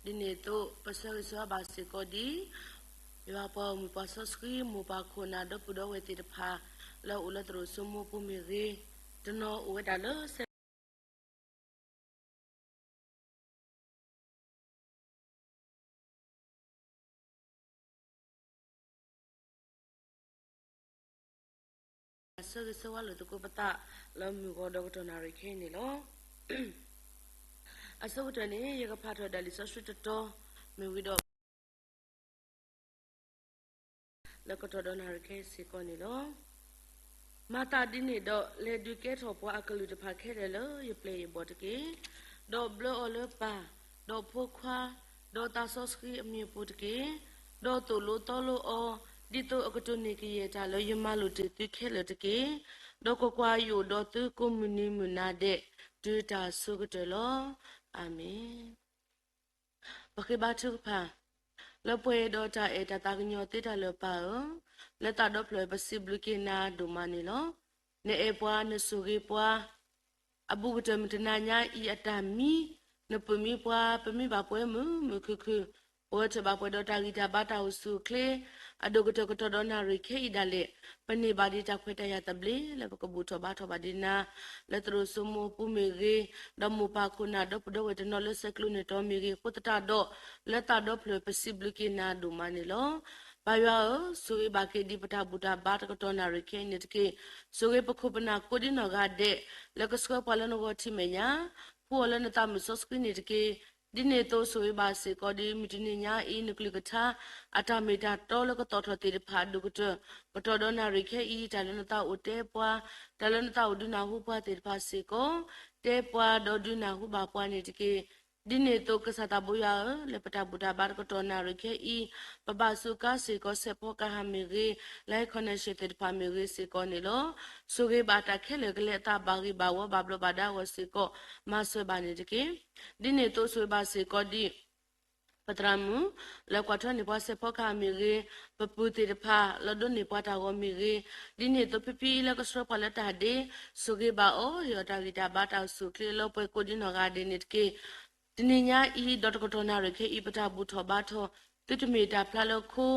ဒ်န့ၣ်အသိး ပဆၢဂ့ၤဆၢဝါဘၣ်စ့ၢ်ကီးဒ် ယွၤပှၤဂီၢ်မုၢ်ပှၤစီဆှံ မိၢ်ပၢ်ခိၣ်နၢ် ဒီပုၢ်ဒီဝဲၢ်သ့ၣ်တဖၣ် လၢအအိၣ်လၢသရိာ်စိမိၢ်ပူၤမ့ၢ်ဂ့ၤ, တနီၤအိၣ်ဝဲဒၣ်လၢ ဆၢဂ့ၤဆၢဝါလိာ်သကိးပသး လၢမုၢ်ဂီၤဒီးကတီၢ်နၣ်ရံၣ်ခဲအံၤန့ၣ်လီၤ. အဆိကတၢၢ်န့ၣ် ယကဖးထီၣ်ဒၣ်လံာ်စီဆှံတတီၤ မ့ၢ်ဝံၤဒီး လၢကတီၢ်ဒီးနၣ်ရံၣ်ခဲအံၤစ့ၢ်ကီးန့ၣ်လီၤ. မၤသးဒ်န့ၣ်ဒီး လဲၤဒုးကဲထီၣ်ပှၤအကလုာ်တဖၣ်ခဲလၢာ်လၢယပျဲၢ်ယဘီၣ်တက့ၢ်. ဒီးဘျၢအီၤလၢပၢ်, ဒီးဖိခွါ, ဒီးသးစီဆှံအမံၤအပူၤတက့ၢ်. ဒီးသိၣ်လိသီလိအီၤ, ဒ်သိးအကတိၢ်န့ၢ်ကယဲၢ်တၢ်လၢယမၤလိာ်တ့ၢ်သုခဲလၢာ်တက့ၢ်. ဒီးကွၢ်ကွၢ်, ယအိၣ်ဒီးသုကိးမုၢ်နံၤမုၢ်နၤဒဲး တုၤတၢ်အဆိကတၢၢ်လီၤ. အၤမ့ၣ်. ပဃ့ဘါထုကဖၣ်, လၢပှဲၤဒီးတၢ်အဲၣ်တၢ်သးကညီၤသ့တၢ်လၢာ်ပၢ်ဧၢ, လၢသးဒီဖျၢၣ်ပစံးဘျုးက့ၤနၤဒိၣ်မးန့ၣ်လီၤ. နအဲၣ်ပှၤနဆိၣ်ဂ့ၤပှၤ, အဘူးကတၢၢ်မုၢ်တနၤညါအံၤအတၢ်မံ, နပုၢ်မံပှၤ ပမံဘၣ်ပှဲၤမုာ်မုာ်ခုၣ်ခုၣ်, ပဂဲၤထၢၣ်ဘၣ်ပှဲၤဒီးတၢ်ဂံၢ်တၢ်ဘါတၢ်အိၣ်ဆူၣ်အိၣ်ချ့, အဒိၣ်ကတၢၢ်ကတီၢ်ဒီးနၣ်ရံၣ်ခဲအံၤဒၣ်လဲာ်, ပန့ၢ်ဘၣ်ဒံးတၢ်ခွဲးတၢ်ယာ်သဘျ့လၢပကဘူၣ်ထီၣ်ဘါထီၣ်ဘၣ်ဒံးနၤ လၢသရိာ်စိမိၢ်ပူၤမ့ၢ်ဂ့ၤ, ဒီးမိၢ်ပၢ်ခိၣ်နၢ် ဒီပုၢ်ဒီဝဲၢ်တနီၤလၢဆဲးကျိးန့ၢ်တီမ့ၢ်ဂ့ၤ, အဃိသတးဒီး လၢသးဒီဖျၢၣ်ပစံးဘျုးက့ၤနၤဒိၣ်မးန့ၣ်လီၤ. ပၢ်ယွၤဧၢ, ဆိၣ်ဂ့ၤဘၣ်က့ၤဒံးပတၢ်ဘူၣ်တၢ်ဘါတကတီၢ်နၣ်ရံၣ်ခဲအံၤန့ၣ်တက့ၢ်. ဆိၣ်ဂ့ၤပခိၣ်ပနၢ်ကိးဒံနီၢ်ဂၤဒဲး လၢကဆှၢပှၤလၢနဂီၢ်ထံးမဲာ်ညါ, ဖှူအီၤလၢနသးမုၢ်စီဆှံန့ၣ်တက့ၢ်. ဒ်န့ၣ်အသိးဆိၣ်ဂ့ၤဘၣ်စ့ၢ်ကီးဒံး မုၢ်တနံၤညါအံၤ နကလုၢ်ကထါ အတၢ်မ့ၢ်တၢ်တီလၢကသီၣ်ထီၣ်သ့ၣ်တဖၣ်အဒိၣ်ကတၢၢ် ကတီၢ်ဒီးနၣ်ရံၣ်ခဲအံၤ တၢ်လၢနသးအိၣ်တဲပှၤ, တၢ်လၢနသးအိၣ်ဒုးနၢ်ဟူပှၤသ့ၣ်တဖၣ်စ့ၢ်ကီး, တဲပှၤဒီးဒုးနၢ်ဟူဘၣ်ပှၤန့ၣ်တက့ၢ်. ဒ်န့ၣ်အသိး ကစၢ်သးဘိယွၤဧၢ, လၢပတၢ်ဘူၣ်တၢ်ဘါတကတီၢ်နၣ်ရံၣ်ခဲအံၤ, ပဘၣ်စူးကါစ့ၢ်ကီး ဆဲးဖီကဟၣ်မ့ၢ်ဂ့ၤ, live connection သ့ၣ်တဖၣ်မ့ၢ်ဂ့ၤစ့ၢ်ကီးန့ၣ်လီၤ. ဆိၣ်ဂ့ၤဘၣ်တၢ်ခဲလၢာ်ကလဲၤအသး ဘၣ်ဂံၢ်ဘၣ်ဝီ ဘၣ်ဘျီးဘၣ်ဒါအဂီၢ်စ့ၢ်ကီး မၤစၢၤဘၣ်န့ၣ်တက့ၢ်. ဒ်န့ၣ်အသိးဆိၣ်ဂ့ၤဘၣ်စ့ၢ်ကီးဒံး ပသရၣ်မုၣ် လၢကွၢ်ထွဲန့ၢ်ပှၤ ဆဲးဖီကဟၣ်မ့ၢ်ဂ့ၤ, ပပုၢ်သ့ၣ်တဖၣ် လၢဒိးန့ၢ်ပှၤတၢ်ဂီၤမ့ၢ်ဂ့ၤ, ဒ်န့ၣ်အသိးဖံဖံလၢကဆှၢပှၤလၢတၢ်ဒ့, ဆိၣ်ဂ့ၤဘၣ်အီၤ, ဟ့ၣ်အီၤတၢ်ဂံၢ်တၢ်ဘါတၢ်အိၣ်ဆူၣ်အိၣ်ချ့လၢပှဲၤကိးဒံနီၢ်ဂၤဒဲးန့ၣ်တက့ၢ်. တနံၤညါအံၤ ဒီးတကတီၢ်နၣ်ရံၣ်ခဲအံၤ ပတၢ်ဘူၣ်ထီၣ်ဘါထီၣ်, သုတမ့ၢ်တၢ်ဖျါလၢခိ,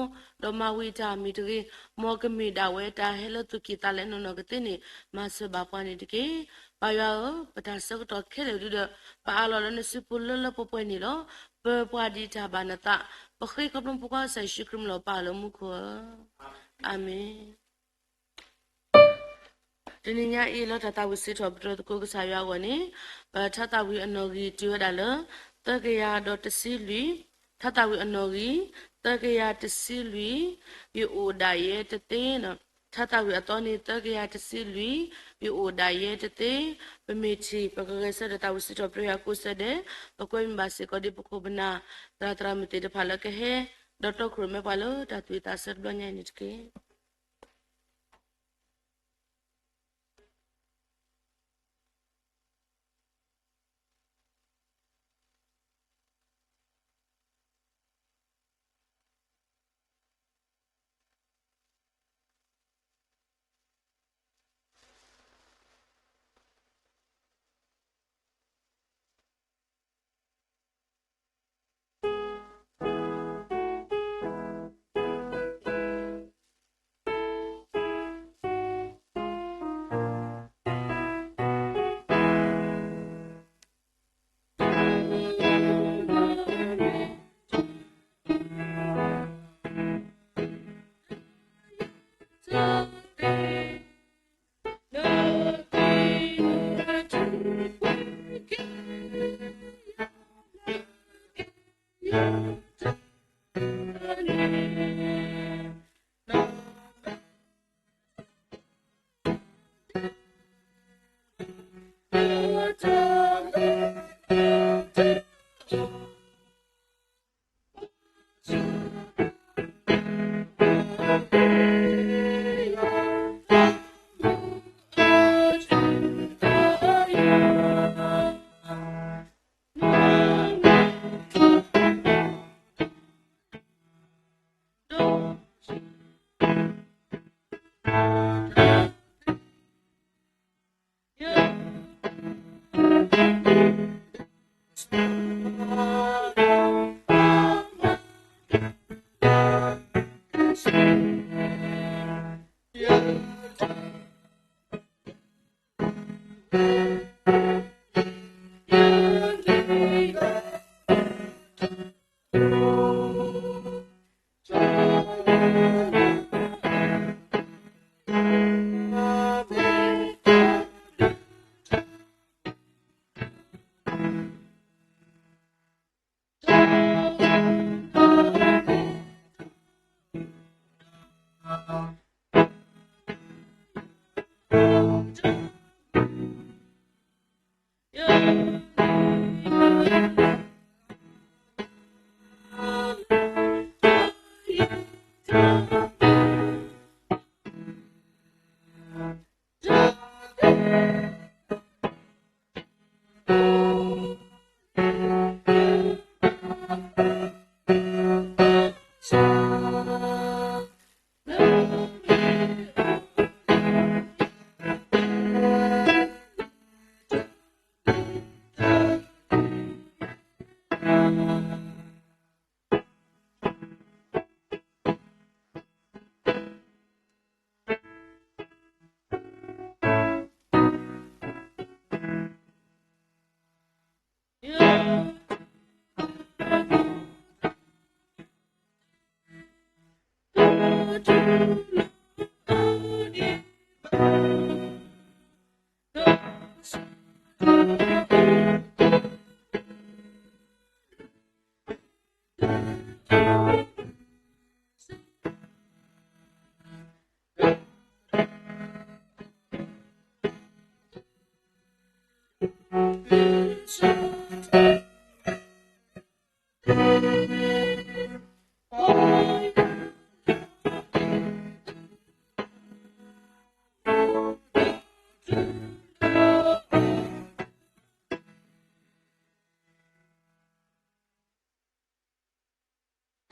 ဒီးမၤဝံၤတၢ်မ့ၢ်တဂ့ၤ, မ်ကမ့ၢ်ဒၣ်ဝဲတၢ်ဟဲလၢသူၣ်ကံၢ်သးလဲနီၢ်နီၢ်ကသ့န့ၣ် မၤစၢၤဘၣ်ပှၤန့ၣ်တက့ၢ်. ပၢ်ယွၤဧၢ, ပတၢ်ဆၢကတီၢ်ခဲလၢာ်ဒုဒီး ပအးလီၤလၢနစုပူၤလၢလၢပှဲၤပှဲၤန့ၣ်လီၤ. ပၢၤပှၤဒံးတၢ်ဘၣ်နသး, ပဃ့ခီဖျိပဖိခွါကစၢ်ယ့ၣ်ၡူးခရံာ်မံၤလီၤပၢ်လၢမူခိၣ်ဧၢ, အၤမ့ၣ်. တနံၤညါအံၤလၢတၢ်သးဝံၣ်စံးထီၣ်ပတြၢၤသကိးကစၢ်ယွၤအဂီၢ်န့ၣ်, ပထါသးဝံၣ်အနီၣ်ဂံၢ်တုၤဝဲဒၣ်လၢ သၢကယၤဒီးတဆံလွံၢ်, ထါသးဝံၣ်အနီၣ်ဂံၢ် သၢကယၤတဆံလွံၢ်, ယအိၣ်ဒၣ်ယဲတသ့, ထါသးဝံၣ်အသီန့ၣ် သၢကယၤတဆံလွံၢ်, ယအိၣ်ဒၣ်ယဲတသ့. ပမ့ၢ်ထံၣ် ပကဂဲၤဆၢထၢၣ်သးဝံၣ်စံးထီၣ်ပတြၢၤယွၤကိးဆၢဒဲး, ပကွဲမုာ်ဘၣ်စ့ၢ်ကီးဒံးပခိၣ်ပနၢ် သရၣ်သရၣ်မုၣ်သ့ၣ်တဖၣ်လၢကဟဲ ဒီးတီခိၣ်ရိၣ်မဲပှၤလၢတၢ်သူၣ်ဝံၣ်သးဆၢတဘျီညါအံၤန့ၣ်တက့ၢ်.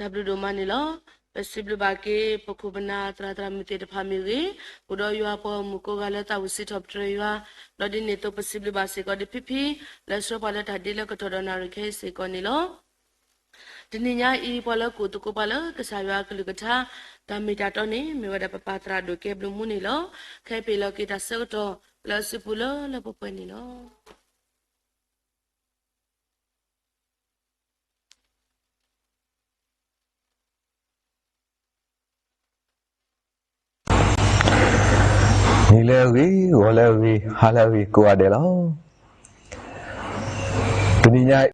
တၢ်ဘျုးဒိၣ်မးန့ၣ်လီၤ. ပစံးဘျုးဘၣ်က့ၤ ပခိၣ်ပနၢ်သရၣ်သရၣ်မုၣ်သ့ၣ်တဖၣ်မ့ၢ်ဂ့ၤ, အိၣ်ဒီးယွၤပှၤဂီၢ်မုၢ်ကိးဂၤလၢသးဝံၣ်စံးထီၣ်ပတြၢၤယွၤ, ဒီးဒ်န့ၣ်အသိးပစံးဘျုးဘၣ်စ့ၢ်ကီးဒ်ဖံဖံ လၢဆှၢပှၤလၢတၢ်ဒ့လၢကထီၣ်ဒီးနၣ်ရံၣ်ခဲအံၤစ့ၢ်ကီးန့ၣ်လီၤ. တနံၤညါအံၤ ပှၤလၢကအိၣ်သကိးပှၤလၢကစၢ်ယွၤအကလုၢ်ကထါ တၢ်မ့ၢ်တၢ်တီန့ၣ် မ့ၢ်ဝဲဒၣ်ပပၢ်သရၣ်ဒိၣ်ကဲဘျုးမူန့ၣ်လီၤ. ခဲအံၤပဟ့ၣ်လီၤက့ၤတၢ်ဆၢကတီၢ်လၢအစုပူၤလၢလၢပှဲၤပှဲၤန့ၣ်လီၤ. နံၤလၢအဂ့ၤ, ဂီၤလၢအဂ့ၤ, ဟါလၢအဂ့ၤ ကိးဂၤဒဲးလီၤ. တနံၤညါအံ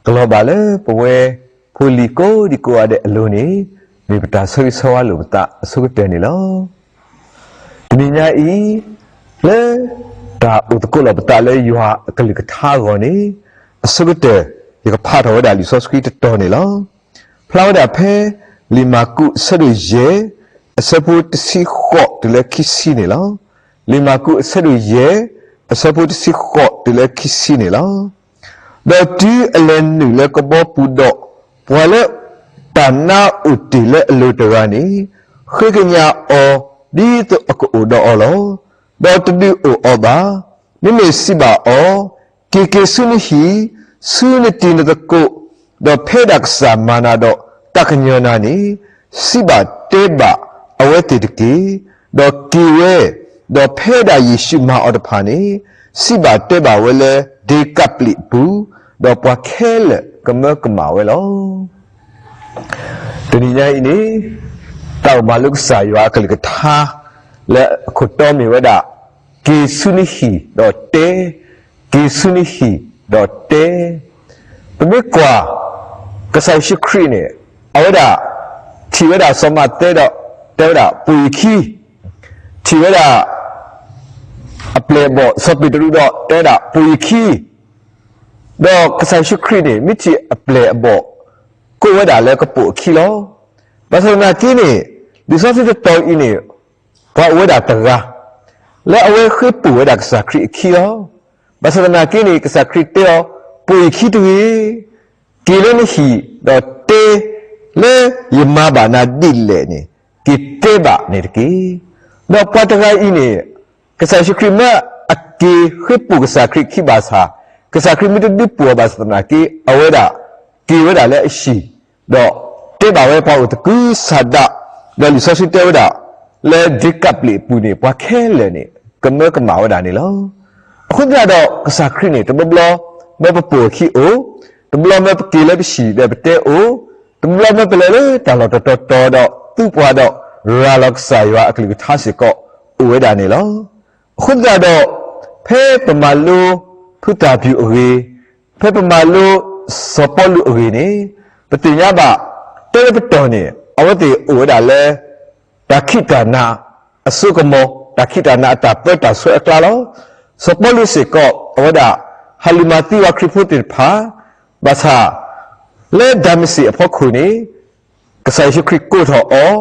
ၤကလီၤဘၣ်လၢပဝဲဖိလံၤကိးဒံကိးဂၤဒဲးအလိၤန့ၣ် မ့ၢ်ပတၢ်ဆၢဂ့ၤဆၢဝါလိာ်ပသးအဆိကတၢၢ်န့ၣ်လီၤ. တနံၤညါအံၤ လၢတၢ်အိၣ်သကိးလိာ်ပသးလၢယွၤအကလုၢ်ကထါအဂီၢ်န့ၣ် အဆိကတၢၢ် ယကဖးထီၣ်ဝဲဒၣ်လံာ်စီဆှံတတီၤန့ၣ်လီၤ. ဖျါဝဲဒၣ်ဖဲ လံာ်မၢ်ကူးအဆၢဒိၣ်ယဲၢ် အဆၢဖိတဆံဃိးတုၤလၢခံဆံန့ၣ်လီၤ. လံာ်မၢ်ကူးအဆၢဒိၣ်ယဲၢ် အဆၢဖိတဆံဃိးတုၤလၢခံဆံန့ၣ်လီၤ. ဒီးတုၤအလဲၤနုာ်လၢကဘီပူၤဒီး ပှၤလၢတၢ်နါအိၣ်တ့ၢ်လၢအလိၤတဂၤန့ၣ် ဃ့ကညးအီၤဒ်သိးအကအိၣ်ဒီးအီၤလီၤ. ဒီးတဒုးအိၣ်အီၤဘၣ်. မ့မ့ၢ်စံးဘၣ်အီၤ, က့ၤက့ၤဆူနဟံၣ်, ဆူနတံၤနသကိး, ဒီးဖဲဒၣ်ကစၢ်မၤနၤဒီးတၢ်ကညီၤနၤန့ၣ် စံးဘၣ်တဲဘၣ်အဝဲသ့ၣ်တက့ၢ်. ဒီးက့ၤဝဲ, ဒီးဖဲဒၣ်ယ့ၣ်ၡူးမၤအီၤတဖၣ်န့ၣ် စံးဘၣ်တဲဘၣ်ဝဲလၢဒ့ကးပျံးအပူၤ, ဒီးပှၤခဲလၢာ်ကမၢကမၣ်ဝဲလီၤ. တနံၤညါအံၤန့ၣ် တၢ်အိၣ်မၤလိကစၢ်ယွၤအကလုၢ်ကထါ လၢအခိၣ်တီမ့ၢ်ဝဲဒၣ် က့ၤဆူနဟံၣ်ဒီးတဲ, က့ၤဆူနဟံၣ်ဒီးတဲ. ပမ့ၢ်ကွၢ် ကစၢ်ယ့ၣ်ၡူးခရံာ်န့ၣ် အဝဲဒၣ် ထံၣ်ဝဲဒၣ်စီၤမးသဲဒီး တဲဝဲဒၣ် ပိာ်ယခံ, ထံၣ်ဝဲဒၣ် အပျဲၢ်အဘီၣ် စီၤပ့းတရူးဒီး တဲဝဲဒၣ် ပိာ်ယခံ, ဒီးကစၢ်ယ့ၣ်ၡူးခရံာ်န့ၣ် မ့ၢ်ထံၣ်အပျဲၢ်အဘီၣ် ကိးဝဲဒၣ်လၢကပိာ်အခံလီၤ. ဘၣ်ဆၣ်သနာ်က့န့ၣ် လံာ်စီဆှံတတီၤအံၤန့ၣ် ပှၤအိၣ်ဝဲဒၣ်တဂၤ လၢအဝဲဃ့ပိာ်ဝဲဒၣ်ကစၢ်ခရံာ်အခံလီၤ. ဘၣ်ဆၣ်သနာ်က့န့ၣ် ကစၢ်ခရံာ်တဲအီၤ ပိာ်ယခံတဂ့ၤ, က့ၤလၢနဟံၣ်ဒီးတဲ လၢယမၤဘၣ်နၤဒ်လဲၣ်န့ၣ် က့ၤတဲဘၣ်န့ၣ်တက့ၢ်. ဒီးပှၤတဂၤအံၤန့ၣ် ကစၢ်ယ့ၣ်ၡူးခရံာ်မၢအက့ၤဃ့ပိာ်ကစၢ်ခရံာ်ခံဘၣ်ဆၣ် ကစၢ်ခရံာ်မ့ၢ်တဒုးပိာ်အီၤဘၣ်ဆၣ်သနာ်က့ အဝဲဒၣ်က့ၤဝဲဒၣ်လၢအဟံၣ် ဒီးတဲဘၣ်ဝဲပှၤအိၣ်သကုၤဆးဒး, ဒီးလံာ်စီဆှံတဲဝဲဒၣ် လၢဒ့ကးပျံးအပူၤန့ၣ် ပှၤခဲလၢာ်န့ၣ် ကမၢကမၣ်ဝဲဒၣ်န့ၣ်လီၤ. အဃိသတးဒီးကစၢ်ခရံာ်န့ၣ် တဘျီဘျီ မၢပပိာ်အခံအိၣ်, တဘျီမၢပက့ၤလၢပဟံၣ်ဒီးပတဲအိၣ်, တဘျီမၢပလဲၤလၢတၢ်လီၢ်တတီၤတီၤဒီးသူပှၤဒီးရၤလီၤကစၢ်ယွၤအကလုၢ်ကထါစ့ၢ်ကီး အိၣ်ဝဲဒၣ်န့ၣ်လီၤ. အဃိသတးဒီး ဖဲပမၤလိဖုသၣ်ပျူၤအဂ့ၢ်, ဖဲပမၤလိစီၤပီလူးအဂ့ၢ်န့ၣ်, ပသ့ၣ်ညါဘၣ် တဲတပတီၢ်န့ၣ် အဝဲသ့ၣ်အိၣ်ဝဲဒၣ်လၢ တၢ်ခံးတၢ်နၤအစိကမီၤ, တၢ်ခံးတၢ်နၤအတၢ်ပၢတၢ်ဆှၢအကျါလီၤ. စီၤပီလူးစ့ၢ်ကီး အဝဲဒၣ် ဟးလူၤမၤသံဝဲခရံာ်ဖိသ့ၣ်တဖၣ်, ဘၣ်ဆၣ် လၢဒၤမးစ့းအဖီခိၣ်န့ၣ် ကစၢ်ယ့ၣ်ၡူးခရံာ်ကိးထီၣ်အီၤ,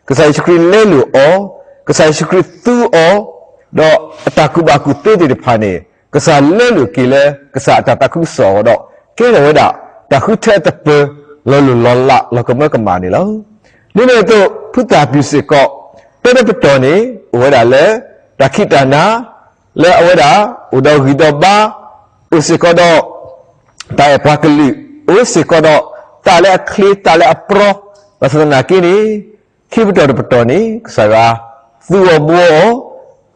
ကစၢ်ယ့ၣ်ၡူးခရံာ်လဲလိာ်အီၤ, ကစၢ်ယ့ၣ်ၡူးခရံာ်သူအီၤ, ဒီးအတၢ်ကူၣ်ဘၣ်ကူၣ်သ့သ့ၣ်တဖၣ်န့ၣ် ကစၢ်လဲလိာ်က့ၤလၢကစၢ်အတၢ်သးခုကစီၣ်အဂီၢ်ဒီး ကဲထီၣ်ဝဲဒၣ် တၢ်ဃုထၢအသပၢၤ လီၤလိၢ်လီၤလးလီၤကမၢကမၣ်န့ၣ်လီၤ. ဒ်န့ၣ်အသိး ဖုသၣ်ပျူၤစ့ၢ်ကီး တဲတပတီၢ်န့ၣ် အိၣ်ဝဲဒၣ်လၢ တၢ်ခံးတၢ်နၤ လၢအဝဲဒၣ် အိၣ်ဒီးဂံၢ်ဒီးဘါ, အိၣ်စ့ၢ်ကီးဒီး တၢ်အဲၣ်ပှၤကလုာ်, အိၣ်စ့ၢ်ကီးဒီး သးလၢအချ့ သးလၢအပြီ, ဘၣ်ဆၣ်သနာ်က့န့ၣ် ခံပတီၢ်တပတီၢ်န့ၣ် ကစၢ်ယွၤသူအီၤဘှီအီၤ,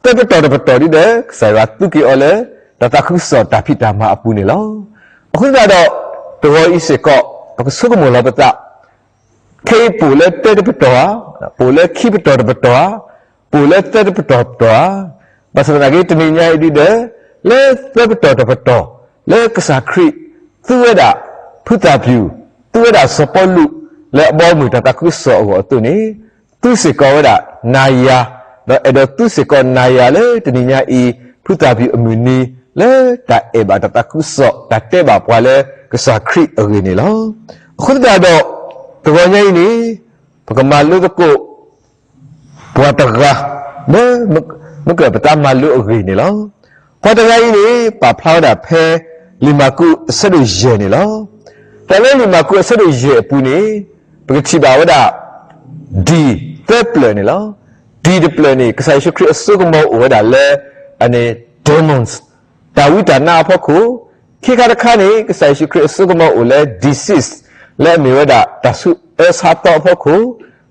သၢပတီၢ်တပတီၢ်ဒ်ဒီး ကစၢ်ယွၤသူက့ၤအီၤလၢ တၢ်သးခုကစီၣ်တၢ်ဖံးတၢ်မၤအပူၤန့ၣ်လီၤ. အဃိသတးဒီး တဂီၤအံၤစ့ၢ်ကီး ပကဆိကမိၣ်လီၤပသး ခဲအံၤပအိၣ်လၢတၢတပတီၢ်ဧါ, ပအိၣ်လၢခံပတီၢ်တပတီၢ်ဧါ, ပအိၣ်လၢသၢပတီၢ်တပတီၢ်ဧါ, ဘၣ်ဆၣ်သနာ်က့ တနံၤညါအံၤဒ်ဒီး လၢသၢပတီၢ်တပတီၢ် လၢကစၢ်ခရံာ်သူဝဲဒၣ် ဖုသၣ်ပျူၤ, သူဝဲဒၣ်စီၤပီလူး လၢအဘီအမုၢ်တၢ်သးခုကစီၣ်အဂီၢ်အသိးန့ၣ် သူစ့ၢ်ကီးဝဲဒၣ်နၤယၤ, ဒီးအဲၣ်ဒိးသူစ့ၢ်ကီးနၤယၤလၢတနံၤညါအံၤ ဖုသၣ်ပျူၤအမုၢ်နံၤ လၢတၢ်အဲၣ်ဘၣ်တၢ်သးခုကစီၣ် တၢ်တဲဘၣ်ပှၤလၢကစၢ်ခရံာ်အဂ့ၢ်န့ၣ်လီၤ. အဃိသတးဒီး တဂီၤညါအံၤန့ၣ် ပကမၤလိသကိး ပှၤတဂၤ လၢ မ့ၢ်ကပတၢ်မၤလိအဂ့ၢ်န့ၣ်လီၤ. ပှၤတဂၤအံၤန့ၣ် ပာ်ဖျါဝဲဒၣ်ဖဲ လံာ်မၢ်ကူးအဆၢဒိၣ်ယဲၢ်န့ၣ်လီၤ. တၢ်လၢလံာ်မၢ်ကူးအဆၢဒိၣ်ယဲၢ်အပူၤန့ၣ် ပကထံၣ်ဘၣ်ဝဲဒၣ် D သၢပျၢၣ်န့ၣ်လီၤ. D တပျၢၣ်န့ၣ် ကစၢ်ယ့ၣ်ၡူးခရံာ်အစိကမီၤအိၣ်ဝဲဒၣ်လၢ အန့ၣ် demons တၢ်ဝံတၢ်နါအဖီခိၣ်, ခံခါတခါန့ၣ် ကစၢ်ယ့ၣ်ၡူးခရံာ်အစိကမီၤအိၣ်လၢ disease လၢအမ့ၢ်ဝဲဒၣ် တၢ်ဆူးအၢဆါသီအဖီခိၣ်,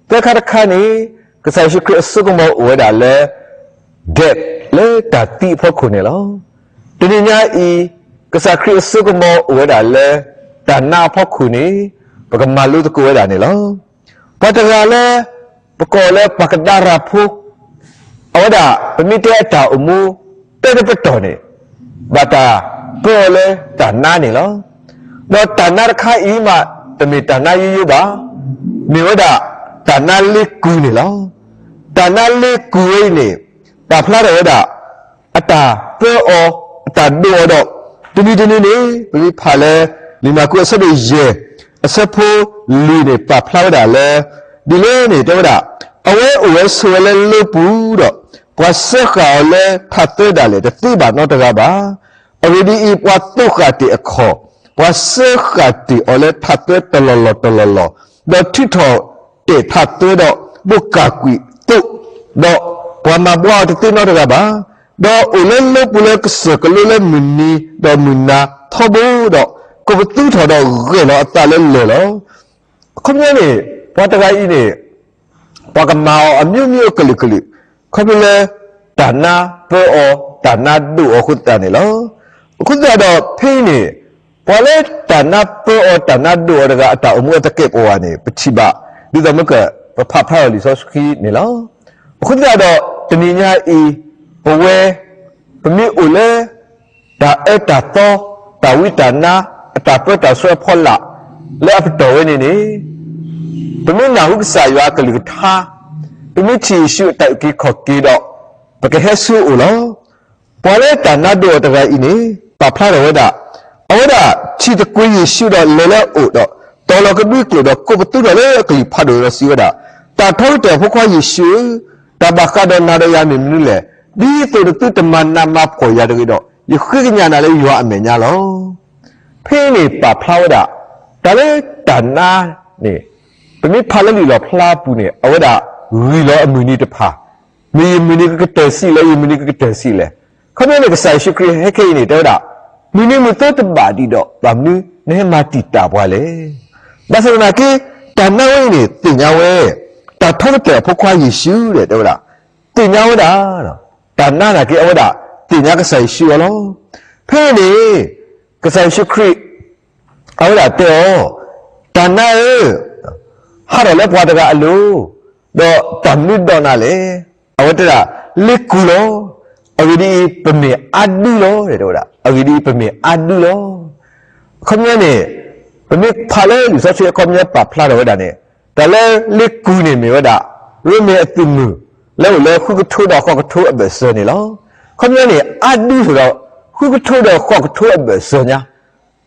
သၢခါတခါန့ၣ် ကစၢ်ယ့ၣ်ၡူးခရံာ်အစိကမီၤအိၣ်ဝဲဒၣ်လၢ death လၢတၢ်သံအဖီခိၣ်န့ၣ်လီၤ. တနံၤညါအံၤ ကစၢ်ခရံာ်အစိကမီၤအိၣ်ဝဲဒၣ်လၢ တၢ်နါအဖီခိၣ်န့ၣ် ပကမၤလိသကိးဝဲဒၣ်န့ၣ်လီၤ. ပှၤတဂၤလၢ ပကိးလၢပှၤကဒါရၤဖိ အဝဲဒၣ် ပမ့ၢ်တဲအတၢ်အိၣ်မူ တၢတပတီၢ်န့ၣ် ဘၣ်တၢ်ပၢအီၤလၢတၢ်နါန့ၣ်လီၤ. ဒီးတၢ်နါတခါအံၤမး တမ့ၢ်တၢ်နါယိယိဘၣ်, မ့ၢ်ဝဲဒၣ်တၢ်နါလ့ကူၢ်န့ၣ်လီၤ. တၢ်နါလ့ကူၢ်ဝဲအံၤန့ၣ် ပာ်ဖျါထီၣ်ဝဲဒၣ် အတၢ်ပၢအီၤ အတၢ်ဒိးအီၤဒီး တနံၤတနံၤန့ၣ် ပမ့ၢ်ဖးလၢ လံာ်မၢ်ကူးအဆၢဒိၣ်ယဲၢ် အဆၢဖိလွံၢ်န့ၣ် ပာ်ဖျါဝဲဒၣ်လၢ ဒ်လဲၣ်န့ၣ် တဲဝဲဒၣ် အဝဲအိၣ်ဝဲဆိးဝဲလၢလၢပူၤဒီး ပှၤစၢဃာ်အီၤလၢထးသၢဒၣ်လဲာ် တသ့ဘၣ်နီတဂၤဘၣ်. အဂ့ၢ်ဒ်အံၤ, ပှၤသိၣ်ဃာ်တ့ၢ်အခီၣ်, ပှၤစၢဃာ်တ့ၢ်အီၤလၢထးသၢတလီၢ်လီၢ်တလီၢ်လီၢ်, ဒီးထုးထီၣ်တဲာ်ထးသၢဒီး ဘိၣ်ကၢ်ကွံာ်သိး, ဒီးပှၤမၤဘှါအီၤတသ့နီတဂၤဘၣ်. ဒီးအိၣ်လၢလၢပူၤလၢကစၢၢ်ကလိလၢမုၢ်နံၤဒီးမုၢ်နၤထီဘိဒီး ကိးပသူထီၣ်ဒီးဂဲၤလီၤအသးလၢလၢၢ်လီၤ. အခီပညီန့ၣ် ပှၤတဂၤအံၤန့ၣ် ပှၤကမၤအီၤအမျိုးမျိုးအကလုာ်ကလုာ်, ခီဖျိလၢ တၢ်နါပၢအီၤ တၢ်နါဒိးအီၤအဃိသတးန့ၣ်လီၤ. အဃိသတးဒီးဖဲအံၤန့ၣ် ပှၤလၢတၢ်နါပၢအီၤ တၢ်နါဒိးအီၤတဂၤ အတၢ်အိၣ်မူအသကဲာ်ပဝးန့ၣ် ပထံၣ်ဘၣ် ဒ်သိးမ့ၢ်က ပဖးဖျါထီၣ်လံာ်စီဆှံန့ၣ်လီၤ. အဃိသတးဒီး တနံၤညါအံၤ ပဝဲ ပမ့ၢ်အိၣ်လၢ တၢ်အၢတၢ်သီ တၢ်ဝံတၢ်နါ အတၢ်ပၢတၢ်ဆှၢအဖီလာ် လၢအပတီၢ်ဝဲန့ၣ်န့ၣ် ပမ့ၢ်နၢ်ဟူကစၢ်ယွၤအကလုၢ်ကထါ, ပမ့ၢ်ထံၣ်ယ့ၣ်ၡူးအတၢ်အုၣ်က့ၤခီၣ်က့ၤဒီး ပကဟဲဆူအအိၣ်လီၤ. ပှၤလၢတၢ်နါဒိးအီၤတဂၤအံၤန့ၣ် ပာ်ဖျါထီၣ်ဝဲဒၣ်, အဝဲဒၣ်ထံၣ်သကိးယ့ၣ်ၡူးဒီးလဲၤလၢအအိၣ်ဒီး တီၤလီၤကဒွံကျိာ်ဒီး ကိးပသူထီၣ်လၢအကလုၢ်ဖးဒိၣ်ဒီးစံးဝဲဒၣ်, တၢ်ထီကတၢၢ်အဖိခွါယ့ၣ်ၡူးဧၢ, တၢ်ဘၣ်ဃးဒီးနၤဒီးယၤမ့ၢ်မနုၤလဲၣ်. ဒ်သိးဒီးသုတမၤနးမၤဖှီၣ်ယၤတဂ့ၤဒီး ယဃ့ကညးနၤလၢယွၤအမဲာ်ညါလီၤ. ဖဲန့ၣ်ပာ်ဖျါဝဲဒၣ် တၢ်လၢတၢ်နါန့ၣ် ပမ့ၢ်ဖးလၢလံာ်လီၣ်ဖျါပူၤန့ၣ် အဝဲဒၣ်ဂံၢ်လီၤအမုၢ်နံၤတဖၣ်, မ့ၢ်ယမုၢ်နံၤကကတၢၢ်ဆံးလဲၣ်, ယမုၢ်နံၤကကတၢၢ်ဆံးလဲၣ်. ခီဖျိန့ၣ် ကစၢ်ယ့ၣ်ၡူးခရံာ်ဟဲခဲအံၤန့ၣ် တဲဝဲဒၣ်, မုၢ်နံၤမုၢ်သီတဘၣ်ဒံးဒီး ဘၣ်မနုၤနဟဲမၤတံာ်တာ်ပှၤလဲၣ်. ဘၣ်ဆၣ်သနာ်က့ တၢ်နါဝဲအံၤန့ၣ် သ့ၣ်ညါဝဲ တၢ်ထီကတၢၢ်အဖိခွါယ့ၣ်ၡူးဒီး တဲဝဲဒၣ် သ့ၣ်ညါဝဲဒၣ်, တၢ်နါနာ်က့ အဝဲဒၣ်သ့ၣ်ညါကစၢ်ယ့ၣ်ၡူးအီၤလီၤ. ဖဲန့ၣ် ကစၢ်ယ့ၣ်ၡူးခရံာ် အဝဲဒၣ်တဲအီၤ, တၢ်နါဧၢ, ဟးထီၣ်လၢပှၤတဂၤအလိၤ, ဒီးတၢ်မနုၤဒီးနၤလဲၣ်. အဝဲတဲဒၣ်, လ့ၣ်ကူၣ်လီၤ. အဂ့ၢ်ဒ်အံၤ, ပမ့ၢ်အါဒုလီၤ တဲဝဲဒၣ်. အဂ့ၢ်ဒ်အံၤ, ပမ့ၢ်အါဒုလီၤ. အခီပညီန့ၣ်, ပမ့ၢ်ဖးလၢလံာ်စီဆှံအခီပညီပာ်ဖျါထီၣ်ဝဲဒၣ်န့ၣ်, တၢ်လၢလ့ၣ်ကူၣ်န့ၣ်မ့ၢ်ဝဲဒၣ် ရိမ့ၤအသုးမုၢ် လၢအိၣ်လၢဃုကထိဒီးဃိးကထိအဘၢၣ်စၢၤန့ၣ်လီၤ. အခီပညီန့ၣ် အါဒုစ့ၢ်ဒီး ဃုကထိဒီးဃိးကထိအဘၢၣ်စၢၤညါ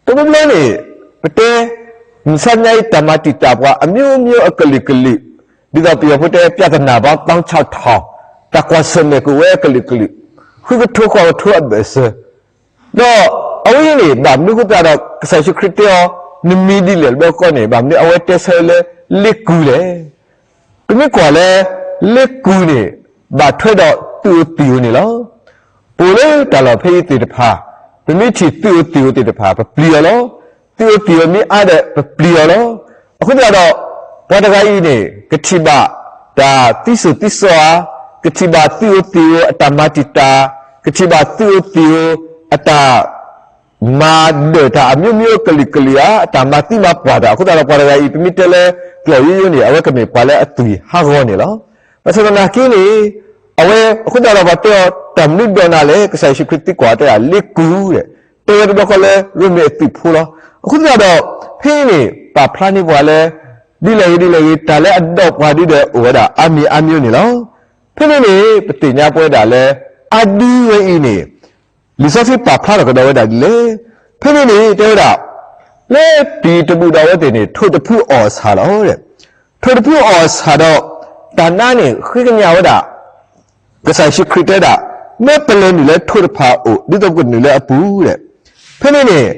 တဘျီဘျီန့ၣ် ပတဲ မုၢ်ဆါညါအံၤ တၢ်မၤတံာ်တာ်ပှၤအမျိုးမျိုးအကလုာ်ကလုာ်, ဒ်သိးပယီၤဖိတဲ ပြဿနာပေါင်း သောင်းခြောက်ထောင်, တၢ်ကွၢ်ဆၢၣ်မဲာ်ကအိၣ်ဝဲအကလုာ်ကလုာ်, ဃုကထိဃိးကထိအဘၢၣ်စၢၤ, ဒီးအဝဲအံၤန့ၣ် ဘၣ်မနုၤအဃိသတးဒီး ကစၢ်ယ့ၣ်ၡူးခရံာ်တဲအီၤ နမံၤဒ်လဲၣ်တဘျီဃီန့ၣ် ဘၣ်မနုၤအဝဲတဲဆၢလၢ လ့ၣ်ကူၣ်လဲၣ်. ပမ့ၢ်ကွၢ်လၢ လ့ၣ်ကူၣ်န့ၣ် ဘၣ်ထွဲဒီးသုးဧိၤသံၣ်ဧိၤန့ၣ်လီၤ. ပအိၣ်လၢတၢ်လီၢ်ဖဲအံၤသ့ၣ်တဖၣ်, ပမ့ၢ်ထံၣ်သုးဧိၤသံၣ်ဧိၤသ့ၣ်တဖၣ် ပပျံၤအီၤလီၤ. သုးဧိၤသံၣ်ဧိၤမ့ၢ်အါဒီး ပပျံၤအီၤလီၤ. အဃိသတးဒီး ပှၤတဂၤအံၤန့ၣ် ကထံၣ်ဘၣ်တၢ်သံစိာ်သံစီၤဧါ, ကထံၣ်ဘၣ်သုးဧိၤသံၣ်ဧိၤအတၢ်မၤတံာ်တာ်, ကထံၣ်ဘၣ်သုးဧိၤသံၣ်ဧိၤအတၢ် မၤဒၢၣ်တၢ်အမျိုးမျိုးအကလုာ်ကလုာ်ဧါ, အတၢ်မၤသံမၤပှၢ်တၢ်, အဃိသတးဒီး ပှၤတဂၤအံၤ ပမ့ၢ်တဲလၢကျိာ်ယိယိန့ၣ် အဝဲကမ့ၢ်ပှၤလၢအသွံၣ်ဟးဂီၤန့ၣ်လီၤ. ဘၣ်ဆၣ်သနာ်က့န့ၣ် အဝဲ အဃိသတးဒီးပှၤတဲအီၤ တၢ်မနုၤဒီးနၤလဲၣ်, ကစၢ်ယ့ၣ်ၡူးခရံာ်သံကွၢ်တဲဒၣ် လ့ၣ်ကူၣ်ဒီး တဲဝဲတဘျီဃီလၢ ရိမ့ၤအသုးဖိလီၤ. အဃိသတးဒီး ဖဲအံၤန့ၣ် ပာ်ဖျါန့ၢ်ပှၤလၢ ဒ်လဲၣ်ဂ့ၤဒ်လဲၣ်ဂ့ၤ တၢ်လၢအဒီးပှၤဒ်ဒီးအိၣ်ဝဲဒၣ် အါမံၤအါမံၤန့ၣ်လီၤ. ဖဲန့ၣ်န့ၣ် ပသ့ၣ်ညါပဝဲဒၣ်လၢ အါဒုဝဲအံၤန့ၣ် လံာ်စီဆှံပာ်ဖျါထီၣ်ကဒီးဝဲဒၣ်ဒ်လဲၣ်. ဖဲန့ၣ်န့ၣ် တဲဝဲဒၣ် လၢပံၤတဘူၣ်ဒီးအဝဲသ့ၣ်န့ၣ် ထိၣ်တဖုအီၣ်အဆၣ်လီၤ. ထိၣ်တဖုအီၣ်အဆၣ်ဒီး တၢ်နါန့ၣ် ဃ့ကညးဝဲဒၣ် ကစၢ်ယ့ၣ်ၡူးခရံာ်တဲဒၣ် မ့ၢ်ပလဲၤနုာ်လၢထိၣ်တဖၣ်အအိၣ် ဒ်သိးပကနုာ်လၢအပူၤဒီး ဖဲန့ၣ်န့ၣ်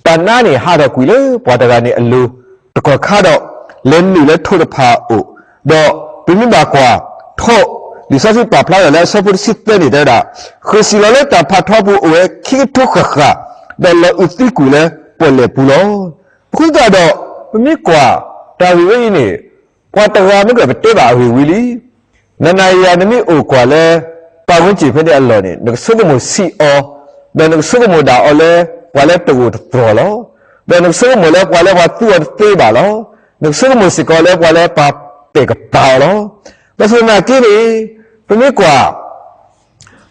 တၢ်နါန့ၣ်ဟးထီၣ်ကွံာ်လၢပှၤတဂၤန့ၣ်အလိၤ တကီၢ်ခါဒီး လဲၤနုာ်လၢထိၣ်တဖၣ်အအိၣ်, ဒီးပမ့ၢ်ဘၣ်ကွၢ် ထိၣ် လံာ်စီဆှံပာ်ဖျါထီၣ်လၢအဆၢဖိတဆံသၢန့ၣ် တဲဝဲဒၣ် ဃ့ၢ်စံၣ်လီၤလၢတၢ်ဖးထီပူၤအိၣ်ဝဲခံကထိဃၣ်ဃၣ်, ဒီးလီၤအုးသံကွံာ်လၢပီၣ်လဲၣ်ပူၤလီၤ. အဃိသတးဒီး ပမ့ၢ်ကွၢ် တၢ်ဂ့ၢ်ဝဲအံၤန့ၣ် ပှၤတဂၤမ့ၢ်ကပတဲဘၣ်အဂ့ၢ်ဝံၤလံ နၤနၤယၤယၤ နမ့ၢ်အိၣ်ကွၢ်လၢ ပတ်ဝန်းကျင် ဖဲန့ၣ်အလီၢ်န့ၣ် နကဆိကမိၣ်ဆံးအီၤ, ဒီးနကဆိကမိၣ်ဒၣ်အီၤလၢ ပှၤလၢတဂိာ်တသီၣ်လီၤ. ဒီးနကဆိကမိၣ်လၢပှၤလၢပှၤသူအီၤတသ့ဘၣ်လီၤ. နကဆိကမိၣ်စ့ၢ်ကီးလၢပှၤလၢပှၤပဲာ်ကပၤအီၤလီၤ. ဘၣ်ဆၣ်သနာ်က့န့ၣ် ပမ့ၢ်ကွၢ်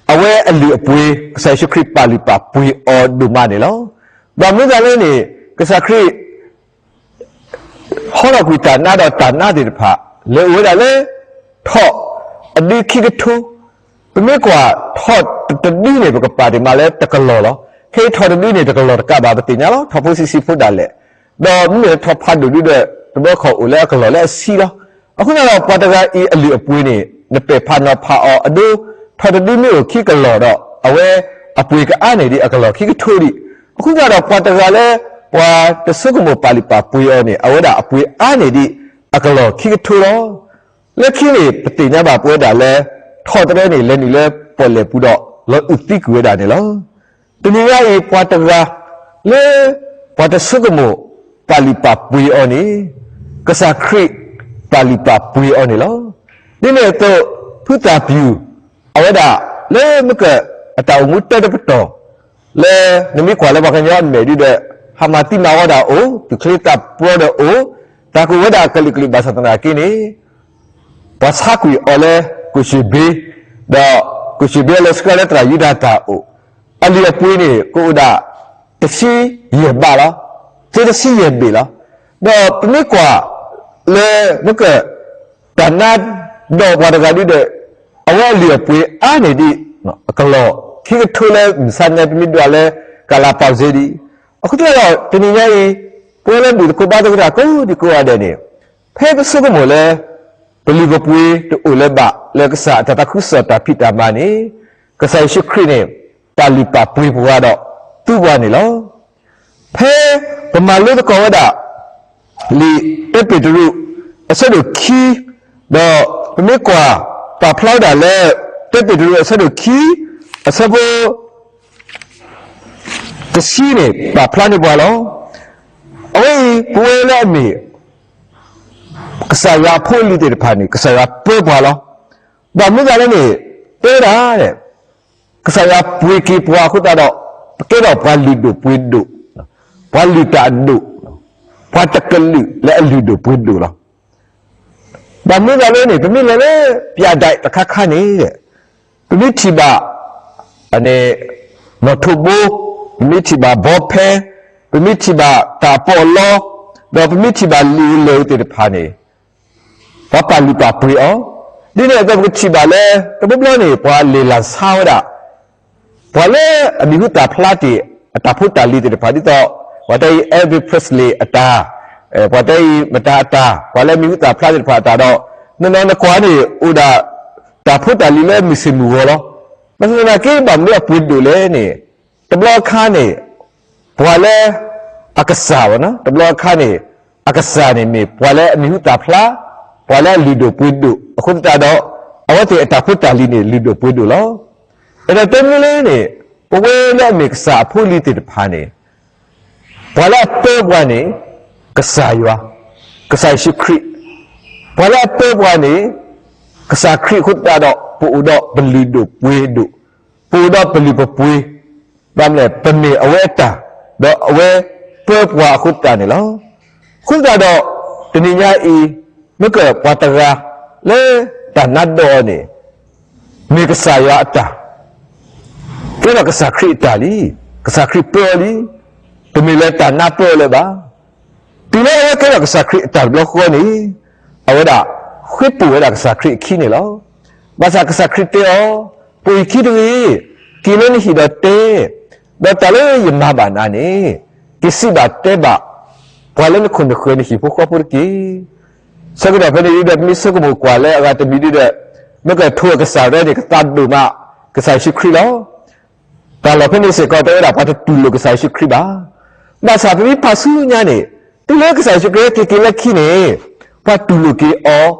အဝဲအလုၢ်အပှ့ၤ ကစၢ်ယ့ၣ်ၡူးခရံာ်ပာ်လုၢ်ပာ်ပှ့ၤအီၤဒိၣ်မးန့ၣ်လီၤ. ဘၣ်မနုၤအဃိလဲၣ်န့ၣ် ကစၢ်ခရံာ် ဟီထီၣ်ကွံာ်တၢ်နါဒီးတၢ်နါသ့ၣ်တဖၣ် လဲၤအိၣ်ဝဲဒၣ်လၢ ထိၣ်အဒုခံကထိ, ပမ့ၢ်ကွၢ် ထိၣ်တဒုန့ၣ် ပကပာ်ဒၣ်မးလၢတကလီၢ်လီၤ. ခဲအံၤထိၣ်တဒုန့ၣ် တကလီၢ်တကးဘၣ် ပသ့ၣ်ညါလီၤ. ထိၣ်ဖိဆံးဆံးဖိဒၣ်လဲာ်, ဒီးမ့မ့ၢ်လၢထိၣ်ဖးဒိၣ်ဒုဒီး တဘျီခီၣ်အိၣ်လၢအကလီၢ်လၢအဆံးလီၤ. အဃိသတးဒီး ပှၤတဂၤအံၤအလုၢ်အပှ့ၤန့ၣ် နပဲာ်ဖးနီၤဖးအီၤအဒိ ထိၣ်တဒုမ့ၢ်အိၣ်ခံကလီၢ်ဒီး အဝဲအပှ့ၤကအါန့ၢ်ဒံးအကလီၢ်ခံကထိဒံး. အဃိသတးဒီး ပှၤတဂၤလၢ ပှၤတဆိကမိၣ်ပာ်လုၢ်ပာ်ပှ့ၤအီၤန့ၣ် အဝဲဒၣ်အပှ့ၤအါန့ၢ်ဒံး အကလီၢ်ခံကထိလီၤ. လၢခံန့ၣ် ပသ့ၣ်ညါဘၣ်ပဝဲဒၣ်လၢ ထိၣ်တဒုန့ၣ် လဲၤနုာ်လၢပီၣ်လဲၣ်ပူၤဒီး လီၤအုးသံကွံာ်ဝဲဒၣ်န့ၣ်လီၤ. တနံၤညါအံၤ ပှၤတဂၤ လၢ ပှၤတဆိကမိၣ် ပာ်လုၢ်ပာ်ပှ့ၤအီၤန့ၣ် ကစၢ်ခရံာ် ပာ်လုၢ်ပာ်ပှ့ၤအီၤန့ၣ်လီၤ. ဒ်န့ၣ်အသိး ဖုသၣ်ပျူၢ် အဝဲဒၣ် လၢမ့ၢ်က အတၢ်အိၣ်မူတၢတပတီၢ် လၢနမ့ၢ်ကွၢ်လၢပှၤကညီအမဲာ်ဒုဒီး ဟးမၤသံမၤဝီတၢ်အိၣ်, သူၣ်ချ့သးပှီဒီးအိၣ်, တၢ်ကအိၣ်ဝဲဒၣ်ကလုာ်ကလုာ်ဘၣ်ဆၣ်သနာ်က့န့ၣ် ပှၤဆါကွံာ်အီၤလၢ ကိၣ်ၡ့ၣ်ဘ့, ဒီး ကိၣ်ၡ့ၣ်ဘ့အလဲၤဆှၢလၢသရၣ်ယူဒၤတၢ်အိၣ်, အလုၢ်အပှ့ၤန့ၣ် ကအိၣ်ဒၣ် တဆံယဲၢ်ဘးလီၤ, သ့တဆံယဲၢ်ဘ့ၣ်လီၤ. ဒီးပမ့ၢ်ကွၢ်လၢ မ့ၢ်က တၢ်နါဒီးပှၤတဂၤဒုဒီး အဝဲအလုၢ်အပှ့ၤအါန့ၢ်ဒံး အကလီၢ်ခံကထိလၢမုၢ်ဆါညါ ပမ့ၢ်ဒွးလၢ ကလၤပာ်စ့ဒံး. အဃိသတးဒီး တနံၤညါအံၤ ပဝဲလၢဘူၣ်သကိးဘါသကိးတၢ်ကိးဒံကိးဂၤဒဲးန့ၣ် ဖဲပဆိကမိၣ်လၢ ပလုၢ်ပပှ့ၤတအိၣ်လၢၤဘၣ်လၢကစၢ်အတၢ်သးခုကစီၣ်တၢ်ဖံးတၢ်မၤန့ၣ် ကစၢ်ယ့ၣ်ၡူးခရံာ်န့ၣ် ပာ်လုၢ်ပာ်ပှ့ၤပှၤဒီးသူပှၤန့ၣ်လီၤ. ဖဲပမၤလိသကိးဝဲဒၣ် လံာ်တၢပ့းတရူး အဆၢဒိၣ်ခံ, ဒီးပမ့ၢ်ကွၢ်ပာ်ဖျါဝဲဒၣ်လၢ တၢပ့းတရူးအဆၢဒိၣ်ခံ အဆၢဖိ တဆံန့ၣ် ပာ်ဖျါန့ၢ်ပှၤလီၤ. အဝဲအံၤ ပဝဲလၢအမ့ၢ် ကစၢ်ယွၤအဖိအလံၤသ့ၣ်တဖၣ်န့ၣ် ကစၢ်ယွၤပၢပှၤလီၤ. ဘၣ်မနုၤအဃိလဲၣ်န့ၣ် တဲဝဲဒၣ် ကစၢ်ယွၤပှ့ၤက့ၤပှၤအဃိသတးဒီး ပကဲထီၣ်ပှၤလုၢ်ဒိၣ်ပှ့ၤဒိၣ် ပှၤလုၢ်တၢ်အဒိၣ်, ပှၤတကလုာ်လၢအလုၢ်ဒိၣ်ပှ့ၤဒိၣ်လီၤ. ဘၣ်မနုၤအဃိလဲၣ်န့ၣ် ပမ့ၢ်လဲၤလၢ ပြတိုက် တခါခါန့ၣ် ပမ့ၢ်ထံၣ်ဘၣ် နီၣ်ထိးဘိ, ပမ့ၢ်ထံၣ်ဘၣ်ဘီဖဲ, ပမ့ၢ်ထံၣ်ဘၣ်တၢ်အပီးအလီ, ဒီးပမ့ၢ်ထံၣ်ဘၣ်လံာ်အိၣ်လဲၢ်အိၣ်သ့ၣ်တဖၣ်န့ၣ် ပှၤပာ်လုၢ်ပာ်ပှ့ၤအီၤ, ဒ်န့ၣ်အသိးပကထံၣ်ဘၣ်လၢ တဘျီဘျီန့ၣ် ပှၤလဲၤလၢဆါဝဲဒၣ် ပှၤလၢအမံၤဟူသၣ်ဖျါတ့ၢ် အတၢ်ဖိတၢ်လံၤသ့ၣ်တဖၣ် ဒ်သိး ပှၤတဲအံၤ Elvis Presley အတၢ်, ပှၤတဲအံၤ မတၤအတၢ်, ပှၤလၢအမံၤဟူသၣ်ဖျါသ့ၣ်တဖၣ်အတၢ်ဒီး နနီၤနကွၢ်န့ၣ် အိၣ်ဒၣ် တၢ်ဖိတၢ်လံၤလၢမုၢ်ဆ့ၣ်မုၢ်ဂီၤလီၤ. ဘၣ်ဆၣ်သနာ်က့ ဘၣ်မနုၤအပှ့ၤဒိၣ်လဲၣ်န့ၣ် တဘျီအခါန့ၣ် ပှၤလၢ အကစၢ်, တဘျီအခါန့ၣ် အကစၢ်န့ၣ်မ့ၢ်ပှၤလၢအမံၤဟူသၣ်ဖျါ, ပှၤလၢအလုၢ်ဒိၣ်ပှ့ၤဒိၣ်အဃိသတးဒီး အဝဲသ့ၣ်အတၢ်ဖိတၢ်လံၤန့ၣ် လုၢ်ဒိၣ်ပှ့ၤဒိၣ်လီၤ. အဲၣ်ဒိးတဲမနုၤလဲၣ်န့ၣ် ပဝဲလၢအမ့ၢ်ကစၢ်အဖိအလံၤသ့ၣ်တဖၣ်န့ၣ် ပှၤလၢအပၢပှၤန့ၣ် ကစၢ်ယွၤ, ကစၢ်ယ့ၣ်ၡူးခရံာ်, ပှၤလၢအပၢပှၤန့ၣ် ကစၢ်ခရံာ်အဃိသတးဒီး ပအိၣ်ဒီးပလုၢ်ဒိၣ်ပှ့ၤဒိၣ်, ပအိၣ်ဒီးပလုၢ်ပပှ့ၤ, ဘၣ်မနုၤလဲၣ် ပမ့ၢ်အဝဲအတၢ်, ဒီးအဝဲပၢပှၤအဃိသတးန့ၣ်လီၤ. အဃိသတးဒီး တနံၤညါအံၤ မ့ၢ်ကပှၤတဂၤလၢတၢ်နါဒီးအီၤန့ၣ် မ့ၢ်ကစၢ်ယွၤအတၢ် ကဲထီၣ်ကစၢ်ခရံာ်အတၢ်လံ, ကစၢ်ခရံာ်ပၢအီၤလံ, တမ့ၢ်လၢတၢ်နါပၢအီၤလၢၤဘၣ်. တုၤလၢအဝဲကဲထီၣ်ကစၢ်ခရံာ်အတၢ်တဘျီဃီန့ၣ် အဝဲဒၣ် ဃ့ၢ်ပူၤဝဲဒၣ်ကစၢ်ခရံာ်အခံန့ၣ်လီၤ. ဘၣ်ဆၣ်ကစၢ်ခရံာ်တဲအီၤ, ပိာ်ယခံတဂ့ၤ, က့ၤလၢနဟံၣ်ဒီးတဲ, ဒီးတၢ်လၢယမၤဘၣ်နၤန့ၣ် က့ၤစံးဘၣ်တဲဘၣ် ပှၤလၢနခိၣ်နဃၢၤနဟံၣ်ဖိဃီဖိတက့ၢ်. ဆၢကတီၢ်ဖဲန့ၣ်ဒီး ပမ့ၢ်ဆိကမိၣ်ကွၢ်လၢအဂၤတမံၤဒီး မ့ၢ်ကထိးအကစၢ်ရဲန့ၣ် ကသးဒိၣ်မး ကစၢ်ယ့ၣ်ၡူးခရံာ်လီၤ. တၢ်လီၢ်ဖဲန့ၣ်စ့ၢ်ကီးတဲဝဲဒၣ် ပှၤတတူၢ်လိာ်ကစၢ်ယ့ၣ်ၡူးခရံာ်ဘၣ်. ဘၣ်ဆၣ်ပမ့ၢ်ဖးဆူညါန့ၣ် တုၤလၢကစၢ်ယ့ၣ်ၡူးခရံာ်ဟဲက့ၤက့ၤလၢခံန့ၣ် ပှၤတူၢ်လိာ်က့ၤအီၤ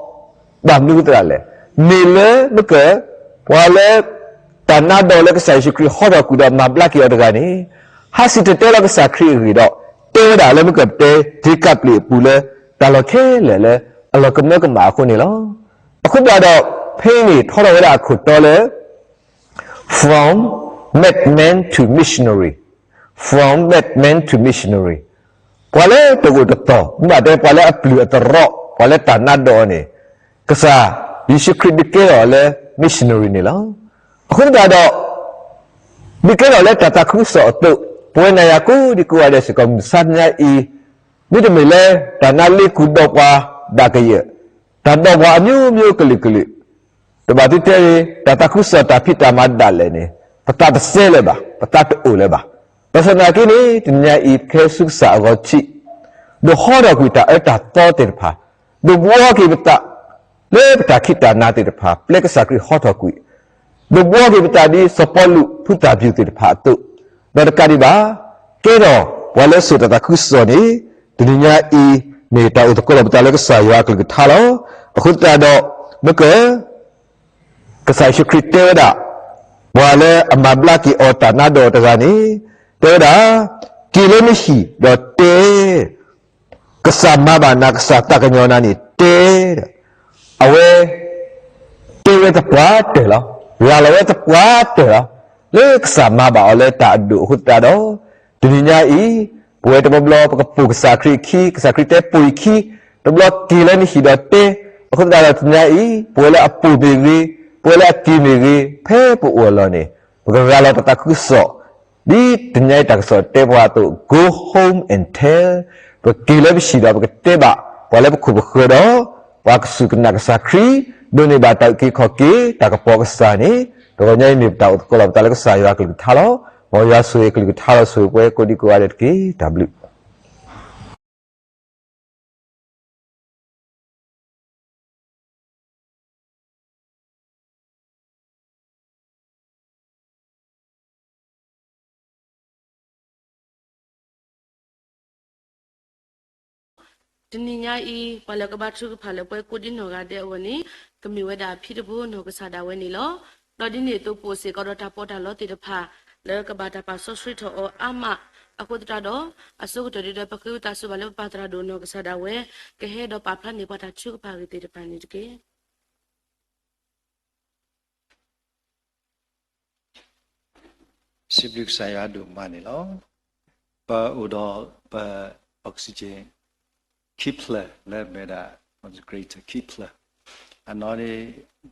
ဘၣ်မနုၤအဃိသတးလဲၣ်. မ့ၢ်လၢမ့ၢ်က ပှၤလၢ တၢ်နါဒီးလၢကစၢ်ယ့ၣ်ၡူးခရံာ်ဟီထီၣ်ကွံာ်ဒီးမၤဘျါက့ၤအီၤတဂၤန့ၣ် ဟးစံၣ်တဲၤတဲလီၤကစၢ်ခရံာ်အဂ့ၢ်ဒီး တဲဝဲဒၣ်လၢမ့ၢ်ကတဲ က့ၤကပျံၤအပူၤလၢ တၢ်လီၢ်ခဲလၢာ်လၢ အလီၢ်ကမၢကမၣ်အဃိန့ၣ်လီၤ. အဃိသတးဒီး ဖဲအံၤန့ၣ် ထီထီၣ်ဝဲဒၣ်အခိၣ်တီလၢ From madman to missionary, From madman to missionary, ပှၤလၢတအိၣ်တတီၢ် မ့ၢ်ဘၣ်တဲပှၤလၢအပျုၢ်အသရီ ပှၤလၢတၢ်နါဒီးအီၤန့ၣ် ကစၢ်ယ့ၣ်ၡူးခရံာ်ဒုးကဲထီၣ်အီၤလၢ missionary န့ၣ်လီၤ. အဃိသတးဒီး ဒုးကဲထီၣ်လၢတၢ်သးခုကစီၣ်အသိး ပဝဲနၤယၤကိးဒံကိးဂၤဒဲးစ့ၢ်ကီး မုၢ်မဆါတနံၤညါအံၤ မ့တမ့ၢ်လၢတၢ်နါလ့ကူဒီးပှၤဒၣ်ကယဲၢ်, တၢ်ဒီးပှၤအမျိုးမျိုးကလုာ်ကလုာ် တဘၣ်သုတဲ တၢ်သးခုကစီၣ်တၢ်ဖံးတၢ်မၤဒၣ်လဲာ်န့ၣ် ပသးတစဲလၢၤဘၣ်, ပသးတအိၣ်လၢၤဘၣ်. ဘၣ်ဆၣ်သနာ်က့န့ၣ် တနံၤညါအံၤ ပကဟဲဆူကစၢ်အဂီၤထံး, ဒုးဟီထီၣ်ကွံာ်တၢ်အၢတၢ်သီသ့ၣ်တဖၣ်, ဒုးဘှီက့ၤပသး လၢပတၢ်ခံးတၢ်နၤသ့ၣ်တဖၣ် ပျဲကစၢ်ခရံာ်ဟီထီၣ်ကွံာ်, ဒုးဘှီက့ၤပသးဒ်စီၤပီလူးဖုသၣ်ဘျုးသ့ၣ်တဖၣ်အသိး, ဒီးတကးဒံးဘၣ် ကဲထီၣ်ပှၤလၢစိာ်တၢ်သးခုကစီၣ်န့ၣ် တနံၤညါအံၤ မ့ၢ်တၢ်အိၣ်သကိးလီၤပသးလၢကစၢ်ယွၤအကလုၢ်ကထါလီၤ. အဃိသတးဒီး မ့ၢ်က ကစၢ်ယ့ၣ်ၡူးခရံာ်တဲဝဲဒၣ် ပှၤလၢအမၤဘျါက့ၤအီၤတၢ်နါဒီးတဂၤန့ၣ် တဲဝဲဒၣ် က့ၤလၢနဟံၣ်ဒီးတဲ ကစၢ်မၤဘၣ်နၤ ကစၢ်သးကညီၤနၤန့ၣ်တဲ အဝဲ တဲဝဲသပှၢ်တၢၢ်လီၤ. ရၤလီၤဝဲသပှၢ်တၢၢ်လီၤ. လၢကစၢ်မၤဘၣ်အီၤလၢတၢ်အဒိၣ်အဃိသတးဒီး တနံၤညါအံၤ ပဝဲတဘျီဘျီ ပကပိာ်ကစၢ်ခရံာ်အခံ ကစၢ်ခရံာ်တဲပိာ်ယခံ, တဘျီက့ၤလၢနဟံၣ်ဒီးတဲ, အဃိသတးဒီးတနံၤညါအံၤ ပဝဲလၢအပိာ်မ့ၢ်ဂ့ၤ, ပဝဲလၢအက့ၤမ့ၢ်ဂ့ၤ, ဖဲပအိၣ်အလီၢ်န့ၣ် ပကရၤလီၤတၢ်သးခုကစီၣ် ဒ်တနံၤညါအံၤတၢ်ကစီၣ်တဲပှၤအသိး Go home and tell, ပက့ၤလၢပဟံၣ်ဒီးပကတဲဘၣ် ပှၤလၢပခိၣ်ပဃၢၤဒီး ပှၤကစူၢ်ကနာ်ကစၢ်ခရံာ် ဒိးန့ၢ်ဘၣ်တၢ်အုၣ်က့ၤခီၣ်က့ၤ တၢ်ကပီၤကစၢ်န့ၣ် တဂီၤညါအံၤမ့ၢ်ပတၢ်အိၣ်သကိးလီၤပသးလၢကစၢ်ယွၤအကလုၢ်ကထါလီၤ. မ်ယွၤဆိၣ်ဂ့ၤအကလုၢ်ကထါလီၤ ဆိၣ်ဂ့ၤပှၤကိးဒံကိးဂၤဒဲးတက့ၢ်. တၢ်ဘျုးတနံၤညါအံၤ ပှၤလၢကဘါထုကဖၣ်လၢပှၤကိးဒံနီၢ်ဂၤဒဲးအဂီၢ်န့ၣ် ကမ့ၢ်ဝဲဒၣ်ဖံတဘိနီၢ်ကစၢ်ဒၣ်ဝဲန့ၣ်လီၤ. ဒီးဒ်န့ၣ်အသိး ပအိၣ်စ့ၢ်ကီးဒီးတၢ်ပီးတၢ်လီသ့ၣ်တဖၣ် လၢကဘၣ်တၢ်ပာ်စီဆှံထီၣ်အီၤအါမး အဃိသတးဒီး အဆိကတၢၢ်ဒ်ဒီး ပဃ့ဝံသးစူၤဘၣ်လၢပပၢ်သရၣ်ဒိၣ်နီၢ်ကစၢ်ဒၣ်ဝဲ ကဟဲဒီးပာ်ဖျါန့ၢ်ပှၤတၢ်ထုကဖၣ်အဂ့ၢ်သ့ၣ်တဖၣ်န့ၣ်တက့ၢ်. စံးဘျုးကစၢ်ယွၤဒိၣ်မးန့ၣ်လီၤ. ပအိၣ်ဒီးပ oxygen ခံဖျၢၣ်လၢမ့ၢ်ဝဲဒၣ် concentrator ခံဖျၢၣ်, အနီၢ်န့ၣ်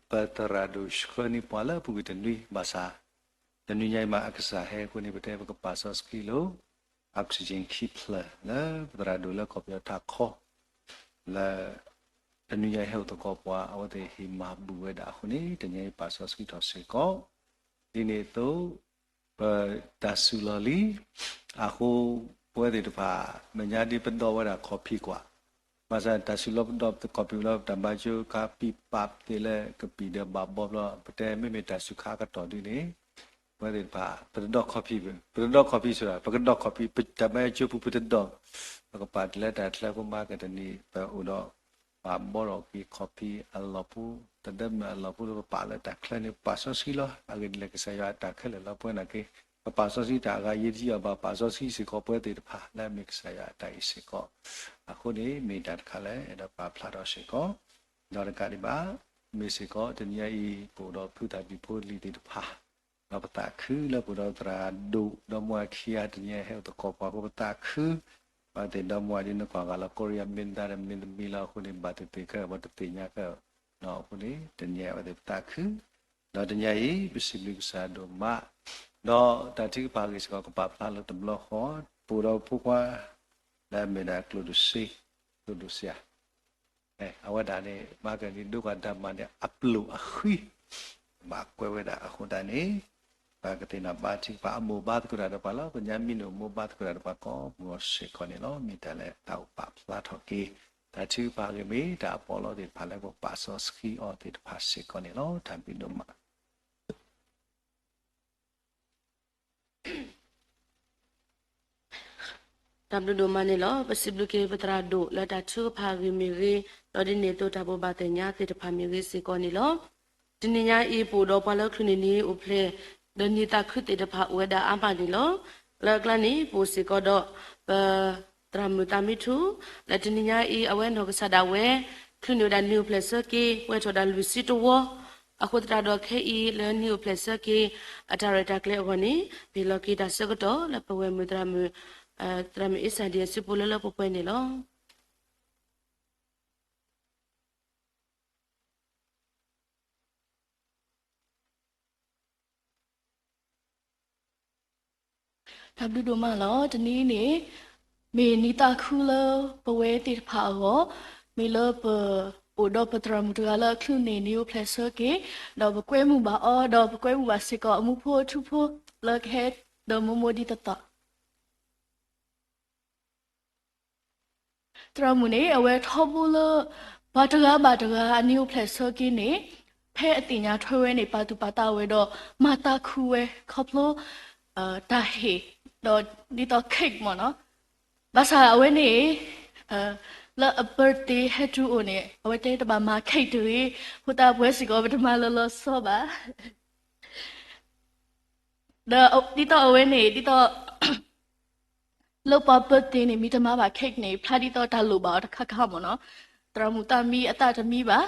ပသရၣ်ဒိၣ်ဆှၢန့ၢ်ပှၤလၢအပူၤကွံာ်တနွံဘၣ်ဆၣ်, တနွံညါအံၤမ့ၢ်အကစၢ်ဟဲအဃိန့ၣ် ပတဲပကပာ်စီဆှံလီၤ oxygen ခံဖျၢၣ်လၢပသရၣ်ဒိၣ်လၢကီၢ်ပယီၤထးခီ လၢ တနွံညါအံၤဟဲအိၣ်သကိးပှၤ အဝဲသ့ၣ်ဟ့ၣ်မၤဘူၣ်ဝဲဒၣ်အဃိန့ၣ် တနံၤအံၤပာ်စီဆှံထီၣ်စ့ၢ်ကီး, ဒ်န့ၣ်အသိး ပတၢ်စူၤလီၤလံ, အဃိ ပဝဲသ့ၣ်တဖၣ် မဲာ်ညါဒ်ပဒီဝဲဒၣ် copy ကွၢ်, ဘၣ်ဆၣ်တၢ်စူၤလီၤပဒီ copy လီၤ ပတၢ်ဘါကၠိခါပံာ်ပာ်သ့ၣ်လၢကပံာ်ဒီးဘၣ်ဘီဘျီ ပတဲမ့မ့ၢ်တၢ်စူၤခါအကတီၢ်ဒ်န့ၣ် ပဝဲသ့ၣ်တဖၣ် ပတဒီ copy ဘၣ်, ပတဒီ copy စ့ၢ်ကီး ပကဒီ copy ပတၢ်ဘါကၠိပူၤပတဒီ, ပကပာ်တၢ်လၢတၢ်ချၢဖိမၤကတနံၤ ပအိၣ်ဒီး ဘၣ်ဘီထီၣ်က့ၤ copy အလီၢ်ဖိ, တဒၢမုၢ်အလီၢ်ဖိလၢပပာ်လၢတၢ်ချၢန့ၣ် ပာ်စီဆှံလီၤ. အဂ့ၢ်ဒ်လဲၣ် ကစၢ်ယွၤအတၢ်ခဲလၢာ်လီၤ ပဝဲန့ၣ်က့ၤ ပပာ်စီဆှံတၢ်အဂၤယံာ်တယံာ်အီၤဘၣ် ပာ်စီဆှံစ့ၢ်ကီးပဝဲသ့ၣ်တဖၣ်လၢအမ့ၢ်ကစၢ်ယွၤအတၢ်အံၤစ့ၢ်ကီး, အဃိန့ၣ် မ့ၢ်တၢ်တခါလၢအဲၣ်ဒိးပာ်ဖျါထီၣ်စ့ၢ်ကီး, ဒီးတကးဒံးဘၣ်, မ့ၢ်စ့ၢ်ကီး တနံၤညါအံၤ ပအိၣ်ဒီးဖုတၢ်ဘံၣ်ဖိလံၤသ့ၣ်တဖၣ် ဒီးပသးခုလၢပအိၣ်ဒီးသရၣ်ဒိၣ် ဒီမါဝၤခံဂၤ တနံၤညါဟဲအိၣ်သကိးပှၤအဃိ ပသးခု, ဘၣ်သ့ၣ်ဒီမါဝၤဒ်နကွၢ်ဂၤလီၤ ကိရံယါမ့ၢ်သါဒီး မ့ၢ်သမံလီၤအဃိန့ၣ် ဘၣ်သ့ၣ်သ့ၣ်ခဲအံၤ ပတသ့ၣ်ညါခဲအံၤ, အဃိန့ၣ် တနံၤညါအံၤအဝဲသ့ၣ်ပသးခု, ဒီးတနံၤညါအံၤ ပစံးဘျုးကစၢ်ဒိၣ်မး, ဒီးတၢ်ထုကဖၣ်အဂ့ၢ်စ့ၢ်ကီး ကပာ်ဖျါလၢတဘျီဃီ, ပအိၣ်ဒီးဖိခွါ လၢအမ့ၢ်ဒၣ်ကျိၣ်ဒိၣ်စ့, ကျိၣ်ဒိၣ်စ့ အဝဲဒၣ်န့ၣ် မၤကနံၤဒိကီၢ်ဒၢမၤန့ၣ် အပျိာ်အဃံ ဘၣ်ကွဲးဝဲဒၣ်အဃိသတးန့ၣ်, ပကသ့ၣ်နီၣ်ဘါထုကဖၣ် အမိၢ်ဘါသကိးတၢ်ဒီးပှၤလီၤ. ပညါမံၤန့ၣ် အမိၢ်ဘါသကိးတၢ်ဒီးပှၤကိးမုၢ်ဂီၤစ့ၢ်ကီးန့ၣ်လီၤ. မ့ၢ်တၢ်လၢတၢ်အိၣ်ပာ်ဖျါထီၣ်က့ၤ တၢ်ထုကဖၣ်ဂ့ၢ်မ့ၢ် တၢ်အပီးလီသ့ၣ်တဖၣ်လၢပပာ်စီဆှံအီၤသ့ၣ်တဖၣ်စ့ၢ်ကီးန့ၣ်လီၤ. တၢ်ဘျုးဒိၣ်မး တၢ်ဘျုးဒိၣ်မးန့ၣ်လီၤ. ပစံးဘျုးက့ၤပသရၣ်ဒိၣ်လၢတၢ်ထုကဖၣ်ဂ့ၢ်မ့ၢ်ဂ့ၤ, ဒီးဒ်န့ၣ်အသိးတၢ်ဘိးဘၣ်သ့ၣ်ညါသ့ၣ်တဖၣ်မ့ၢ်ဂ့ၤစ့ၢ်ကီးန့ၣ်လီၤ. တနံၤညါအံၤ ပအိၣ်ဒီးပှၤလၢချုးန့ၢ်နံၤအိၣ်ဖျဲၣ် ဒီးနံၤသးခုသ့ၣ်တဖၣ်အိၣ်ဝဲဒၣ်အါမးန့ၣ်လီၤ. လၢအကျါန့ၣ် ပအိၣ်စ့ၢ်ကီးဒီး ပသရၣ်မုၣ်သးမံထူၣ် လၢတနံၤညါအံၤ အဝဲနီၢ်ကစၢ်ဒၣ်ဝဲ ချုးန့ၢ်ဝဲဒၣ်နံၤအိၣ်ဖျဲၣ်ဆၢက့ၤ ပှဲၤထီၣ်ဒၣ်လွံၢ်ဆံတဝီ, အဃိသတးဒီးခဲအံၤလၢနံၤအိၣ်ဖျဲၣ်ဆၢက့ၤ အတၢ်ရဲၣ်တၢ်ကျဲၤအဂီၢ်န့ၣ် ပဟ့ၣ်လီၤက့ၤတၢ်ဆၢကတီၢ်လၢပဝဲၢ်မုၣ်သရၣ်မုၣ် သရၣ်မုၣ်အ့စၢ်ဒံအစုပူၤလၢလၢပှဲၤပှဲၤန့ၣ်လီၤ. တၢ်ဘျုးဒိၣ်မးလီၤ. တနံၤအံၤန့ၣ် မ့ၢ်နံၤသးခုလၢပဝဲသ့ၣ်တဖၣ်အဂီၢ်, မ့ၢ်လၢပအိၣ်ဒီးပသရၣ်မုၣ်တဂၤလၢအချုးန့ၢ်နံၤအိၣ်ဖျဲၣ်ဆၢက့ၤ, ဒီးပကွဲမုာ်ဘၣ်အီၤ, ဒီးပကွဲမုာ်ဘၣ်စ့ၢ်ကီးအမူဖိအထူဖိ လၢကဟဲဒီးမိၢ်မိၢ်ဒ်သိးသိး သရၣ်မုၣ်န့ၣ် အဝဲထီဘိလၢ ပှၤတဂၤဘၣ်တဂၤအနံၤအိၣ်ဖျဲၣ်ဆၢက့ၤန့ၣ် ဖဲအသ့ၣ်ညါထွဲဝဲန့ၣ် ပာ်သူၣ်ပာ်သးဝဲဒီး မၤသးခုဝဲခီဖျိ တၢ်ဟ့ၣ် ဒီးဒ်သိး cake မ့ၢ်နီၤ. ဘၣ်ဆၣ်အဝဲန့ၣ် လၢအ birthday ဟဲတုၤအိၣ်န့ၣ် အဝဲတဲတဘၣ်မၤ cake တဂ့ၤ, အဃိသတးပဝဲစ့ၢ်ကီး ပတမၤလၢလီၤဆီဘၣ်. ဒီးဒ်သိးအဝဲန့ၣ် ဒ်သိး လၢပှၤ birthday န့ၣ် မ့ၢ်တမၤဘၣ် cake န့ၣ် ဖျါဒ်သိးတၢ်လိၣ်ဘၣ်အီၤတခါခါမ့ၢ်နီၤ. သရၣ်မုၣ်သးမံအသးတမံဘၣ်.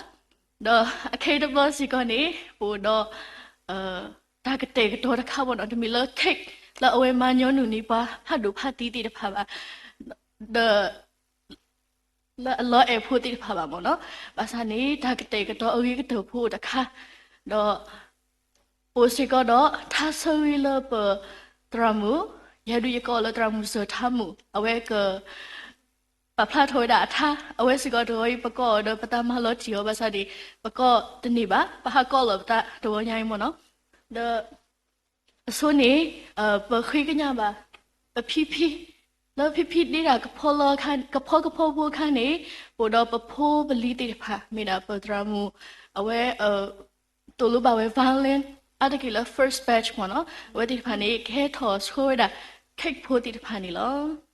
ဒီးအခဲအံၤတဘျီစ့ၢ်ကီးန့ၣ် ပအိၣ်ဒီး တၢ်ကတဲာ်ကတီၤတခါမ့ၢ်နီၤ, တမ့ၢ်လၢ cake လၢအဝဲမၤညီနုၢ်န့ၢ်ပှၤဖးဒိၣ်ဖးသံသ့ၣ်တဖၣ်ဘၣ်, ဒီး လၢအလီၤအဲၣ်ဖိသ့ၣ်တဖၣ်ဘၣ်မ့ၢ်နီၤ. ဘၣ်ဆၣ်န့ၣ် တၢ်ကတဲာ်ကတီၤအဂ့ၤကတၢၢ်ဖိတခါ, ဒီး အိၣ်စ့ၢ်ကီးဒီး ထါဆၢဂ့ၤလၢပသရၣ်မုၣ်, ယဲဒုးယကိးလၢသရၣ်မုၣ်စၢၤထါမုၣ်, အဝဲက ပာ်ဖျါထီၣ်ဝဲဒၣ်အထါ, အဝဲစ့ၢ်ကီးတဂီၤအံၤ ပကိးအီၤဒီးပသးမၤလီၤတံၢ်အီၤ ဘၣ်ဆၣ်န့ၣ် ပကိးတန့ၢ်ဘၣ်, ပဟးကိးလီၤပသးတဂီၤညါအံၤမ့ၢ်နီၤ. ဒီး အဆိန့ၣ် ပဃ့ကညးဘၣ် ပဖံဖံ, လၢဖံဖံဒ့တၢ်ကဖီလီၤ, ကဖီကဖီဖိအခါန့ၣ် ပအိၣ်ဒီးပဖိပလံၤသ့ၣ်တဖၣ် မ့ၢ်ဒၣ်ပသရၣ်မုၣ် အဝဲ သိၣ်လိဘၣ်ဝဲ violin အါတက့ၢ်လၢ first batch မ့ၢ်နီၤ, အဝဲသ့ၣ်တဖၣ်န့ၣ် ကဟဲထီၣ်ဆှၢဝဲဒၣ် cake ဖိသ့ၣ်တဖၣ်န့ၣ်လီၤ.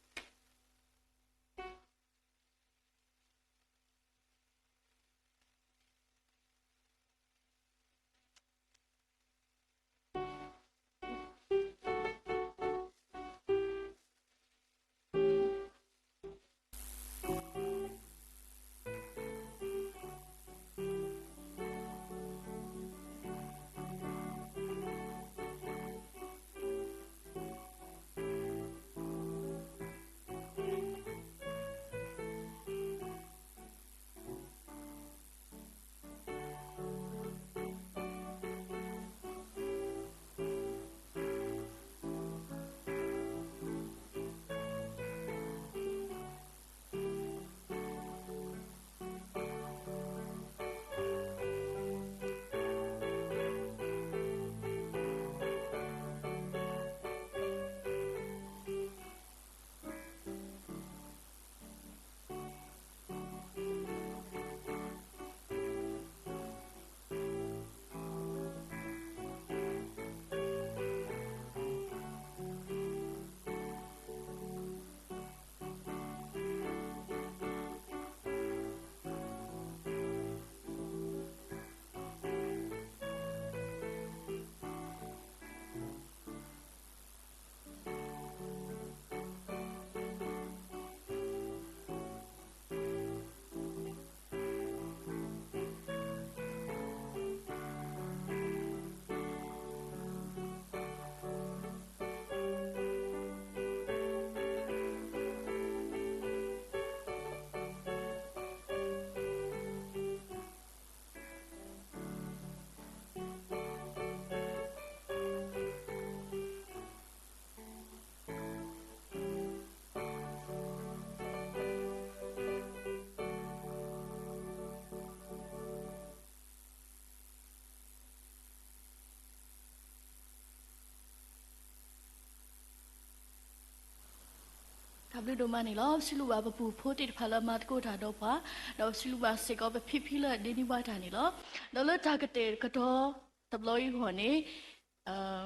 ဒိၣ်ဒိၣ်မးန့ၣ်လီၤ. ပစံးဘျုးဘၣ်ပပုၢ်ဖိသ့ၣ်တဖၣ်လၢအမၤသကိးတၢ်ဒီးပှၤ, ဒီးပစံးဘျုးဘၣ်စ့ၢ်ကီးပဖံဖံလၢအဒ့န့ၢ်ဘၣ်တၢ်န့ၣ်လီၤ. ဒီးလၢတၢ်ကတဲာ်ကတီၤတဘျီအံၤအဂီၢ်န့ၣ်,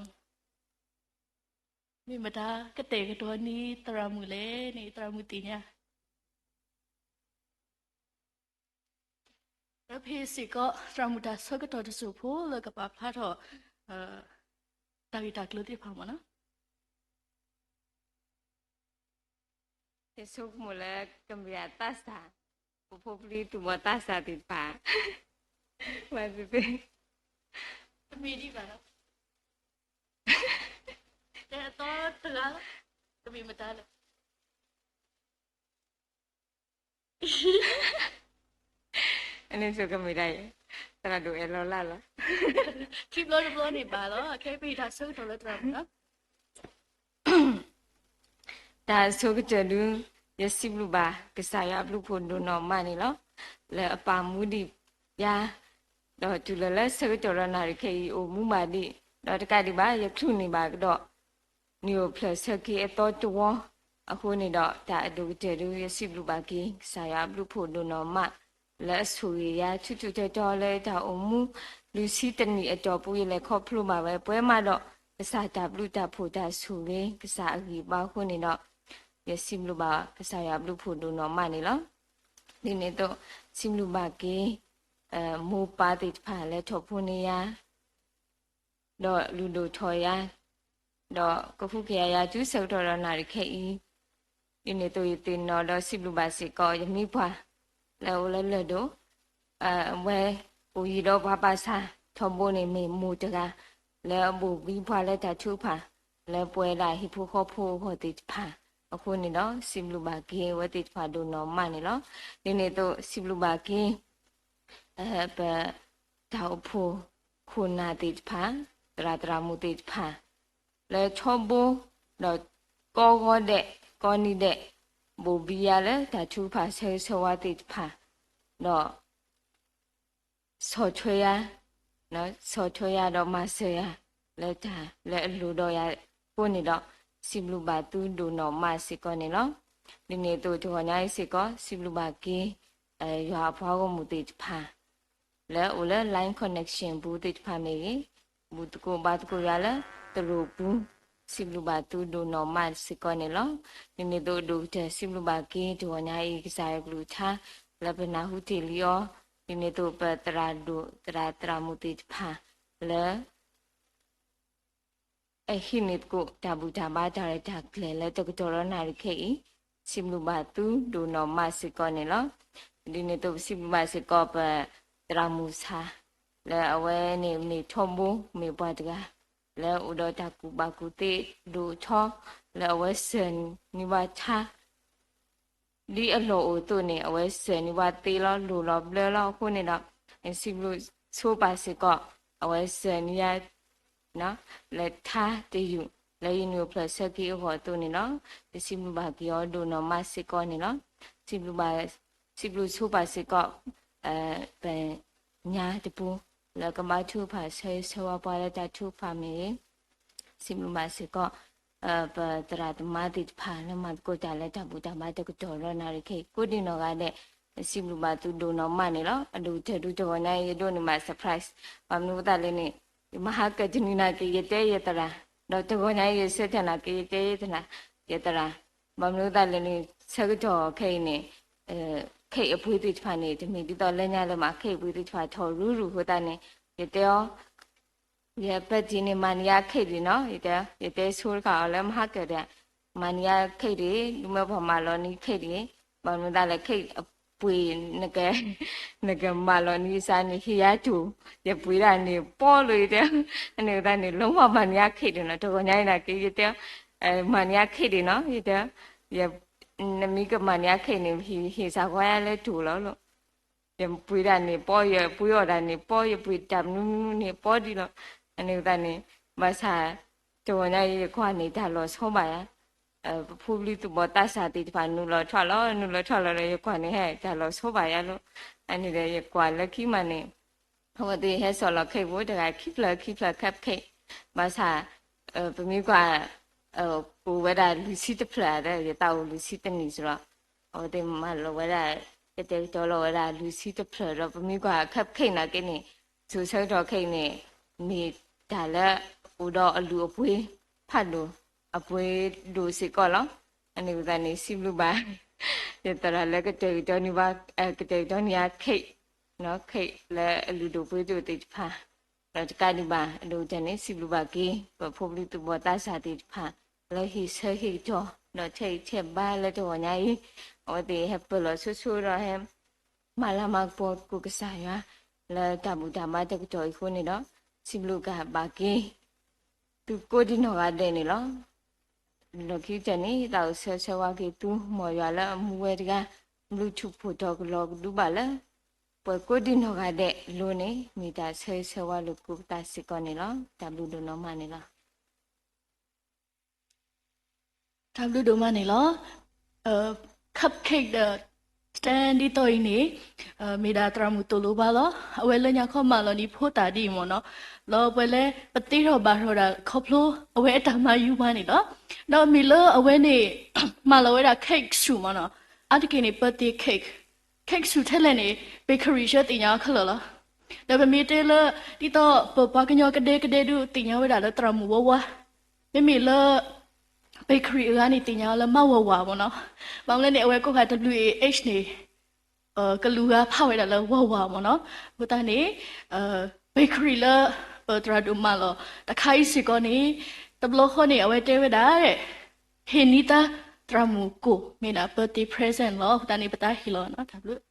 မ့ၢ်မတၤကတဲာ်ကတီၤန့ၢ်သရၣ်မုၣ်လဲၣ်န့ၣ် သရၣ်မုၣ်သ့ၣ်ညါ ဒီးဖဲစ့ၢ်ကီး သရၣ်မုၣ်တၢ်ဆၢကတီၢ်တစိၢ်ဖိလၢကပာ်ဖျါထီၣ် တၢ်ဂ့ၢ်တၢ်ကျိၤသ့ၣ်တဖၣ်မ့ၢ်နီၤ. ယဆိကမိၣ်လၢကမ့ၢ်ဒၣ်သးစၢ်, ပဖိပလံၤသူၣ်ဘီၣ်သးစၢ်သ့ၣ်တဖၣ်, မၤသ့သ့, တမ့ၢ်ဒံးဘၣ်လီၤ, တဲအသီတဂၤလီၤ, တမ့ၢ်မတၤလၢ အန့ၣ်ဆိကမိၣ်ဒၣ်အံၤ, သရၣ်ဒိၣ်အဲၣ်လီၤလၢ်လီၤ, ခံဘျီတဘျီန့ၣ်ဘၣ်လီၤ, ခဲအံၤပဟ့ၣ်တၢ်ဆၢကတီၢ်လၢသရၣ်မုၣ်လီၤ. တၢ်အဆိကတၢၢ်ဒု, ယစံးဘျုးဘၣ်ကစၢ်ယွၤအဘျုးဖှိၣ်ဒိၣ်နီၢ်မးန့ၣ်လီၤ. လၢအပာ်မူဒံးယၤ, ဒီးတုၤလီၤလၢဆၢကတီၢ်ဒီးနၣ်ရံၣ်ခဲအံၤအိၣ်မူဘၣ်ဒံး, ဒီးတကးဒံးဘၣ် ယချုးန့ၢ်ဘၣ်ကဒီး နံၣ်အိၣ်ဖျၢၣ်ဆၢက့ၤအသီတဝီ, အဃိန့ၣ်ဒီး တၢ်အဒိၣ်ကတၢၢ်ဒု ယစံးဘျုးဘၣ်က့ၤ ကစၢ်ယွၤအဘျုးဖှိၣ်ဒိၣ်နီၢ်မး လၢအဆိၣ်ဂ့ၤယၤ ထူးထူးတီၤတီၤလၢတၢ်အိၣ်မူ လွံၢ်ဆံတနံၣ်အတီၢ်ပူၤ ယလဲၤခီဖျိဘၣ်ဝဲ ပှဲၤမးဒီး ကစၢ်တၢ်ဘျုးတၢ်ဖှိၣ်တၢ်ဆိၣ်ဂ့ၤ ကစၢ်အဂံၢ်အဘါအဃိန့ၣ်ဒီး ယစံးဘျုးဘၣ်ကစၢ်ယွၤအဘျုးဖှိၣ်ဒိၣ်နီၢ်မးန့ၣ်လီၤ. ဒ်န့ၣ်အသိး စံးဘျုးဘၣ်က့ၤ မိၢ်ပၢ်သ့ၣ်တဖၣ်လၢထီၣ်ဖိန့ၢ်ယၤ ဒီးလုၢ်ဒိၣ်ထီၣ်ယၤ, ဒီးကဃုကယာ်ယၤတုၤဆၢကတီၢ်ဒီးနၣ်ရံၣ်ခဲအံၤ, ဒ်န့ၣ်အသိးယသ့ၣ်နီၣ်ဒီးစံးဘျုးဘၣ်စ့ၢ်ကီး ယမံၤပှၢ် လၢအအိၣ်လၢလၢၢ်ဒိၣ်, အဝဲအိၣ်ယံၤဒီးပှၤဘၣ်ဆၣ် ထီဘိန့ၣ်မ့ၢ်မိၢ်တဂၤ လၢအဘိၣ်ဘံပှၤလၢတၢ်ထုကဖၣ် လၢပဝဲဒၣ်ဟံၣ်ဖိဃီဖိအဂီၢ်သ့ၣ်တဖၣ်, အဃိန့ၣ်ဒီး စံးဘျုးဘၣ်က့ၤအဝဲသ့ၣ်တဖၣ်ဒိၣ်နီၢ်မးန့ၣ်လီၤ. ဒ်န့ၣ်အသိးစံးဘျုးဘၣ်က့ၤ ပ တၢ်အိၣ်ဖှိၣ်ခိၣ်နၢ်သ့ၣ်တဖၣ်, သရၣ်သရၣ်မုၣ်သ့ၣ်တဖၣ်, လၢထီဘိ, ဒီးကိးဂီၤဒဲး, ကိးနံၤဒဲး, ဘိၣ်ဘံယၤလၢတၢ်ထုကဖၣ်ဆၢဂ့ၤဆၢဝါသ့ၣ်တဖၣ်, ဒီး ဆီၣ်ထွဲယၤ, ဆီၣ်ထွဲယၤဒီးမၤစၢၤယၤ, လၢတၢ်လၢအလိၣ်ဒီးယၤအဃိန့ၣ်ဒီး, စံးဘျုးဘၣ်သုဒိၣ်နီၢ်မးစ့ၢ်ကီးန့ၣ်လီၤ. ဒ်န့ၣ်အသိးတဂီၤညါအံၤစ့ၢ်ကီး စံးဘျုးဘၣ်က့ၤ ယွၤအပှၤဂီၢ်မုၢ်သ့ၣ်တဖၣ် လၢအအိၣ်လၢ line connection ပူၤသ့ၣ်တဖၣ်မ့ၢ်ဂ့ၤ, ဘူၣ်သကိးဘါသကိးယွၤလၢသရိာ်ပူၤ, စံးဘျုးဘၣ်သုဒိၣ်နီၢ်မးစ့ၢ်ကီးန့ၣ်လီၤ. ဒ်န့ၣ်အသိးအဒိၣ်ကတၢၢ်စံးဘျုးဘၣ်က့ၤတဂီၤညါအံၤ ကစၢ်ယွၤကလုၢ်ကထါ လၢပနၢ်ဟူတ့ၢ်လံအီၤ, ဒ်န့ၣ်အသိးပသရၣ်ဒိၣ်သရၣ်သရၣ်မုၣ်သ့ၣ်တဖၣ် လၢ အဟံးန့ၢ်သကိးတၢ်ဘူၣ်တၢ်ဘါတၢ်ရဲၣ်တၢ်ကျဲၤလၢတကတီၢ်လၢနၣ်ရံၣ်ခဲအံၤ, စံးဘျုးဘၣ်သုဒိၣ်နီၢ်မးစ့ၢ်ကီးန့ၣ်လီၤ. ဒ်န့ၣ်အသိးပစံးဘျုးဘၣ်စ့ၢ်ကီးပသရၣ်မုၣ်ဆၣ်, လၢအဝဲန့ၣ်မ့ၢ်ထီဘိမ့ၢ်ပှၤတဂၤ, လၢအိၣ်ဒီးတၢ်ကူၣ်ဘၣ်ကူၣ်သ့ဒိၣ်ထီ, လၢအဝဲစၢၤန့ၢ်ဘၣ်ထါ ဒ်အလီၢ်အိၣ်အသိးန့ၣ် အဝဲစၢၤန့ၢ်ဘၣ်သ့လီၤ လိၤလီၤဘျၢလီၤအဃိန့ၣ်ဒီး, ယစံးဘျုးဆိပာ်စ့ၢ်ကီး အဝဲစၢၤန့ၢ်ယၤ လၢထါတယုၢ် လၢယနံၣ်အိၣ်ဖျၢၣ်ဆၢက့ၤအဂီၢ်အသိးန့ၣ်လီၤ. ယစံးဘျုးဘၣ်က့ၤအီၤဒိၣ်နီၢ်မးစ့ၢ်ကီးန့ၣ်လီၤ. စံးဘျုးဘၣ်, စံးဘျုးဆိပာ်စ့ၢ်ကီး ပညါတပူၤ လၢကဘါထုကဖၣ်ဆၢဂ့ၤဆၢဝါပှၤလၢတၢ်ထုကဖၣ်မ့ၢ်ဂ့ၤ, စံးဘျုးဘၣ်စ့ၢ်ကီး ပသရၣ်သမါသ့ၣ်တဖၣ်လၢမၤသကိးတၢ်လၢတၢ်ဘူၣ်တၢ်ဘါတကတီၢ်လၢနၣ်ရံၣ်ခဲအံၤ ကိးဒံနီၢ်ဂၤဒဲး, စံးဘျုးဘၣ်သုဒိၣ်နီၢ်မးန့ၣ်လီၤ. အဒိၣ်ကတၢၢ်ဒုတဂီၤညါအံၤ ယဒိးန့ၢ်ဘၣ် surprise ဘၣ်မနုၤအဃိသတးလဲၣ်န့ၣ်, ယမၤဟါကၢၣ်တနံၤနာ်က့ၤ ယတဲယသရၣ်, ဒီးတဂီၤညါအံၤ ယဆၢထၢၣ်နာ်က့ၤ ယတဲယသရၣ်, ယသရၣ်, ဘၣ်မနုၤအဃိသတးလဲၣ်န့ၣ် ဆၢကတီၢ်ခဲအံၤန့ၣ် ခဲအံၤအပှ့ၤသ့ၣ်တဖၣ်န့ၣ် တမ့ၢ်ဒ်သိးလၢညါလၢၤမး ခဲအံၤအပှ့ၤသ့ၣ်တဖၣ်ထီၣ်ရူၤရူၤအဃိသတးန့ၣ် ယတဲအီၤ ယပၢတံၢ်န့ၣ် မၤန့ၢ်ယၤခဲအံၤဒံးနီၤ, ယတဲ, ယတဲဆိတခါအီၤလၢမဟါကၢၣ်ဒီး, မၤန့ၢ်ယၤခဲအံၤဒံး, ဒုးမၢပှၤမၤလီၤန့ၢ်ခဲအံၤဒံး, ဘၣ်မနုၤသးလဲၣ်ခဲအံၤအပှ့ၤ နကမၤလီၤန့ၢ်စ့ၢ်န့ၣ် ဟ့ၣ်ယၤတူၢ်, ယပှ့ၤဒၣ်န့ၣ်ပီလိာ်ယတဲ, အန့ၣ်သတးန့ၣ် လီၤမၢ်မၤန့ၢ်ယၤခဲအံၤဒံးနီၤ, တဂီၤညါအံၤနာ်က့ၤ ယတဲ, မၤန့ၢ်ယၤခဲအံၤဒံးနီၤ, ယတဲ နမ့ၢ်ကမၤန့ၢ်ယၤခဲအံၤန့ၣ် ဟ့ၣ်စ့ၢ်ကီးယၤလၢတူၢ်လီၤလီၤ. ယပှ့ၤဒၣ်န့ၣ်ပီ, ယပှ့ၤအီၣ်ဒၣ်န့ၣ်ပီ, ယပှ့ၤတၢ်မနုၤမနုၤန့ၣ်ပီဒံးလီၤ. အန့ၣ်သတးန့ၣ် ဘၣ်ဆၣ် တဂီၤညါအံၤယကွၢ်န့ၣ်တၢ်လီၤဆီဘၣ်ယၤ, ပဖိပလံၤသူၣ်ဘီၣ်သးစၢ်သ့ၣ်တဖၣ်နုာ်လီၤထီၣ်လီၤ နုာ်လီၤထီၣ်လီၤဒီး ယကွၢ်န့ၣ်ဟဲတၢ်လီၤဆီဘၣ်ယၤလီၤ. အန့ၣ်ဒီးယကွၢ်လၢခံမးန့ၣ် အဝဲသ့ၣ်ဟဲစိာ်လီၤခဲအံၤဖိတဂၤ ခံဖျၢၣ်ခံဖျၢၣ် cupcake, ဘၣ်ဆၣ် ပမ့ၢ်ကွၢ် အိၣ်ဝဲဒၣ်လွံၢ်ဆံတဖျၢၣ်ဒီး ယသးအိၣ်လွံၢ်ဆံတနံၣ်စ့ၢ်ကီး, အဝဲသ့ၣ်မၤလီၤဝဲဒၣ် ကတဲာ်ကတီၤလီၤဝဲဒၣ်လွံၢ်ဆံတဖျၢၣ်ဒီး ပမ့ၢ်ကွၢ် cupcake နာ်က့န့ၣ်, ဆိဆၢကတီၢ်ခဲအံၤန့ၣ် မ့ၢ်တၢ်လၢအိၣ်ဒီးအလုၢ်အပှ့ၤဖးဒိၣ် အပှ့ၤဒိၣ်စ့ၢ်ကီးလီၤ. အန့ၣ်အဃိသတးန့ၣ် စံးဘျုးဘၣ် ယသရၣ်လၢကတဲာ်ကတီၤန့ၢ်ဘၣ် ကတဲာ်ကတီၤန့ၢ်ယၤ cake, cake လၢအလုၢ်ဒိၣ်ပှ့ၤဒိၣ်သ့ၣ်တဖၣ် ဒီးတကးဒံးဘၣ် အဒိၣ်ကတၢၢ်န့ၣ် စံးဘျုးဘၣ်က့ၤ ပဖိပလံၤသူၣ်ဘီၣ်သးစၢ်သ့ၣ်တဖၣ် လၢဟ့ၣ်ဆၢဟ့ၣ်ကတီၤ ဒီးထဲးဂံၢ်ထဲးဘါလၢတဂီၤညါအံၤ, အဝဲသ့ၣ်ဟဲပၢၢ်လီၤဆိဆိဒီးဟဲ မၤလၤမၤကပီၤသကိးကစၢ်ယွၤ လၢတၢ်ဘူၣ်တၢ်ဘါတကတီၢ်အံၤအဃိန့ၣ်ဒီး စံးဘျုးက့ၤဘၣ်က့ၤ သုကိးဒံနီၢ်ဂၤဒဲးန့ၣ်လီၤ. လီၢ်ခံကတၢၢ်န့ၣ် သးအိၣ်ဆၢဂ့ၤဆၢဝါက့ၤသု မ်ယွၤလၢအမူဝဲတဂၤ ဘျုးထူၣ်ဖှိၣ်တီၤကလီၤကဒုဘၣ်လၢ ပှၤကိးဒံနီၢ်ဂၤဒဲးအလိၤန့ၣ် မ့ၢ်တၢ်ဆၢဂ့ၤဆၢဝါလိာ်သကိးပသးစ့ၢ်ကီးန့ၣ်လီၤ. တၢ်ဘျုးဒိၣ်နီၢ်မးန့ၣ်လီၤ. တၢ်ဘျုးဒိၣ်မးန့ၣ်လီၤ. cupcake ဒီး stand ဒ်သိးအံၤန့ၣ် မ့ၢ်ဒၣ်သရၣ်မုၣ်သိၣ်လိဘါလီၤ. အဝဲလၢညါခီမၢ်လီၤန့ၢ်ဖိသၣ်ဒ်အံၤမ့ၢ်နီၤ, ဒီးပှၤလၢပသ့ထီၣ်ဘၣ်ထီၣ်ဒၣ်ခီဖျိအဝဲအတၢ်မၤယူၤမးန့ၣ်လီၤ. ဒီးမ့ၢ်လၢအဝဲန့ၣ် မၢ်လီၤဝဲဒၣ် cake ဆူၣ်မ့ၢ်နီၤ, အါတက့ၢ်န့ၣ် birthday cake, cake ဆူၣ်ထဲလဲၣ်န့ၣ် bakery ဆၢသ့ၣ်ညါအီၤခဲလၢာ်လီၤ. ဒီးပမ့ၢ်တဲလၢ ဒ်သိးပပှၤကညီကဒဲကဒဲဒုးသ့ၣ်ညါဝဲဒၣ်လၢသရၣ်မုၣ်ဝီဝါ, မ့မ့ၢ်လၢ bakery အဂၤန့ၣ် သ့ၣ်ညါအီၤလၢမါဝီဝါမ့ၢ်နီၤ. ဘၣ်မနုၤလဲၣ်န့ၣ် အဝဲကိးဂၤ W A H န့ၣ် ကလူၤဂၤဖးဝဲဒၣ်လၢဝီဝါမ့ၢ်နီၤ. အဃိသတးန့ၣ် bakery လၢ ပသရၣ်ဒိၣ်မၢ်လီၤတခါအံၤစ့ၢ်ကီးန့ၣ် တဘျီဃီန့ၣ် အဝဲတဲဝဲဒၣ် ဟ့ၣ်န့ၢ်သးသရၣ်မုၣ်ကိၣ် မ့ၢ်ဒၣ် birthday present လီၤ. အဃိသတးန့ၣ် ပသးဟ့ၣ်လီၤနီၤ. တၢ်ဘျုး ဒီး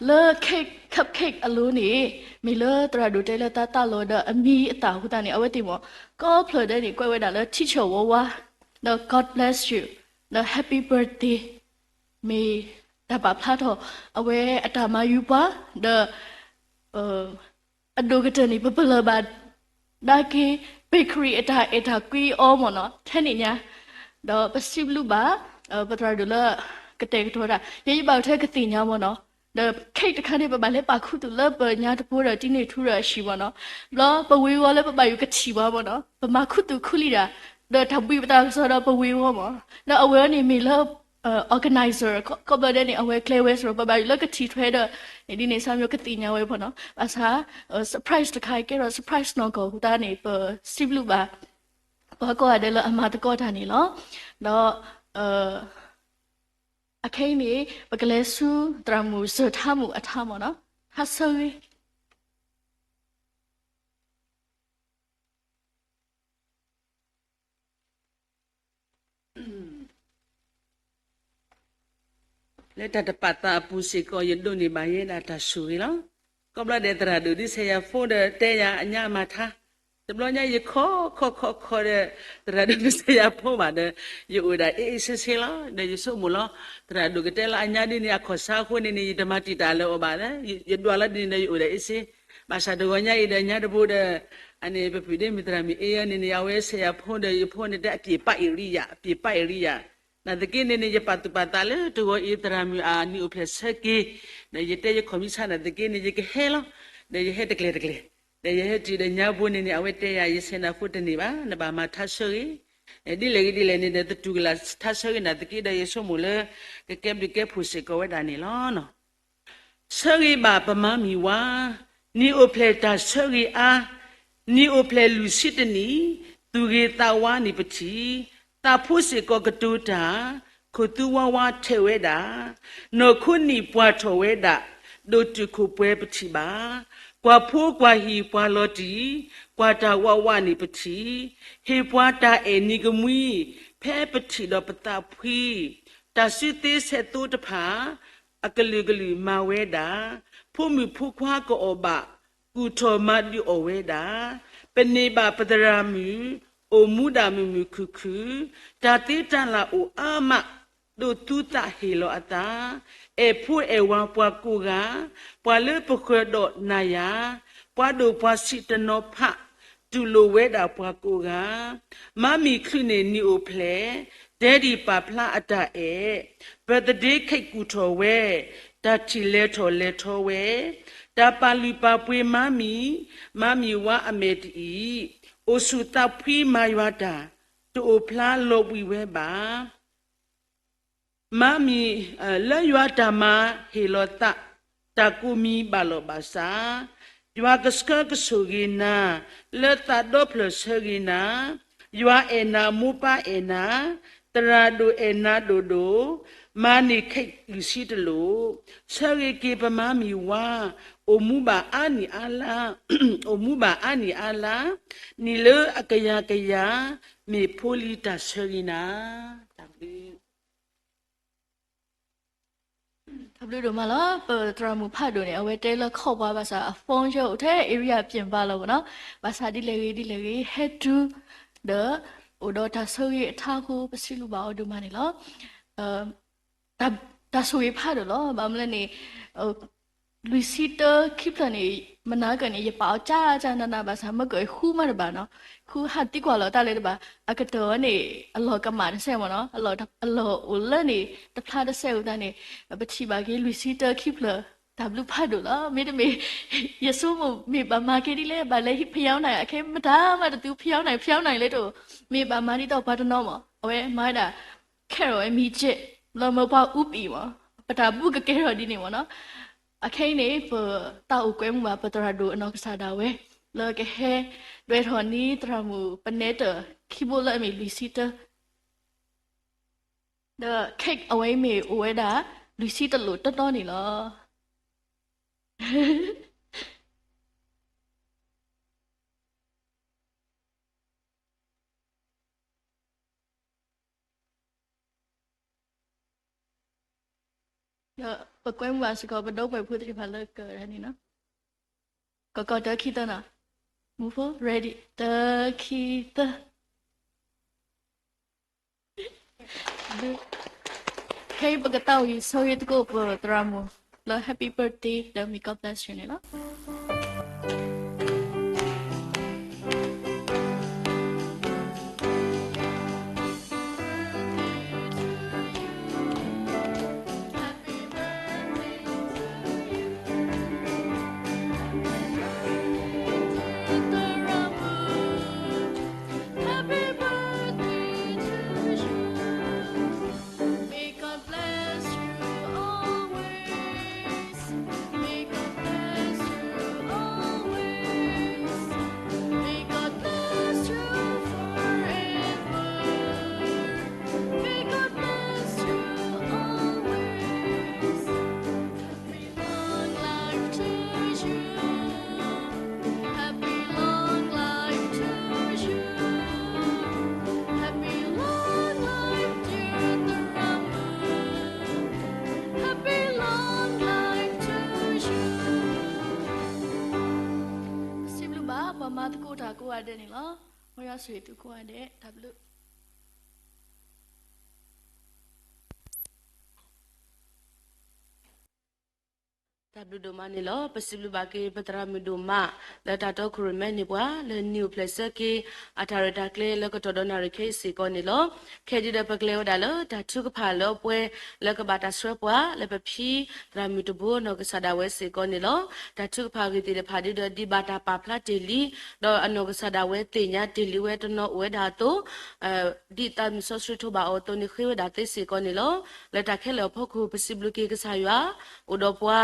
လၢ cake, cupcake အလိၤန့ၣ် မ့ၢ်လၢသရၣ်ဒိၣ်တဲလၢသးသးလီၤဒီး အမံၤအသၣ်အဃိသတးန့ၣ် အဝဲသ့ၣ်မ့ၢ် ကိးဖျၢၣ်ဒဲးန့ၣ် ကွဲးဝဲဒၣ်လၢ teacher ဝီဝါ, ဒီး God bless you, ဒီး Happy birthday, မ့ၢ်တၢ်ပာ်ဖျါထီၣ် အဝဲအတၢ်မၤယူၤပှၤ ဒီး အဒိၣ်ကတၢၢ်န့ၣ် ပပလၢၢ်ဘၣ် ဒၣ်က့ၤ bakery အတၢ်အဲၣ်တၢ်ကွံအီၤမ့ၢ်နီၤ ထဲန့ၣ်ညါ, ဒီးပစံးဘျုးဘၣ် ပသရၣ်ဒိၣ်လၢ ကတဲာ်ကတီၤတၢ် ယဲယဘၣ်အိၣ်ထဲကသ့ၣ်ညါမ့ၢ်နီၤ, ဒီး cake တခါန့ၣ် ပဘၣ်လဲၤပာ်ခူသူၣ်လၢပညါတဘိဒီးတံၤန့ၢ်ထူဒီးအဟံၣ်မ့ၢ်နီၤ, ဘျီပဝ့ၤဝီၤလၢပဘၣ်ယိၣ်ကထံၣ်ဘၣ်မ့ၢ်နီၤ, ပမၤခူသူၣ်ခူလံတၢ် ဒီးတၢ်ဘှံးပသးကစီဒီးပဝ့ၤဝီၤမ့ၢ်, ဒီးအဝဲန့ၣ်မ့ၢ်လၢ organizer ခီဖျိဒဲးန့ၣ် အဝဲကျဲဝဲစ့ၢ်ကီး ပဘၣ်ယိၣ်လၢကထံၣ်ထွဲဒီး ဒ်န့ၣ် ဆၣ်မံကသ့ၣ်ညါဝဲဖီနီၤ, ဘၣ်ဆၣ် surprise တခါအံၤကဲထီၣ် surprise နီၢ်ကီၢ်အဃိသတးန့ၣ် ပစံးဘျုးဘၣ် ပှၤကိးဂၤဒဲးလၢအမၤသကိးတၢ်န့ၣ်လီၤ. ဒီး အခဲအံၤန့ၣ် ပကလဲၤဆူသရၣ်မုၣ်စၢၢ်ထါမုၣ်အထါမ့ၢ်နီၤ, ထါဆၢဂ့ၤ လၢတၢ်တပာ်သးအပူၤစ့ၢ်ကီး ယဒိးန့ၢ်ဘၣ်ယဲဒၣ်တၢ်ဆိၣ်ဂ့ၤလီၤ. ကိးဘျီဒဲးသရၣ်ဒိၣ်ဒုးစဲးယၤဖိဒီးတဲယၤအညါမၤထါ, တဘျီညါယခီခီခီခီဒီး သရၣ်ဒိၣ်ဒုးစဲးယၤဖိဘၣ်ဒီး ယအိၣ်ဒၣ်အ့ၣ်အ့ၣ်ဆ့ဆ့လီၤ. ဒီးယဆိကမိၣ်လီၤ သရၣ်ဒိၣ်ကတဲလၢအညါဒ်န့ၣ် အခီၣ်ဆါအဃိန့ၣ်န့ၣ် ယတမၤတံာ်တာ်လၢအီၤဘၣ်, ယဒွးလီၤဒ်န့ၣ်ဒီးယအိၣ်ဒၣ်အ့ၣ်ဆ့, ဘၣ်ဆၣ်တဂီၤညါအံၤဒီးညါတဘိဒီး အန့ၣ် ပပုၢ်ဒ့မုၣ်သရၣ်မုၣ်အ့ၣ်အန့ၣ်န့ၣ် အဝဲစဲးယၤဖိဒီးယဖိန့ၣ်တဲအပျ့ၤပာ်အ့ၣ်ရံယၤ အပျ့ၤပာ်အ့ၣ်ရံယၤ, နာ်သက့န့ၣ်န့ၣ် ယပာ်သူၣ်ပာ်သးလၢတဂီၤအံၤ သရၣ်မုၣ်အနံၣ်အိၣ်ဖျဲၣ်ဆၢက့ၤ, ဒီးယတဲယခီၣ်မံဆါနာ်သက့န့ၣ် ယကဟဲလီၤ, ဒီးယဟဲတကျဲၤတကျဲၤ, ဒီးယဟဲတုၤဒီးညါဘိန့ၣ်န့ၣ် အဝဲတဲယၤ ယဆဲးနၤဖိတန့ၢ်ဘၣ်, နဘၣ်မၤထါဆၢဂ့ၤ, ဒ်လဲၣ်ဂ့ၤဒ်လဲၣ်န့ၣ်ဒီး သတူၢ်ကလာ်ထါဆၢဂ့ၤနာ်သက့ဒီး ယဆိကမိၣ်လၢ ကကဲဘျုးကဲဖှိၣ်စ့ၢ်ကီးဝဲဒၣ်န့ၣ်လီၤ. ဆၢဂ့ၤဘၣ်ပမါမံၤဝါ, နံၣ်အိၣ်ဖျဲၣ်တၢ်ဆၢဂ့ၤအါ, နံၣ်အိၣ်ဖျဲၣ်လွံၢ်ဆံတနံၣ်, သူၣ်ဂ့ၤသးဝါန့ၣ်ပထံၣ်, သးဖိစ့ၢ်ကီးကတိၤတၢ်, ခိၣ်သူဝါဝါထဲးဝဲဒၣ်, နီၢ်ခိနံၣ်ပှၢ်ထီၣ်ဝဲဒၣ်, ဒိၣ်တုာ်ခိၣ်ပှဲၤပထံၣ်ဘၣ်, ကွၢ်ဖိကွၢ်ဟံၣ်ပှၤလီၤတံၢ်, ကွၢ်တၢ်ဝးဝးန့ၣ်ပထံၣ်, ဟ့ၣ်ပှၤတၢ်အဲၣ်နံၤကမှံ, ဖဲပထံၣ်ဒီးပသးဖှံ, တၢ်စုသ့ဆဲးသိတဖၣ် အကလုာ်ကလုာ်မၤဝဲဒၣ်, ဖိမုၣ်ဖိခွါကအီၣ်ဘၣ်, ကူၣ်ထီၣ်မၤဒုးအီၣ်ဝဲဒၣ်, ပန့ၢ်ဘၣ်ပသရၣ်မုၣ်, အိၣ်မူဒၣ်မုာ်မုာ်ခုၣ်ခုၣ်, တၢ်သ့တၢ်လၢ်အိၣ်အါမး, ဒိးသူသးဟ့ၣ်လီၤအသး, အဲၣ်ဖိအဲၣ်ဝၤပှၤကိးဂၤ, ပှၤလၢပဃၢၤဒီးနၤယၤ, ပှၤဒိၣ်ပှၤဆံးတနီၤဖး, တူၢ်လိာ်ဝဲဒၣ်ပှၤကိးဂၤ, မါမံၤချုးန့ၢ်နံၣ်အိၣ်ဖျဲၣ်, တဲဒံၣ်ပာ်ဖျါအတၢ်အဲၣ်, birthday cake ကူၣ်ထီၣ်ဝဲ, တၢ်ထံၣ်လဲၤထီၣ်လဲၤထီဝဲ, တၢ်ပာ်လုၢ်ပာ်ပှ့ၤမါမံၤ, မါမံၤဝါအမဲာ်တအံၤ, အိၣ်ဆူၣ်သးဖှံမၤယွၤတၢ်, တအိၣ်ဖျါလီၤဘှံးဝဲဘၣ်. မၤမံၤ, လၢယွၤတၢ်မၤဟ့ၣ်လီၤသး, တၢ်ကိးမံၤဘၣ်လီၤဘၣ်စး, ယွၤကဆှၢကဆိၣ်ဂ့ၤနၤ, လၢသးဒီဖျၢၣ်ဆၢဂ့ၤနၤ, ယွၤအဲၣ်နၤ မိၢ်ပၢ်အဲၣ်နၤ, သရၣ်ဒိၣ်အဲၣ်နၤဒိၣ်ဒိၣ်, မၤန့ၢ်ခဲလွံၢ်ဆံတလိၣ်, ဆၢဂ့ၤက့ၤပမၤမံၤဝါ, အိၣ်မူဘၣ်အါနံၣ်အါလါ, အိၣ်မူဘၣ်အါနံၣ်အါလါ, နံၣ်လၢအကယၤကယၤ, မ့ၢ်ဖိလံၤတၢ်ဆၢဂ့ၤနၤ. တၢ်ဘျုး တၢ်ဘျုးဒိၣ်မးလီၤ. ပသရၣ်မုၣ်ဖးဒိၣ်န့ၣ် အဝဲတဲလၢခီၣ်ပှၤဘၣ်ဆၣ် အ phone ယအိၣ်ထဲ area အပြင်ဘၣ်လီၤမ့ၢ်နီၤ, ဘၣ်ဆၣ်ဒ်လဲၣ်ဂ့ၤဒ်လဲၣ်ဂ့ၤ ဟဲတုၤ ဒီး အိၣ်ဒီးတၢ်ဆိၣ်ဂ့ၤအထါအဃိ ပစံးဘျုးဘၣ်အီၤဒိၣ်မးန့ၣ်လီၤ. တၢ်ဆိၣ်ဂ့ၤဖးဒိၣ်လီၤ. ဘၣ်မနုၤလဲၣ်န့ၣ် လွံၢ်ဆံတၢခံဖျၢၣ်န့ၣ် မနၤကၢၢ်န့ၣ် ယပာ်အီၤကၢ်ကၢ်နးနးဘၣ်ဆၣ် မ့ၢ်ကၢၢ်ဃုမးတဘၣ်နီၤ, ဃုဟးသံကွၢ်လီၤတၢ်လၢတဘၣ်, အကတၢၢ်ဝဲန့ၣ် အလီၢ်ကမၣ်တစဲးမ့ၢ်နီၤ, အလီၢ်အိၣ်လၢန့ၣ် တဖျါတစဲးအဃိသတးန့ၣ် ပထံၣ်ဘၣ်က့ၤလွံၢ်ဆံတၢခံဖျၢၣ် တၢ်ဘျုးဖးဒိၣ်လီၤ. မ့တမ့ၢ် ယဆိကမိၣ်မ့ၢ်ဘၣ်မၤက့ၤဒ်လဲၣ် ဘၣ်လဲၤဟံးဖယီနၢ် အခဲမတၤမးတသူ ဖယီနၢ် ဖယီနၢ်လၢတအိၣ်, မ့ၢ်ဘၣ်မၤဒ်သိးပှၤတနီၤမး အဝဲမၤဝဲဒၣ် ခဲထီၣ်ဝဲမံၤကဲး လၢမၢပှၤအူပံာ်မး ပတၢ်ဘူၣ်ကကဲထီၣ်ဒ်န့ၣ်မ့ၢ်နီၤ. အခဲအံၤန့ၣ် ပသးအိၣ်ကွဲမုာ်ဘၣ်ပသရၣ်ဒိၣ်အနီၢ်ကစၢ်ဒၣ်ဝဲ လၢကဟဲဒွဲၣ်ထီၣ်န့ၢ်သရၣ်မုၣ်ပနဲတၢၢ်ခံဘိလၢအမ့ၢ်လွံၢ်ဆံတၢ ဒီး cake အဝဲအံၤမ့ၢ်အိၣ်ဝဲဒၣ် လွံၢ်ဆံတလိၣ်တီတီန့ၣ်လီၤ. ဒီးပကွဲမုာ်ဘၣ်စ့ၢ်ကီး ပဒီပုၢ်ဝဲၢ်ဖိသ့ၣ်တဖၣ်လၢကန့ၣ်လီၤ. ကီၢ်ကီၢ်တၢခံသၢနီၤ, move forward, ready, တၢခံသၢ. ခဲအံၤပကသးဝံၣ်ဆိၣ်ဂ့ၤသကိးပသရၣ်မုၣ်လၢ Happy birthday ဒီး May God bless you န့ၣ်လီၤ. Sibluba ပှၤမၤသကိးတၢ်ကိးဂၤဒဲးန့ၣ်လီၤ. မ်ယွၤဆိၣ်ဂ့ၤသုကိးဂၤဒဲး တၢ်ဘျုး တၢ်ဘျုးဒိၣ်မးန့ၣ်လီၤ. ပစံးဘျုးဘၣ်က့ၤ ပသရၣ်မုၣ်ဒိၣ်မး လၢတၢ်တီခိၣ်ရိၣ်မဲန့ၢ်ပှၤ လၢနံၤအိၣ်ဖျဲၣ်ဆၢက့ၤ အတၢ်ရဲၣ်တၢ်ကျဲၤလၢကတီၢ်ဒီးနၣ်ရံၣ်ခဲအံၤစ့ၢ်ကီးန့ၣ်လီၤ. ခဲဒုဒီးပကလဲၤဝဲဒၣ်လၢတၢ်ထုကဖၣ်လၢအပှဲၤ လၢကဘၣ်တၢ်ဆှၢပှၤ လၢပဖံသရၣ်မုၣ်တဘိနီၢ်ကစၢ်ဒၣ်ဝဲစ့ၢ်ကီးန့ၣ်လီၤ. တၢ်ထုကဖၣ်အဂ့ၢ်သ့ၣ်တဖၣ်ဒုဒီးဒံးဘၣ်တၢ်ပာ်ဖျါတ့ၢ်လံ ဒီးအနီၢ်ကစၢ်ဒၣ်ဝဲသ့ၣ်ညါတ့ၢ်လံဝဲတနီၤအိၣ်ဝဲဒၣ်အသိး ဒ်သးမုၢ်စီဆှံထိးဘၣ်အီၤအသိးန့ၣ် ဃ့ဝဲဒၣ်သ့စ့ၢ်ကီးန့ၣ်လီၤ. လၢတၢ်ခဲလၢာ်အဖီခိၣ် ပစံးဘျုးက့ၤကစၢ်ယွၤ အိၣ်ဒီးပှၤ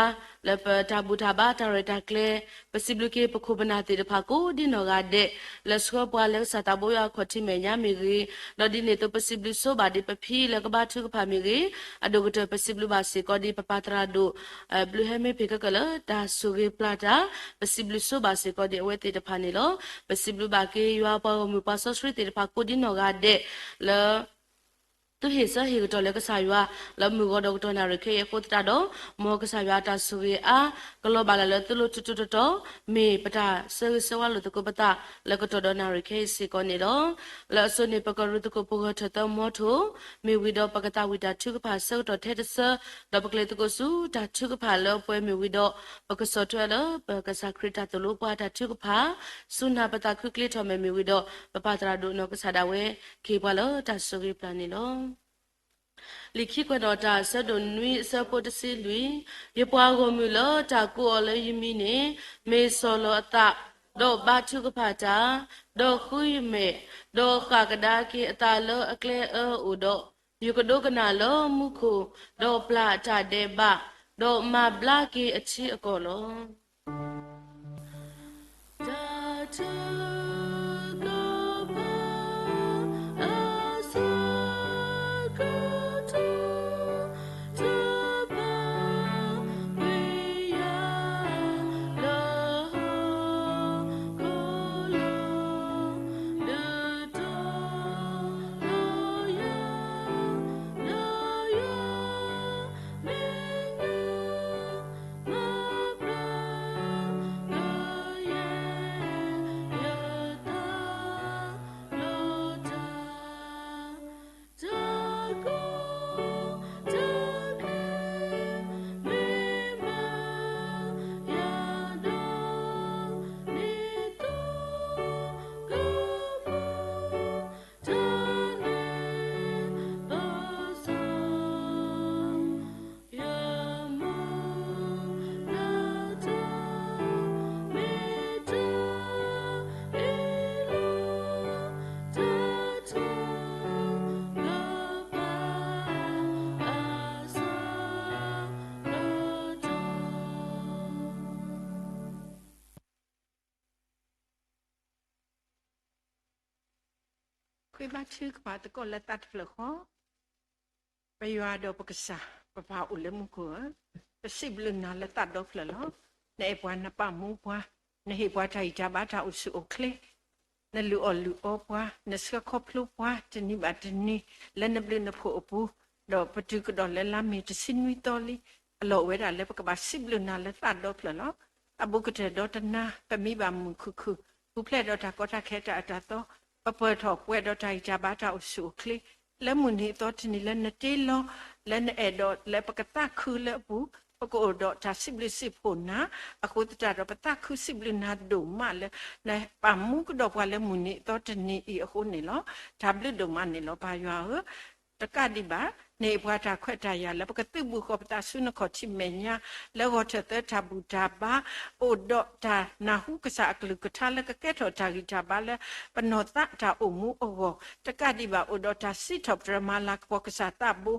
လၢပတၢ်ဘူၣ်တၢ်ဘါတၢ်ရဲၣ်တၢ်ကျဲၤ ပစံးဘျုးက့ၤပခိၣ်ပနၢ်သ့ၣ်တဖၣ်ကိးဒ်နီၢ်ဂၤဒဲး လၢဆှၢပှၤလၢကစၢ်သးဘိယွၤအခီၣ်ထံးမဲာ်ညါမ့ၢ်ဂ့ၤ, ဒီးဒ်န့ၣ်အသိးပစံးဘျုးဆိဘၣ်ဒံးပဖံလၢကဘါထုကဖၣ်မ့ၢ်ဂ့ၤ, အဒိၣ်ကတၢၢ်ပစံးဘျုးဘၣ်စ့ၢ်ကီးဒံးပပၢ်သရၣ်ဒိၣ် ဘျုးဟဲမ့ၢ်ဖံးကကၢၢ်လၢတၢ်ဆိၣ်ဂ့ၤပျၢ်တၢ်, ပစံးဘျုးဆိဘၣ်စ့ၢ်ကီးဒံးအဝဲသ့ၣ်တဖၣ်န့ၣ်လီၤ. ပစံးဘျုးဘၣ်က့ၤယွၤပှၤဂီၢ်မုၢ်ပှၤစီဆှံသ့ၣ်တဖၣ်ကိးဒ်နီၢ်ဂၤဒဲး လၢ သုဟ့ၣ်ဆၢဟ့ၣ်ကတီၢ်လၢကစၢ်ယွၤ လၢမုၢ်ဂီၤဒီးကတီၢ်နၣ်ရံၣ်ခဲအံၤအဃိသတးဒီး မ်ကစၢ်ယွၤအတၢ်ဆိၣ်ဂ့ၤအါ ကလီၤဘၣ်လၢ်လၢသုလိၤထူထူတီတီ, မ့ၢ်ပတၢ်ဆၢဂ့ၤဆၢဝါလိာ်သကိးပသး လၢကတီၢ်ဒီးနၣ်ရံၣ်ခဲအံၤစ့ၢ်ကီးန့ၣ်လီၤ. လၢအစိၤန့ၣ် ပကရူၢ်သကိးပဂၢၢ်ထၢၣ်သၢမီထိၣ် မ့ၢ်ဝံၤဒီးပကသးဝံၣ်တၢ်ထုကဖၣ်ဆၢကတီၢ်ထဲတဆၢ, ဒီးပကလဲၤသကိးဆူတၢ်ထုကဖၣ်လၢအပှဲၤမ့ၢ်ဝံၤဒီး ပကဆီၣ်ထွဲလၢပကစၢ်ခရံာ်တၢ်သိၣ်လိပှၤတၢ်ထုကဖၣ် စူၢ်နာ်ပသးခုကျ့ထီၣ်မဲာ်မ့ၢ်ဝံၤဒီး ပပၢ်သရၣ်ဒိၣ်နီၢ်ကစၢ်ဒၣ်ဝဲ ကဟ့ၣ်ပှၤလၢတၢ်ဆိၣ်ဂ့ၤပျၢ်န့ၣ်လီၤ. လံာ်ခံကွဲးနီၣ်တၢ်အဆၢဒိၣ်နွံအဆၢဖိတဆံလွံၢ်, ယပှၤဂီၢ်မုၢ်လၢတၢ်ကိးအီၤလၢယမံၤန့ၣ် မ့ၢ်စီၤလီၤအသး ဒီးဘါထုကဖၣ်တၢ်, ဒီးဃုယမဲာ်, ဒီးဃၣ်ကဒါက့ၤအသးလၢအကျဲအၢအအိၣ်ဒီး, ယကဒိကနၣ်လၢမူခိၣ်, ဒီးပျၢ်အတၢ်ဒဲးဘး, ဒီးမၤဘျါက့ၤအထံအကီၢ်လီၤ. တၢ်ထုကဖၣ် အဆၢကတီၢ် တဘၣ်ပှ့ၤယၤ လၢဟီၣ်ခိၣ်လီၤ. ဒုးတီၤလီၤယၤ လၢယွၤ မဲာ်ညါ မၤဘျါကယဲၢ်ယသး ဒီးတၢ် တၢ်ကိၢ်တၢ်ဂီၤ မ့ၢ်မၤယၤဒီး နံၤသီကီၢ်ပူၤ တၢ်န့ၣ်ဘၣ်ဆၣ် ယမူလၢတၢ်မ့ၢ်တၢ်အ့ၣ်လိာ် တၢ်ထုကဖၣ်အဆၢကတီၢ် ဃ့ဘါထုကဖၣ်သကိးလၢသးတဖျၢၣ်ဃီ, ပယွၤဒီးပကစၢ်, ပပၢ်အိၣ်လၢမူခိၣ်ဧၢ, ပစံးဘျုးနၤလၢသးဒီဖျၢၣ်လီၤ. နအဲၣ်ပှၤနပာ်မူပှၤ, နဟ့ၣ်ပှၤတၢ်ဂံၢ်တၢ်ဘါတၢ်အိၣ်ဆူၣ်အိၣ်ချ့, နလုၢ်အီၣ်လုၢ်အီပှၤ, နဆှၢခီဖျိပှၤတနံၤဘၣ်တနံၤ လၢနဘျုးနဖှိၣ်အပူၤ, ဒီးပတုၤကဒီးလၢလါမ့ၤတဆံနွံသီလံ, အလီၢ်အိၣ်ဝဲဒၣ်လၢပကဘၣ်စံးဘျုးနၤလၢသးဒီဖျၢၣ်လီၤ. အဘူးကတၢၢ်ဒီတနၤ ပမံဘၣ်မုာ်ခုၣ်ခုၣ်, ပူၤဖျဲးဒီးတၢ်ကီတၢ်ခဲတၢ်အၢတၢ်သီ, ပပၢၢ်ထီၣ်ပှဲၤဒီးတၢ်ဂံၢ်တၢ်ဘါတၢ်အိၣ်ဆူၣ်အိၣ်ချ့, လၢမုၢ်နံၤအသီတနံၤလၢနတ့လီၤ, လၢနအဲၣ်ဒိးလၢပကသးခုလၢအပူၤ, ပကအိၣ်ဒီးတၢ်စံးဘျုးစံးဖှိၣ်နၤ, အဃိသတးဒီးပသးခုစံးဘျုးနၤဒိၣ်မးလၢ နပာ်မူကဒီးပှၤလၢမုၢ်နံၤအသီတနံၤအံၤအဃိန့ၣ်လီၤ. တၢ်ဘျုးဒိၣ်မးန့ၣ်လီၤ ပၢ်ယွၤဧၢ, တကးဒံးဘၣ်, နဟ့ၣ်ပှၤတၢ်ခွဲးတၢ်ယာ်လၢပကသုးဘူးဃီၤပသးဆူနခီၣ်ထံးမဲာ်ညါ, လၢဂီၤထၢၣ်သၢတၢ်ဘူၣ်တၢ်ဘါ, အိၣ်ဒီးတၢ်နၢ်ဟူကစၢ်အကလုၢ်ကထါလၢကကဲထီၣ်တၢ်ဂံၢ်တၢ်ဘါလၢပနီၢ်သးတၢ်အိၣ်မူအဂီၢ်, တကးဒံးဘၣ် အိၣ်ဒီးတၢ်စံးထီၣ်ပတြၢၤမၤလၤကပီၤကစၢ်သးဘိ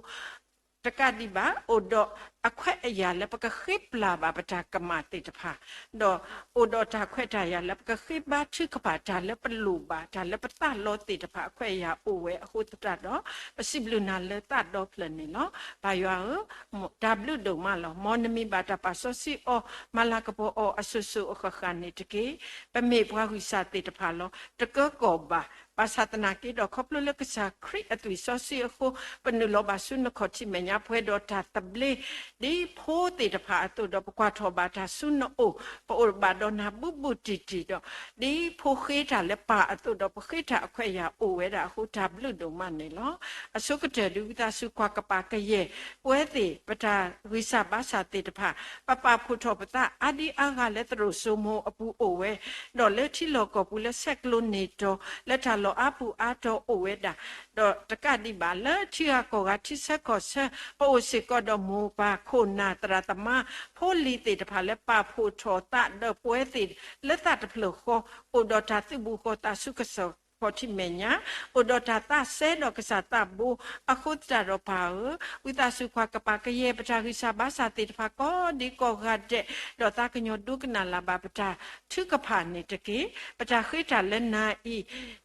တကးဒံးဘၣ် အိၣ်ဒီးအခွဲးအယာ်လၢပကဃ့ပျၢ်ဘၣ်ပတၢ်ကမၣ်သ့ၣ်တဖၣ်, ဒီးအိၣ်ဒီးတၢ်ခွဲးတၢ်ယာ်လၢပကဃ့ဘါထုကဖၣ်တၢ်လၢပလိၣ်ဘၣ် တၢ်လၢပသးလီသ့ၣ်တဖၣ်အခွဲးအယာ်အိၣ်ဝဲအဃိသတးဒီး, ပစံးဘျုးနၤလၢသးဒီဖျၢၣ်န့ၣ်လီၤ. ပၢ်ယွၤဧၢ, တၢ်ဘျုးဒိၣ်မးလီၤ. မ်နမံၤဘၣ်တၢ်ပာ်စီဆှံအီၤ မၤလၤကပီၤအီၤအစိၤစိၤအဃၣ်ဃၣ်န့ၣ်တက့ၢ်. ပမ့ၢ်ပှၤဂံၢ်စၢ်သ့ၣ်တဖၣ်လီၤ. တကၢကီၢ်ဘၣ်. ဘၣ်ဆၣ်သနာ်က့ဒီး ခီဖျိလၢကစၢ်ခရံာ်အသွံၣ်စီဆှံအဃိ, ပနုာ်လီၤဘၣ်ဆူနခီၣ်ထံးမဲာ်ညါ ပှဲၤဒီးတၢ်သဘျ့, ဒ်ဖိသ့ၣ်တဖၣ်အသိးဒီး ပကွၢ်ထီၣ်ဘၣ်တၢ်ဆူနအိၣ်, ပအိၣ်ဘၣ်ဒီးနၤဘူးဘူးတံၢ်တံၢ်ဒီး, ဒ်ဖိဃ့တၢ်လၢပၢ်အသိးဒီး ပဃ့တၢ်အခွဲးအယာ်အိၣ်ဝဲဒၣ်အဃိ တၢ်ဘျုးဒိၣ်မးန့ၣ်လီၤ. အဆိကတၢၢ်ဒုး ဝံသးစူၤကွၢ်ကပၤကယဲၢ် ပဝဲသ့ၣ် ပတၢ်ဂံၢ်စၢ်ဘါစၢ်သ့ၣ်တဖၣ်, ပပာ်ဖှိၣ်ထီၣ်ပသးအါဒံအါဂၤလၢသရိာ်စိမိၤအပူၤအိၣ်ဝဲ, ဒီးလၢထံလီၢ်ကီၢ်ပူၤလၢဆဲးကျိးန့ၢ်တီၤ လၢတၢ်လီၢ်အါပူၤအါတီၤအိၣ်ဝဲဒၣ်, ဒီးတကးဒံးဘၣ်လၢထံဂၤကီၢ်ဂၤထံဆၢကီၢ်ဆၢ ပအိၣ်စ့ၢ်ကီးဒီးမိၢ်ပၢ်ခိၣ်နၢ်သရၣ်သမါ ဖိလံၤသ့ၣ်တဖၣ်လၢပာ်ဖှိၣ်ထီၣ်သးဒီးပဝဲသ့ၣ်လၢသးတဖျၢၣ်ဃီ, အိၣ်ဒီးတၢ်သုးဘူးဃီၤသးဆူကစၢ်ခီၣ်ထံးမဲာ်ညါ, အိၣ်ဒီးတၢ်သးစဲဒီးကစၢ်သးဘိ, အဃိသတးဒီးပၢ်ဧၢ, ဝံသးစူၤကွၢ်ကပၤကယဲၢ် ပတၢ်ဂံၢ်စၢ်ဘါစၢ်သ့ၣ်တဖၣ်ကိးဒံကိးဂၤဒဲး, ဒီးသးကညီၤဒိကနၣ်လၢ်ဘၣ်ပတၢ်ထုကဖၣ်န့ၣ်တက့ၢ်. ပတၢ်ဃ့တၢ်လၢနၤအံၤ,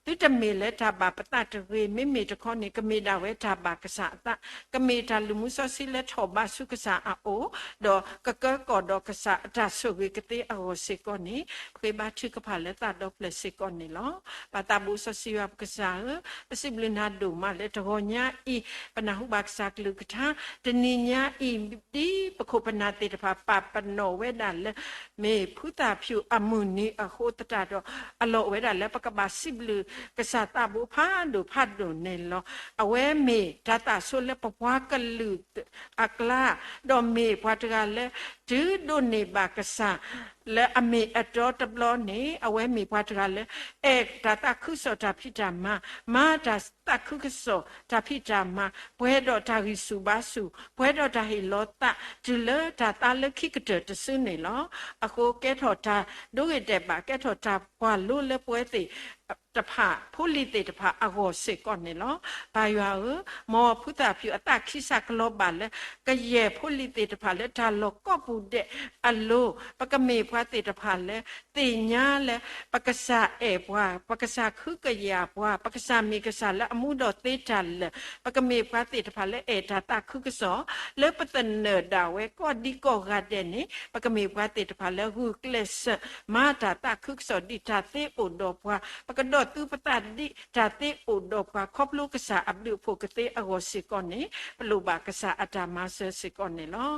သုတမ့ၢ်လၢတၢ်ဘၣ်ပသးတဂ့ၤ, မ့မ့ၢ်တခီန့ၣ် ကမ့ၢ်ဒၣ်ဝဲတၢ်ဘၣ်ကစၢ်အသး, ကမ့ၢ်တၢ်လုၢ်မူစီဆှံလၢထီၣ်ဘးဆူကစၢ်အအိၣ်, ဒီးကကၢကီၢ်ဒီးကစၢ်အတၢ်ဆိၣ်ဂ့ၤကသ့အဂီၢ်စ့ၢ်ကီးန့ၣ်, ပဃ့ဘါထုကဖၣ်လၢသးဒီဖျၢၣ်စ့ၢ်ကီးန့ၣ်လီၤ. ပၢ်သးဘိစီဆှံယွၤပကစၢ်ဧၢ, ပစံးဘျုးနၤဒိၣ်မးလၢတဂီၤညါအံၤ, ပနၢ်ဟူဘၣ်ကစၢ်ကလုၢ်ကထါ, တနံၤညါအံၤ, ဒ်ပခိၣ်ပနၢ်သ့ၣ်တဖၣ်ပာ်ပနီၣ်ဝဲဒၣ်လၢ မ့ၢ်ဖုသၣ်ဖၠူၣ်အမုၢ်နံၤအဃိသတးဒီး, အလီၢ်အိၣ်ဝဲဒၣ်လၢပကဘၣ်စံးဘျုးကစၢ်သးဘိဖးဒိၣ်ဖးဒိၣ်န့ၣ်လီၤ. အဝဲမ့ၢ်တၢ်သးဆိလၢပပှၤကလုာ်အကျါ, ဒီးမ့ၢ်ပှၤတဂၤလၢ တုၤဒိးန့ၢ်ဘၣ်ကစၢ် လၢအမ့ၢ်အတီတဘျီန့ၣ်, အဝဲမ့ၢ်ပှၤတဂၤလၢ အဲၣ်တၢ်သးခုကစီၣ်တၢ်ဖံးတၢ်မၤ, မၤတၢ် သးခုကစီၣ်တၢ်ဖံးတၢ်မၤ, ပှဲၤဒီးတၢ်ဂံၢ်ဆူၣ်ဘါဆူၣ်, ပှဲၤဒီးတၢ်ဟ့ၣ်လီၤသး တုၤလၢတၢ်သါလၢခံကတၢၢ်တစုန့ၣ်လီၤ. အဃိကဲထီၣ်တၢ်ဒိဂ့ၤဒဲးဘး, ကဲထီၣ်တၢ်ပှၢ်လိလၢပဝဲသ့ၣ်တဖၣ် ဖိလံၤသ့ၣ်တဖၣ်အဂီၢ်စ့ၢ်ကီးန့ၣ်လီၤ. ပၢ်ယွၤဧၢ, မ်ဖုသၣ်ဖၠူၣ်အသးခံစးကလီၤဘၣ်လၢ ကယဲၢ်ဖိလံၤသ့ၣ်တဖၣ်လၢတၢ်လီၢ်ကိးပူၤဒဲးအလိၤ, ပကမ့ၢ်ပှၤသ့ၣ်တဖၣ်လၢ သ့ၣ်ညါလၢ ပကစၢ်အဲၣ်ပှၤ, ပကစၢ်ခုကယာ်ပှၤ, ပကစၢ်မ့ၢ်ကစၢ်လၢအမူဒီးသ့တၢ်လၢာ်, ပကမ့ၢ်ပှၤသ့ၣ်တဖၣ်လၢအဲၣ်တၢ်သးခုကစီၣ်, လၢပသနၢၣ်ဒၣ်ဝဲကိးဒံကိးဂၤဒဲးန့ၣ် ပကမ့ၢ်ပှၤသ့ၣ်တဖၣ်လၢဂုာ်ကျဲးစၢး မၤတၢ်သးခုကစီၣ်ဒ်တၢ်သ့အိၣ်ဒီးပှၤ, ပကဒီးသူပသးဒ်တၢ်သ့အိၣ်ဒီးပှၤ ခီဖျိကစၢ်အဘျုးအဖှိၣ်ကသ့အဂီၢ်စ့ၢ်ကီးန့ၣ် ပလိၣ်ဘၣ်ကစၢ်အတၢ်မၤစၢၤစ့ၢ်ကီးန့ၣ်လီၤ.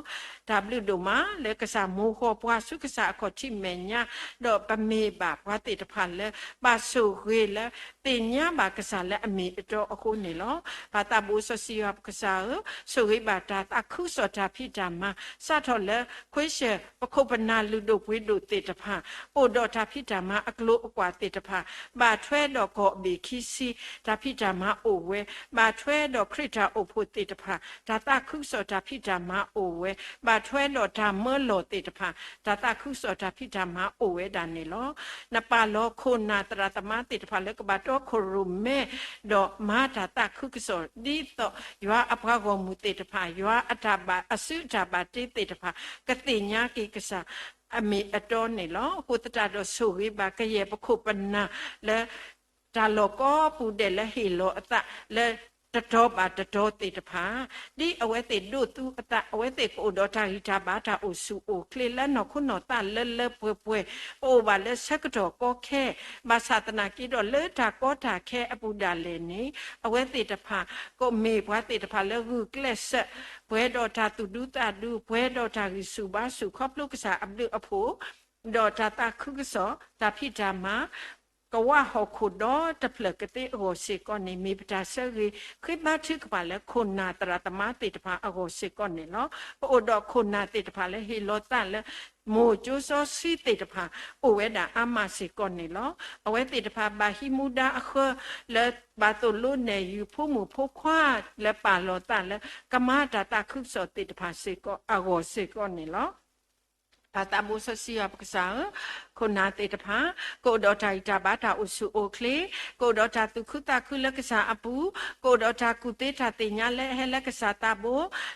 တၢ်ဘျုးဒိၣ်မးလၢကစၢ်မိၢ်ဃီၣ်ပှၤဆူကစၢ်အခီၣ်ထံးမဲာ်ညါ, ဒီးပမ့ၢ်ဘၣ်ပှၤသ့ၣ်တဖၣ်လၢ ဘၣ်ဆိၣ်ဂ့ၤလၢ သ့ၣ်ညါဘၣ်ကစၢ်လၢအမ့ၢ်အတီအဃိန့ၣ်လီၤ. ပၢ်သးဘိစီဆှံယွၤပကစၢ်ဧၢ, ဆိၣ်ဂ့ၤဘၣ်တၢ်သးခုကစီၣ်တၢ်ဖံးတၢ်မၤ, စးထီၣ်လၢခွ့ၡၢၣ်ပခိၣ်ပနၢ်လုၢ်ဒိၣ်ပှ့ၤဒိၣ်သ့ၣ်တဖၣ်, အိၣ်ဒီးတၢ်ဖံးတၢ်မၤအကျိၤအကွာ်သ့ၣ်တဖၣ်, ဘၣ်ထွဲဒီးကီၢ်ဘ့ၣ်ခံဆံ တၢ်ဖံးတၢ်မၤအိၣ်ဝဲ, ဘၣ်ထွဲဒီးခရံာ်တၢ်အိၣ်ဖှိၣ်သ့ၣ်တဖၣ် တၢ်သးခုကစီၣ်တၢ်ဖံးတၢ်မၤအိၣ်ဝဲ, ဘၣ်ထွဲဒီးတၢ်မၢလီၢ်သ့ၣ်တဖၣ် တၢ်သးခုကစီၣ်တၢ်ဖံးတၢ်မၤအိၣ်ဝဲဒၣ်န့ၣ်လီၤ. နပာ်လီၤခိၣ်နၢ်သရၣ်သမါသ့ၣ်တဖၣ်လၢကဘၣ်တီခိၣ်ရိၣ်မဲ ဒီးမၤတၢ်သးခုကစီၣ် ဒ်သိးယွၤအပှၤဂီၢ်မုၢ်သ့ၣ်တဖၣ်, ယွၤအတၢ်ဘၣ်အစုအတၢ်ဘၣ်တ့သ့ၣ်တဖၣ် ကသ့ၣ်ညါက့ၤကစၢ်အမ့ၢ်အတီန့ၣ်လီၤ. အဃိသတးဒီးဆိၣ်ဂ့ၤဘၣ်ကယဲၢ်ပခိၣ်ပနၢ်လၢ တၢ်လီၢ်ကိးပူၤဒဲးလၢဟ့ၣ်လီၤအသးလၢ တတီၤဘၣ်တတီၤသ့ၣ်တဖၣ်, ဒ်အဝဲသ့ၣ်ဒိးသူအသး, အဝဲသ့ၣ်ကအိၣ်ဒီးတၢ်ဂံၢ်တၢ်ဘါ တၢ်အိၣ်ဆူၣ်အိၣ်ချ့လၢနီၢ်ခိနီၢ်သးလၢလၢပှဲၤပှဲၤ, ပအိၣ်ဘၣ်လၢဆၢကတီၢ်ကီခဲ, ဘၣ်ဆၣ်သနာ်က့ဒီးလၢတၢ်ကီတၢ်ခဲအပူၤဒၣ်လဲာ်န့ၣ် အဝဲသ့ၣ်တဖၣ် ကမ့ၢ်ပှၤသ့ၣ်တဖၣ်လၢဂုာ်ကျဲးစၢး, ပှဲၤဒီးတၢ်သူၣ်ဒူသးဒူ, ပှဲၤဒီးတၢ်ဂံၢ်ဆူၣ်ဘါဆူၣ် ခီဖျိကစၢ်အဘျုးအဖှိၣ် ဒီးတၢ်သးခုကစီၣ် တၢ်ဖံးတၢ်မၤ ကဝၢ်ဟီၣ်ခိၣ်ဒီတဖျၢၣ်ကသ့အဂီၢ်စ့ၢ်ကီးန့ၣ် မ့ၢ်ပတၢ်ဆၢဂ့ၤဃ့ဘါထုကဖၣ်လၢခိၣ်နၢ်သရၣ်သမါသ့ၣ်တဖၣ်အဂီၢ်စ့ၢ်ကီးန့ၣ်လီၤ. ပအိၣ်ဒီးခိၣ်နၢ်သ့ၣ်တဖၣ်လၢဟ့ၣ်လီၤသးလၢ မိၢ်ကၠိစီဆှံသ့ၣ်တဖၣ် အိၣ်ဝဲဒၣ်အါမးစ့ၢ်ကီးန့ၣ်လီၤ. အဝဲသ့ၣ်တဖၣ်ဘၣ်ဟံးမူဒါအဃၢလၢဘၣ်သိၣ်လိနဲၣ်ယုၤ ဖိမုၣ်ဖိခွါလၢပာ်လီၤသးလၢ ကမၤတၢ်သးခုကစီၣ်သ့ၣ်တဖၣ်စ့ၢ်ကီးအဂီၢ်စ့ၢ်ကီးန့ၣ်လီၤ. ပၢ်သးဘိစီဆှံယွၤပကစၢ်ဧၢ, ခိၣ်နၢ်သ့ၣ်တဖၣ် ကအိၣ်ဒီးတၢ်ဂံၢ်တၢ်ဘါ တၢ်အိၣ်ဆူၣ်အိၣ်ချ့, ကအိၣ်ဒီးတၢ်သူၣ်ခုသးခုလၢကစၢ်အပူၤ, ကအိၣ်ဒီးတၢ်ကူၣ်သ့တၢ်သ့ၣ်ညါလၢအဟဲလၢကစၢ်သးဘိ,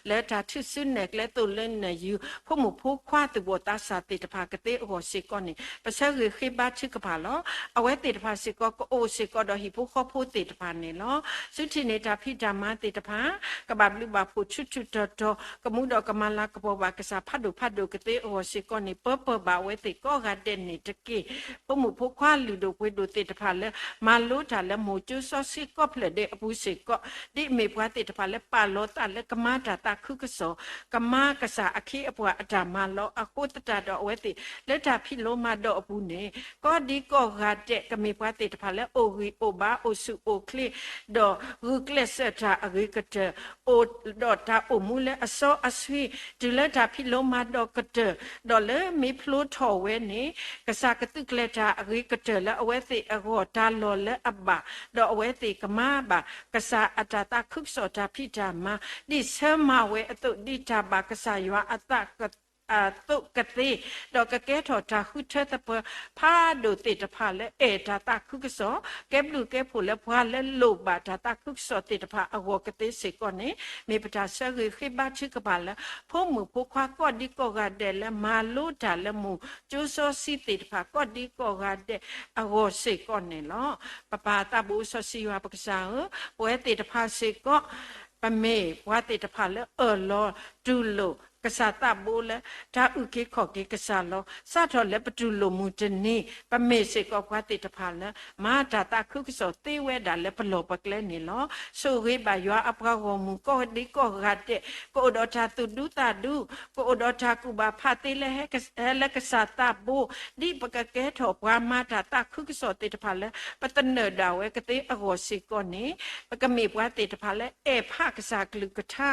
လၢတၢ်ထုးစုနဲၣ်ကျဲသိၣ်လိနဲၣ်ယုၤ ဖိမုၣ်ဖိခွါသူၣ်ဘီၣ်သးစၢ်သ့ၣ်တဖၣ်ကသ့အဂီၢ်စ့ၢ်ကီးန့ၣ် ပဆၢဂ့ၤဃ့ဘါထုကဖၣ်လီၤ. အဝဲသ့ၣ်တဖၣ်စ့ၢ်ကီး ကအိၣ်စ့ၢ်ကီးဒီးဟံၣ်ဖိဃီဖိသ့ၣ်တဖၣ်န့ၣ်လီၤ. စုထံၣ်န့ၢ်တၢ်ဖံးတၢ်မၤသ့ၣ်တဖၣ် ကဘၣ်ဘျုးဘၣ်ဖှိၣ်ဆူထူၣ်တီၤတီၤ, ကမူဒီးကမၤလၤကပီၤဘၣ်ကစၢ်ဖးဒိၣ်ဖးဒိၣ်ကသ့အဂီၢ်စ့ၢ်ကီးန့ၣ် ပၢပၢၢ်ဘၣ်ဝဲသ့ၣ်ကိးဂၤဒဲးန့ၣ်တက့ၢ်. ဖိမုၣ်ဖိခွါလုၢ်ဒိၣ်ပှ့ၤဒိၣ်သ့ၣ်တဖၣ်လၢ မၤလိတၢ်လၢမိၢ်ကၠိစီဆှံကိးဖျၢၣ်ဒဲးအပူၤစ့ၢ်ကီး, ဒ်အမ့ၢ်ပှၤသ့ၣ်တဖၣ်လၢပာ်လီၤသးလၢကမၤတၢ်သးခုကစီၣ်, ကမၤကစၢ်အခ့အပှၤအတၢ်မၤလီၤ. အဃိသတးဒီးအဝဲသ့ၣ် လၢတၢ်ဖံးလိမၤဒိးအပူၤန့ၣ် ကိးဒံကိးဂၤဒဲး ကမ့ၢ်ပှၤသ့ၣ်တဖၣ်လၢအိၣ်ဂံၢ်အိၣ်ဘါ အိၣ်ဆူၣ်အိၣ်ချ့ ဒီးဂုာ်ကျဲးစၢးတၢ်အဂ့ၤကတၢၢ်, အိၣ်ဒီးတၢ်အိၣ်မူလၢအစီအဆှံ တုၤလၢတၢ်ဖံးလိမၤဒိးကတၢၢ်, ဒီးလၢမ့ၢ်ဖျိထီၣ်ဝဲန့ၣ် ကစၢ်ကသုးကျဲၤတၢ်အဂ့ၤကတၢၢ်လၢအဝဲသ့ၣ်အဂီၢ် တၢ်လီၢ်လၢအဘၣ်, ဒီးအဝဲသ့ၣ်ကမၤဘၣ် ကစၢ်အတၢ်သးခုကစီၣ်တၢ်ဖံးတၢ်မၤ ဒ်ဆၢမၤဝဲအသိး ဒ်တၢ်ဘၣ်ကစၢ်ယွၤအသး အသိးကသ့, ဒီးကကဲထီၣ်တၢ်ဃုထၢသပှၢ်ဖးဒိၣ်သ့ၣ်တဖၣ်လၢအဲၣ်တၢ်သးခုကစီၣ်, ကဲဘျုးကဲဖှိၣ်လၢပှၤလၢလိၣ်ဘၣ်တၢ်သးခုကစီၣ်သ့ၣ်တဖၣ်အဂီၢ်ကသ့စ့ၢ်ကီးန့ၣ် မ့ၢ်ပတၢ်ဆၢဂ့ၤဃ့ဘါထုကဖၣ်လၢ ဖိမုၣ်ဖိခွါကိးဒံကိးဂၤဒဲးလၢ မၤလိတၢ်လၢမိၢ်ကၠိစီဆှံသ့ၣ်တဖၣ်ကိးဒံကိးဂၤဒဲးအဂီၢ်စ့ၢ်ကီးန့ၣ်လီၤ. ပပၢ်သးဘိစီဆှံယွၤပကစၢ်ဧၢ, ပဝဲသ့ၣ်တဖၣ်စ့ၢ်ကီး ပမ့ၢ်ပှၤသ့ၣ်တဖၣ်လၢအၢၣ်လီၤတူၢ်လိာ်ကစၢ်သးဘိလၢ တၢ်အုၣ်က့ၤခီၣ်က့ၤကစၢ်လီၤ. စးထီၣ်လၢပတူၢ်လိာ်မုၢ်တနံၤ ပမ့ၢ်စ့ၢ်ကီးပှၤသ့ၣ်တဖၣ်လၢ မၤတၢ်သးခုကစီၣ်သ့ဝဲဒၣ်လၢပလီၢ်ပကျဲန့ၣ်လီၤ. ဆိၣ်ဂ့ၤဘၣ်ယွၤအပှၤဂီၢ်မုၢ်ကိးဒံကိးဂၤဒဲး, ကအိၣ်ဒီးတၢ်သူၣ်ဒူသးဒူ, ကအိၣ်ဒီးတၢ်ကူၣ်ဘၣ်ဖးသ့လၢဟဲလၢကစၢ်သးဘိ, ဒ်ပကကဲထီၣ်ပှၤမၤတၢ်သးခုကစီၣ်သ့ၣ်တဖၣ်လၢ ပသနၢၣ်ဒၣ်ဝဲကသ့အဂီၢ်စ့ၢ်ကီးန့ၣ် ပကမ့ၢ်ပှၤသ့ၣ်တဖၣ်လၢအဲၣ်ဖးကစၢ်ကလုၢ်ကထါ,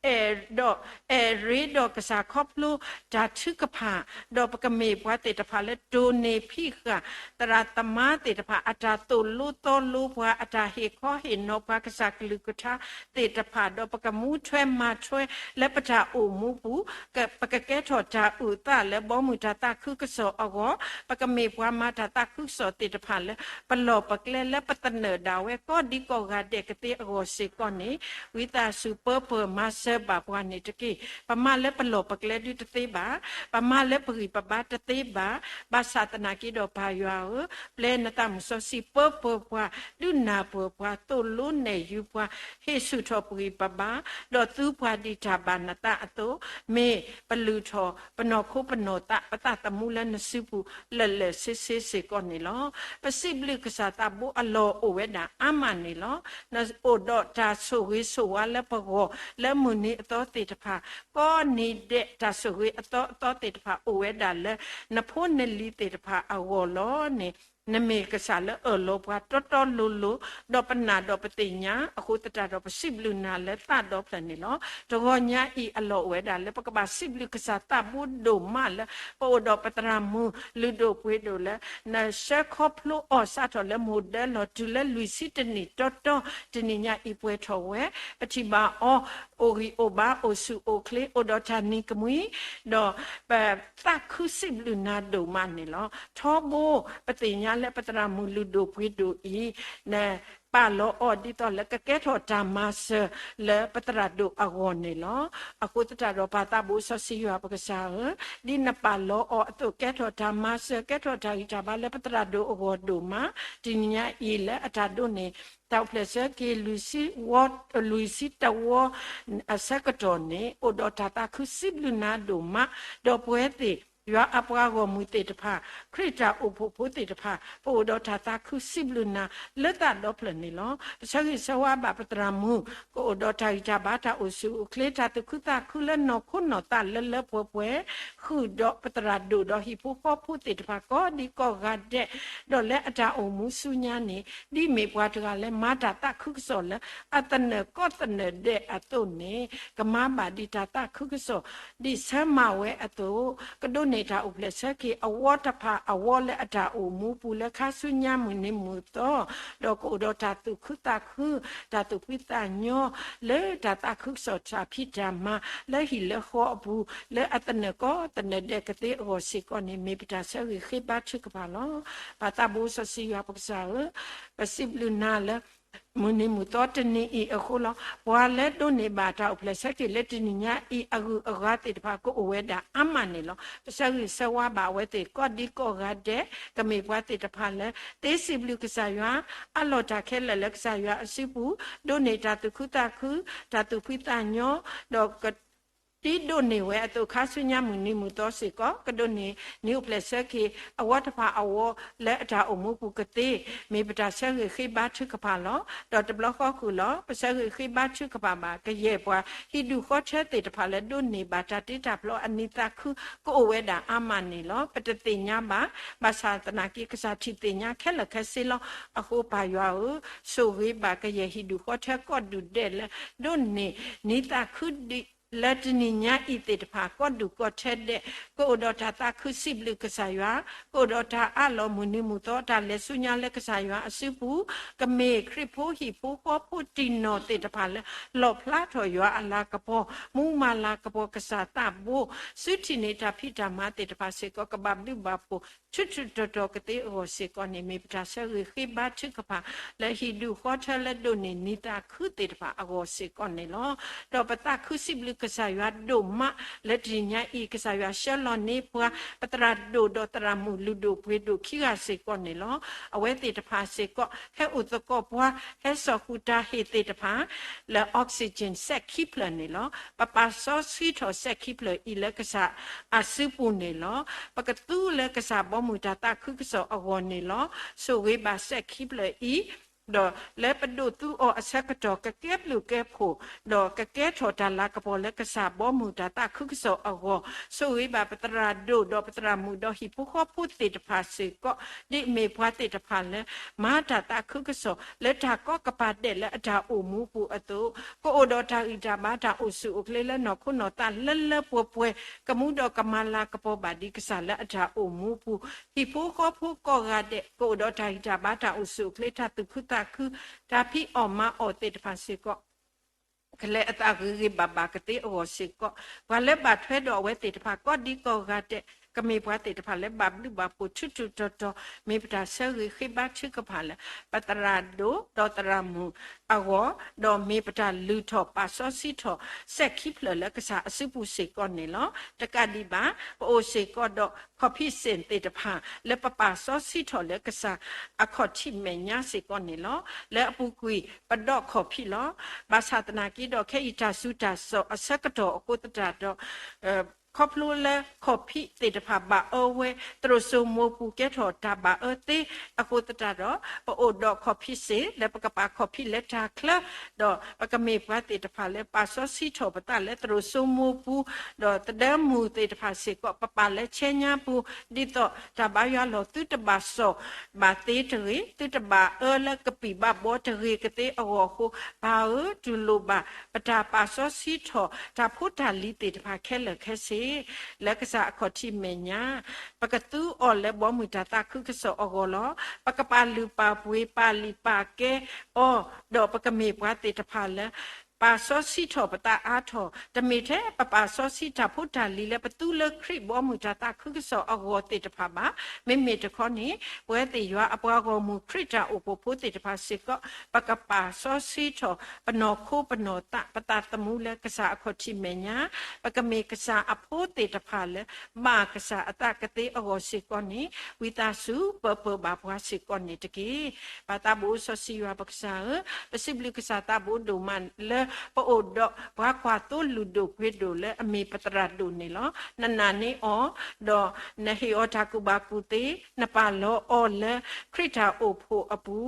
အဲၣ်ဒီးအဲၣ်ရ့ ဒီးကစၢ်ခီဖျိတၢ်ထုကဖၣ်, ဒီးပကမ့ၢ်ပှၤသ့ၣ်တဖၣ်လၢတိၢ်န့ၢ်ဖံးဃာ် သရၣ်သမါသ့ၣ်တဖၣ် အတၢ်သိၣ်လိသီလိပှၤ, အတၢ်ဟ့ၣ်ခီဟ့ၣ်နီၤပှၤ ကစၢ်ကလုၢ်ကထါသ့ၣ်တဖၣ်, ဒီးပကမူထွဲမၤထွဲလၢပတၢ်အိၣ်မူပူၤ, ပကကဲထီၣ်တၢ်အုၣ်သးလၢဘီမုၢ်တၢ်သးခုကစီၣ်အဂီၢ်, ပကမ့ၢ်ပှၤမၤတၢ်သးခုကစီၣ်သ့ၣ်တဖၣ်လၢ ပလီၢ်ပကျဲလၢပသနၢၣ်ဒၣ်ဝဲ ကိးဒံကိးဂၤဒဲးကသ့အဂီၢ်စ့ၢ်ကီးန့ၣ်, ဝံသးစူၤပၢပၢၢ်မၤစၢၤဘၣ်ပှၤန့ၣ်တက့ၢ်. ပမၤလၢပလီၢ်ပကျဲဒုတသ့ဘၣ်, ပမၤလၢပဂံၢ်ပဘါတသ့ဘၣ်. ဘၣ်ဆၣ်သနာ်က့ဒီးပၢ်ယွၤဧၢ, ပျဲနသးမုၢ်စီဆှံပၢပၢၢ်ပှၤ, ဒုးနၢ်ပၢၢ်ပှၤ, သိၣ်လိနဲၣ်ယုၤပှၤ, ဟ့ၣ်ဆူၣ်ထီၣ်ပဂံၢ်ပဘါ, ဒီးသူပှၤဒ်တၢ်ဘၣ်နသးအသိး, မ့ၢ်ပလုၢ်ထီၣ်ပနီၢ်ခိပနီၢ်သး ပသးသမူလၢနစုပူၤ လၢာ်လၢာ်ဆ့ဆ့စ့ၢ်ကီးန့ၣ်လီၤ. ပစံးဘျုးကစၢ်သးဘိအလီၢ်အိၣ်ဝဲဒၣ်အါမးန့ၣ်လီၤ. နအိၣ်ဒီးတၢ်ဆိၣ်ဂ့ၤဆိၣ်ဝါလၢပဂီၢ် လၢမုၢ်နံၤအသီသ့ၣ်တဖၣ်, ကိးနံၤဒဲးတၢ်ဆိၣ်ဂ့ၤအသီအသီသ့ၣ်တဖၣ် အိၣ်ဝဲဒၣ်လၢနဖိနလံၤသ့ၣ်တဖၣ်အဂီၢ်လီၤန့ၣ်, နမ့ၢ်ကစၢ်လၢအၢၣ်လီၤပှၤတီတီလိၤလိၤ, ဒီးပနာ်ဒီးပသ့ၣ်ညါ, အဃိသတးဒီးပစံးဘျုးနၤလၢသးဒီဖျၢၣ်န့ၣ်လီၤ. တဂီၤညါအံၤအလီၢ်အိၣ်ဝဲဒၣ်လၢ ပကဘၣ်စံးဘျုးကစၢ်သးဘိဒိၣ်မးလၢ ပအိၣ်ဒီးပသရၣ်မုၣ်လုၢ်ဒိၣ်ပှ့ၤဒိၣ်လၢ နဆှၢခီဖျိအီၤစးထီၣ်လၢမိၢ်ဒၢလီၤတုၤလၢလွံၢ်ဆံတနံၣ်တီတီ, တနံၤညါအံၤပှဲၤထီၣ်ဝဲ, ပထံၣ်ဘၣ်အီၤ အိၣ်ဂံၢ်အိၣ်ဘါ အိၣ်ဆူၣ်အိၣ်ချ့ အိၣ်ဒီးတၢ်နံၤကမှံ, ဒီးပသးခုစံးဘျုးနၤဒိၣ်မးန့ၣ်လီၤ. ထီဘိ ပသ့ၣ်ညါလၢပသရၣ်မုၣ်လုၢ်ဒိၣ်ပှ့ၤဒိၣ်အံၤ နပာ်လီၤအီၤဒ်သိးလၢကကဲထီၣ်တၢ်မၤစၢၤလၢပသရၣ်ဒိၣ်အဂီၢ်န့ၣ်လီၤ. အဃိသတးဒီးပၢ်သးဘိစီဆှံယွၤပကစၢ်ဧၢ, ဒ်နပာ်လီၤအီၤအသိး ကဲထီၣ်တၢ်မၤစၢၤ ကဲထီၣ်တၢ်ဂံၢ်တၢ်ဘါလၢပသရၣ်ဒိၣ်အဂီၢ်ဒိၣ်မး, တနံၤညါအံၤလၢအတၢ်ဒိးန့ၣ် တၢ်အိၣ်ဖျဲၣ်ဆၢက့ၤ လွံၢ်ဆံတဝီအဆၢကတီၢ်န့ၣ် အိၣ်ဒီးတၢ်သးခုစံးဘျုးနၤဒိၣ်မး, ဒီးပဝဲသ့ၣ် ယွၤအပှၤဂီၢ်မုၢ်သ့ၣ်တဖၣ်, ခရံာ်တၢ်အိၣ်ဖှိၣ်ဖိသ့ၣ်တဖၣ် ပအိၣ်ဒီးတၢ်သးခုစံးဘျုးနၤလၢသးဒီဖျၢၣ်န့ၣ်လီၤ. ပဆၢဂ့ၤဆၢဝါဘၣ်ပသရၣ်မုၣ် ကအိၣ်ဒီးတၢ်ဂံၢ်တၢ်ဘါ တၢ်အိၣ်ဆူၣ်အိၣ်ချ့ တၢ်သူၣ်ခုသးခုလၢနီၢ်ခိနီၢ်သးလၢလၢပှဲၤပှဲၤ, ဃုာ်ဒီးပသရၣ်ဒိၣ်ဒီးဟံၣ်ဖိဃီဖိသ့ၣ်တဖၣ် ကိးဒံကိးဂၤဒဲး, ဒီးလၢအတၢ်အိၣ်မူဆူညါန့ၣ် ဒ်မ့ၢ်ပှၤတဂၤလၢမၤတၢ်သးခုကစီၣ်လၢအသနၢၣ်ကီသနၢၣ်ဒဲးအသိးန့ၣ်, ကမၤဘၣ်ဒ်တၢ်သးခုကစီၣ် ဒ်ဆၢမၤဝဲအသိး, ကဒိးန့ၢ်တၢ်အိၣ်ဖျဲၣ်ဆၢက့ၤ အဝီတဖၣ်အဝီလၢအတၢ်အိၣ်မူပူၤလၢခါဆူညါမုၢ်နံၤမုၢ်သီ, ဒီးကအိၣ်ဒီးတၢ်သူၣ်ခုသးခု, တၢ်သူၣ်ဖှံသးညီ, လၢတၢ်သးခုကစီၣ်တၢ်ဖံးတၢ်မၤ လၢဟံၣ်လၢဃီအပူၤ, လၢအသနၢၣ်ကီသနၢၣ်ဒဲးကသ့အဂီၢ်စ့ၢ်ကီးန့ၣ် မ့ၢ်ပတၢ်ဆၢဂ့ၤဃ့ဘါထုကဖၣ်လီၤ. ပၢ်သးဘိစီဆှံယွၤပကစၢ်ဧၢ, ပစံးဘျုးနၤလၢ မုၢ်နံၤမုၢ်သီတနံၤအံၤအဃိလီၤ. ပှၤလၢဒိးန့ၢ်ဘၣ်တၢ်အိၣ်ဖျဲၣ်ဆၢက့ၤလၢတနံၤညါအံၤအဂုၤအဂၤသ့ၣ်တဖၣ် ကအိၣ်ဝဲဒၣ်အါမးန့ၣ်လီၤ. ပဆၢဂ့ၤဆၢဝါဘၣ်အဝဲသ့ၣ်ကိးဒံကိးဂၤဒဲး, ကမ့ၢ်ပှၤသ့ၣ်တဖၣ်လၢ သ့စံးဘျုးကစၢ်ယွၤ, အးလီၤတၢ်ခဲလၢာ်လၢကစၢ်ယွၤအစုပူၤ, ဒိးန့ၢ်တၢ်သူၣ်ခုသးခု, တၢ်သူၣ်ဖှံသးညီ, ဒီးက ဒ်ဒိးန့ၢ်ဝဲအသိး ခါဆူညါမုၢ်နံၤမုၢ်သီစ့ၢ်ကီး ကဒိးန့ၢ်နံၤအိၣ်ဖျဲၣ်ဆၢက့ၤ အဝီတဖၣ်အဝီလၢအတၢ်အိၣ်မူပူၤကသ့, မ့ၢ်ပတၢ်ဆၢဂ့ၤဃ့ဘါထုကဖၣ်လီၤ. ဒီးတဘျီဃီဃုာ်လီၤ ပဆၢဂ့ၤဃ့ဘါထုကဖၣ်ဘၣ် ကယဲၢ်ပှၤဟံၣ်ဒူၣ်ဃီထၢသ့ၣ်တဖၣ်လၢ ဒိးန့ၢ်ဘၣ်တၢ်တ့တၢ်ဖျီအနံၤသးခု ကအိၣ်ဝဲဒၣ်အါမးန့ၣ်လီၤ. ပတသ့ၣ်ညါဘၣ်, ဘၣ်ဆၣ်သနာ်က့ ကစၢ်ထံၣ်သ့ၣ်ညါခဲလၢာ်ခဲဆ့လီၤ. အဃိပၢ်ယွၤဧၢ, ဆိၣ်ဂ့ၤဘၣ်ကယဲၢ်ဟံၣ်ဒူၣ်ဃီထၢကိးဒူၣ်ဒဲးလၢ ဒိးန့ၢ်နံၤသးခုဒံး လၢတနံၤညါအံၤသ့ၣ်တဖၣ် ကိးဒူၣ်ကိးထၢဒဲး ကအိၣ်ဒီးတၢ်သးခုစံးဘျုးကစၢ်ယွၤ, ကအိၣ်ဒီးတၢ်အးလီၤမုၢ်နံၤမုၢ်သီ တၢ်လဲၤဆူညါလၢကစၢ်ယွၤအစုပူၤ, ကမ့ၢ်ခရံာ်ဖိဟံၣ်ဖိဃီဖိတံၢ်နီၢ်သ့ၣ်တဖၣ်လၢ လီၣ်ဖျါထီၣ်ယွၤအလၤကပီၤ, မူမၤလၤကပီၤကစၢ်သးဘိ, စုထံၣ်န့ၢ်တၢ်ဖံးတၢ်မၤသ့ၣ်တဖၣ်စ့ၢ်ကီး ကဘၣ်ဘျုးဘၣ်ဖှိၣ် ထူးထူးတီၤတီၤကသ့အဂီၢ်စ့ၢ်ကီးန့ၣ် မ့ၢ်ပတၢ်ဆၢဂ့ၤဃ့ဘါထုကဖၣ် လၢဟံၣ်ဒူၣ်ဃီထၢလၢဒိးန့ၢ်နံၤသးခုသ့ၣ်တဖၣ်အဂီၢ်စ့ၢ်ကီးန့ၣ်လီၤ. ဒီးပသးခုစံးဘျုးကစၢ်ယွၤဒိၣ်မး လၢတနံၤညါအံၤ ကစၢ်ယွၤဆှၢလီၤန့ၢ်ပှၤ ပသရၣ်ဒိၣ်ဒီးသရၣ်မုၣ်လုၢ်ဒိၣ်ပှ့ၤဒိၣ်ခံဂၤစ့ၢ်ကီးန့ၣ်လီၤ. အဝဲသ့ၣ်တဖၣ်စ့ၢ်ကီး ဟဲအိၣ်သကိးပှၤ ဟဲစိာ်ဃုာ်တၢ်ဟ့ၣ်သ့ၣ်တဖၣ် လၢ oxygen စဲးခံဖျၢၣ်န့ၣ်လီၤ. ပပာ်စီဆှံထီၣ်စဲးခံဖျၢၣ်အံၤလၢကစၢ်အစုပူၤန့ၣ်လီၤ. ပကသူလၢကစၢ်ဘီမုၢ်တၢ်သးခုကစီၣ်အဂီၢ်န့ၣ်လီၤ. ဆိၣ်ဂ့ၤဘၣ်စဲးခံဖျၢၣ်အံၤ ဒီးလၢပဒိးသူအီၤအဆၢကတီၢ် ကကဲဘျုးကဲဖှိၣ်, ဒီးကကဲထီၣ်တၢ်လၤကပီၤလၢကစၢ်ဘီမုၢ်တၢ်သးခုကစီၣ်အဂီၢ်, ဆိၣ်ဂ့ၤဘၣ်ပသရၣ်ဒိၣ် ဒီးပသရၣ်မုၣ် ဒီးဟံၣ်ဖိဃီဖိသ့ၣ်တဖၣ်စ့ၢ်ကီး, ဒ်အမ့ၢ်ပှၤသ့ၣ်တဖၣ်လၢ မၤတၢ်သးခုကစီၣ် လၢတၢ်ကီကပၤဒဲးလၢအတၢ်အိၣ်မူပူၤအသိး, ကအိၣ်ဒီးတၢ်ဂံၢ်တၢ်ဘါတၢ်အိၣ်ဆူၣ်အိၣ်ချ့လၢနီၢ်ခိနီၢ်သးလၢလၢပှဲၤပှဲၤ, ကမူဒီးကမၤလၤကပီၤဘၣ်ဒံးကစၢ်လၢအတၢ်အိၣ်မူပူၤ, ဟံၣ်ဖိဃီဖိကိးဂၤဒဲး ကအိၣ်ဒီးတၢ်ဂံၢ်တၢ်ဘါတၢ်အိၣ်ဆူၣ်အိၣ်ချ့ တၢ်သူၣ်ခုသးခု, တၢ်ဖံးအီၣ်မၤအီၣ်သ့ၣ်တဖၣ်စ့ၢ်ကီး ကလဲၤအသးဂ့ၤဂ့ၤဘၣ်ဘၣ်ကသ့အဂီၢ်စ့ၢ်ကီး, ပှၤလၢဘၣ်ထွဲဒီးအဝဲသ့ၣ်တဖၣ်ကိးဒံကိးဂၤဒဲး, ကမ့ၢ်ပှၤသ့ၣ်တဖၣ်လၢဘၣ်ဘျုးဘၣ်ဖှိၣ်ထူထူတီတီ, မ့ၢ်ပတၢ်ဆၢဂ့ၤဃ့ဘါထုကဖၣ်လၢ ပသရၣ်ဒိၣ်ဒီးသရၣ်မုၣ်အဂီၢ်, ဒီးမ့ၢ်ပတၢ်လုၢ်ထီၣ်ပာ်စီဆှံထီၣ် စဲးခံဖျၢၣ်လၢကစၢ်အစုပူၤစ့ၢ်ကီးန့ၣ်လီၤ. တကးဒံးဘၣ် ပအိၣ်စ့ၢ်ကီးဒီး ခီၣ်ဖံးစ့ၣ်သ့ၣ်တဖၣ် လၢပပာ်စီဆှံထီၣ်လၢကစၢ်အခီၣ်ထံးမဲာ်ညါစ့ၢ်ကီးန့ၣ်လီၤ. လၢအပူၤကွံာ်ပဒီးခီၣ်ဖံးလီၤ. ဘၣ်ဆၣ်သနာ်က့ဒီး ခဲအံၤတၢ်ဆူးတၢ်စိးအဆၢကတီၢ်အဃိသတးဒီး ခီဖျိလၢခီၣ်ဖံးသ့ၣ်တဖၣ်ဘၣ်အၢဝဲ သရိာ်စိမိၤပူၤကဲထီၣ်တၢ်ဘၣ်အၢသ့အဃိသတးဒီး ပအိၣ်ဒီးခီၣ်ဖံးစ့ၣ် လၢပကပာ်ခီၣ်ဖံးလၢတၢ်ချၢ, ဒီးပကမ့ၢ်ပှၤသ့ၣ်တဖၣ်လၢပာ်စီဆှံထီၣ်ပသးလၢသရိာ်စိမိၤပူၤ, ဒီးသဒၢမုၢ်သ့ၣ်တဖၣ်စ့ၢ်ကီး ပပာ်လၢဆဲညါပူၤ, ဒ်သိးတၢ်ဘါယွၤလီၤ သုတဘၣ်စီၣ်ဘၣ်သ့တဂ့ၤ, သုတဘၣ်အၢလၢကပံာ်ဘၣ်ဘီတဂ့ၤကသ့အဂီၢ်အဃိ, ပၢ်ဧၢ, တူၢ်လိာ်ဘၣ် ပတၢ်ပာ်စီဆှံထီၣ် တၢ်ဖိတၢ်လံၤသ့ၣ်တဖၣ်ခဲလၢာ်ခဲဆ့ လၢကစၢ်အခီၣ်ထံးမဲာ်ညါ, ပကသူအီၤလၢဘီမုၢ်တၢ်သးခုကစီၣ်အဂီၢ်လီၤ. ပကပာ်လုၢ်ပာ်ပှ့ၤ ပာ်လုၢ်ပာ်ကဲအီၤ, ဒီးပကမ့ၢ်ပှၤသ့ၣ်တဖၣ်လၢ ပာ်စီဆှံထီၣ်ပသးအါထီၣ်, တမ့ၢ်ထဲပပာ်စီဆှံတၢ်ဖိတၢ်လံၤလၢပသူလၢခရံာ်ဘီမုၢ်တၢ်သးခုကစီၣ်အဂီၢ်သ့ၣ်တဖၣ်ဘၣ်. မ့မ့ၢ်တခီန့ၣ် ပဝဲသ့ၣ်ယွၤအပှၤဂီၢ်မုၢ် ခရံာ်တၢ်အိၣ်ဖှိၣ်ဖိသ့ၣ်တဖၣ်စ့ၢ်ကီး ပကပာ်စီဆှံထီၣ် ပနီၢ်ခိပနီၢ်သး ပသးသမူလၢကစၢ်အခီၣ်ထံးမဲာ်ညါ, ပကမ့ၢ်ကစၢ်အဖိသ့ၣ်တဖၣ်လၢ ဘၣ်ကစၢ်အသးကသ့အဂီၢ်စ့ၢ်ကီးန့ၣ် ဝံသးစူၤပၢၤပၢၤဘၣ်ပှၤစ့ၢ်ကီးန့ၣ်တက့ၢ်. ပၢ်သးဘိစီဆှံယွၤပကစၢ်ဧၢ, ပစံးဘျုးကစၢ်သးဘိဒိၣ်မးလၢ ပအိၣ်ဒီးပှၤကွၢ်သိလုၢ်ဒိၣ်ပှ့ၤဒိၣ်လၢအမ့ၢ်ပသရၣ်ဒိၣ်န့ၣ်လီၤ. နနာ်န့ၢ်အီၤ, ဒီးနဟ့ၣ်အီၤတၢ်ကူၣ်ဘၣ်ကူၣ်သ့, နပာ်လီၤအီၤလၢခရံာ်တၢ်အိၣ်ဖှိၣ်အပူ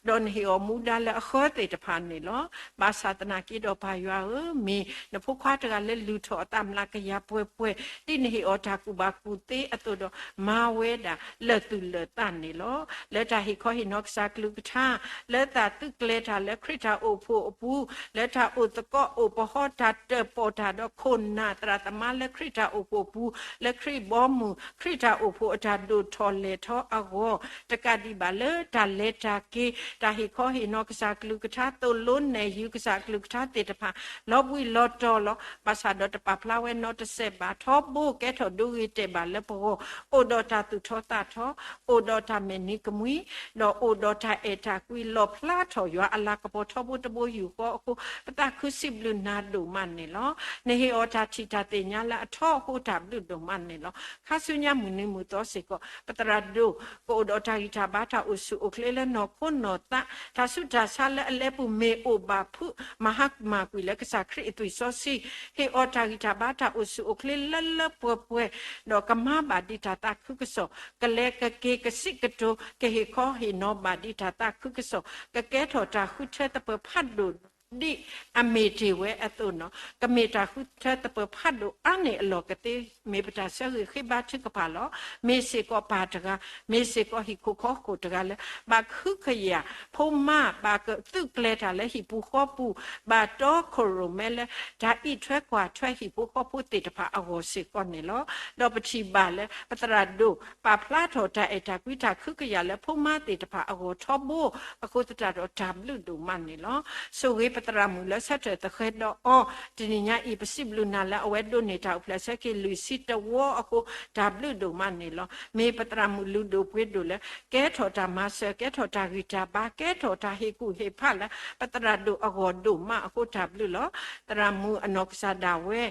ၤ, ဒီးနဟ့ၣ်အီၤမူဒါလၢအဃၢသ့ၣ်တဖၣ်န့ၣ်လီၤ. ဘၣ်ဆၣ်သနာ်က့ဒီးပၢ်ယွၤဧၢ, မ့ၢ်နဖိခွါတဂၤလၢလုၢ်ထီၣ်အသးမျးကယၤပှဲၤပှဲၤ, ဒ်နဟ့ၣ်အီၤတၢ်ကူၣ်ဘၣ်ကူၣ်သ့အသိးဒီး မၤဝဲဒၣ်လၢာ်သူၣ်လၢာ်သးန့ၣ်လီၤ. လၢတၢ်ဟ့ၣ်ခီဟ့ၣ်နီၤကစၢ်ကလုၢ်ကထါ, လၢတၢ်သုးကျဲၤတၢ်လၢခရံာ်တၢ်အိၣ်ဖှိၣ်အပူၤ, လၢတၢ်အိၣ်သကိးအိၣ်ပဟီ တၢ်တၢၣ်ပီၣ်တၢ်ဒီးခိၣ်နၢ်သရၣ်သမါလၢခရံာ်တၢ်အိၣ်ဖှိၣ်အပူၤ, လၢခရံာ်ဘီမုၢ် ခရံာ်တၢ်အိၣ်ဖှိၣ်အတၢ်ဒိၣ်ထီၣ်လဲၢ်ထီအဂီၢ်, တကးဒံးဘၣ်လၢတၢ်လဲၤတၢ်က့ၤ တၢ်ဟ့ၣ်ခီဟ့ၣ်နီၤကစၢ်ကလုၢ်ကထါ သိၣ်လိနဲၣ်ယုၤကစၢ်ကလုၢ်ကထါသ့ၣ်တဖၣ် လီၤဘှံးလီၤတီၤလီၤ. ဘၣ်ဆၣ်ဒီးတပာ်ဖျါဝဲနီတစဲးဘၣ်, ထီဘိကဲထီၣ်ဒိဂ့ၤတဲာ်ဘၣ်လၢပဂီၢ်, အိၣ်ဒီးတၢ်သူၣ်ထီသးထီ, အိၣ်ဒီးတၢ်မဲာ်နံၤကမှံ, ဒီးအိၣ်ဒီးတၢ်အဲၣ်တၢ်ကွံ လီၣ်ဖျါထီၣ်ယွၤအလၤကပီၤထီဘိတဘိယူၢ်ဃီအဃိ, ပသးခုစံးဘျုးနၤဒိၣ်မးန့ၣ်လီၤ. နဟ့ၣ်အီၤတၢ်ထံၣ်တၢ်သ့ၣ်ညါလၢအထီအဃိ တၢ်ဘျုးဒိၣ်မးန့ၣ်လီၤ. ခါဆူညါမုၢ်နံၤမုၢ်သီစ့ၢ်ကီး ပသရၣ်ဒိၣ် ကအိၣ်ဒီးတၢ်ဂံၢ်တၢ်ဘါ တၢ်အိၣ်ဆူၣ်အိၣ်ချ့လၢနီၢ်ခိနီၢ်သး, တၢ်ဆူးတၢ်ဆါလၢအလဲၤပူၤ မ့ၢ်အိၣ်ဘၣ်ဖုး မၤဟါမၢ်ကွံာ်လၢကစၢ်ခရံာ်အသွံၣ်စီဆှံ, ဟ့ၣ်အီၤတၢ်ဂံၢ်တၢ်ဘါ တၢ်အိၣ်ဆူၣ်အိၣ်ချ့လၢလၢပှဲၤပှဲၤ, ဒီးကမၤဘၣ်ဒံးတၢ်သးခုကစီၣ်, ကလဲၤကက့ၤကစံးကတိၤ ကဟ့ၣ်ခီဟ့ၣ်နီၤဘၣ်ဒံးတၢ်သးခုကစီၣ်, ကကဲထီၣ်တၢ်ဃုထၢသပၢၤဖးဒိၣ် ဒ်အမ့ၢ်တ့ၢ်ဝဲအသိးန့ၣ်, ကမ့ၢ်တၢ်ဃုထၢသပၢၤဖးဒိၣ်အါန့ၢ်အလီၢ်ကသ့, မ့ၢ်ပတၢ်ဆၢဂ့ၤဃ့ဘါထုကဖၣ်လီၤ. မ့ၢ်စ့ၢ်ကီးပၢ်တဂၤ, မ့ၢ်စ့ၢ်ကီးဟံၣ်ခိၣ်ဃီခိၣ်တဂၤလၢ ဘၣ်ကဟုကယာ် ဖိမါ ဘၣ်ကသုးကျဲၤတၢ်လၢဟံၣ်ပူၤဃီပူၤ, ဘၣ်တီခိၣ်ရိၣ်မဲလၢ တၢ်အံးထွဲကွၢ်ထွဲဟံၣ်ဖိဃီဖိသ့ၣ်တဖၣ်အဂီၢ်စ့ၢ်ကီးန့ၣ်လီၤ. ဒီးပထံၣ်ဘၣ်လၢ ပသရၣ်ဒိၣ် ပာ်ဖျါထီၣ်တၢ်အဲၣ်တၢ်ကွံ တၢ်ကဟုကယာ်လၢဖိမါသ့ၣ်တဖၣ်အဂီၢ်ထီဘိ အဃိသတးဒီးတၢ်ဘျုးဒိၣ်မးန့ၣ်လီၤ. ဆိၣ်ဂ့ၤပသရၣ်မုၣ်လၢဆၢထၢၣ်သဃဲၤဒီးအီၤ, တနံၤညါအံၤ ပစံးဘျုးနၤလၢအဝဲဒိးန့ၢ်တၢ်အိၣ်ဖျဲၣ်ဆၢက့ၤလွံၢ်ဆံတဝီအဃိ တၢ်ဘျုးဒိၣ်မးန့ၣ်လီၤ. မ့ၢ်ပသရၣ်မုၣ်လုၢ်ဒိၣ်ပှ့ၤဒိၣ်လၢ ကဲထီၣ်တၢ်မၤစၢၤ, ကဲထီၣ်တၢ်ဂံၢ်တၢ်ဘါ, ကဲထီၣ်တၢ်ဟ့ၣ်ကူၣ်ဟ့ၣ်ဖးလၢ ပသရၣ်ဒိၣ်အဂီၢ်ဒိၣ်မးအဃိ တၢ်ဘျုးလီၤ. သရၣ်မုၣ်အနီၢ်ကစၢ်ဒၣ်ဝဲ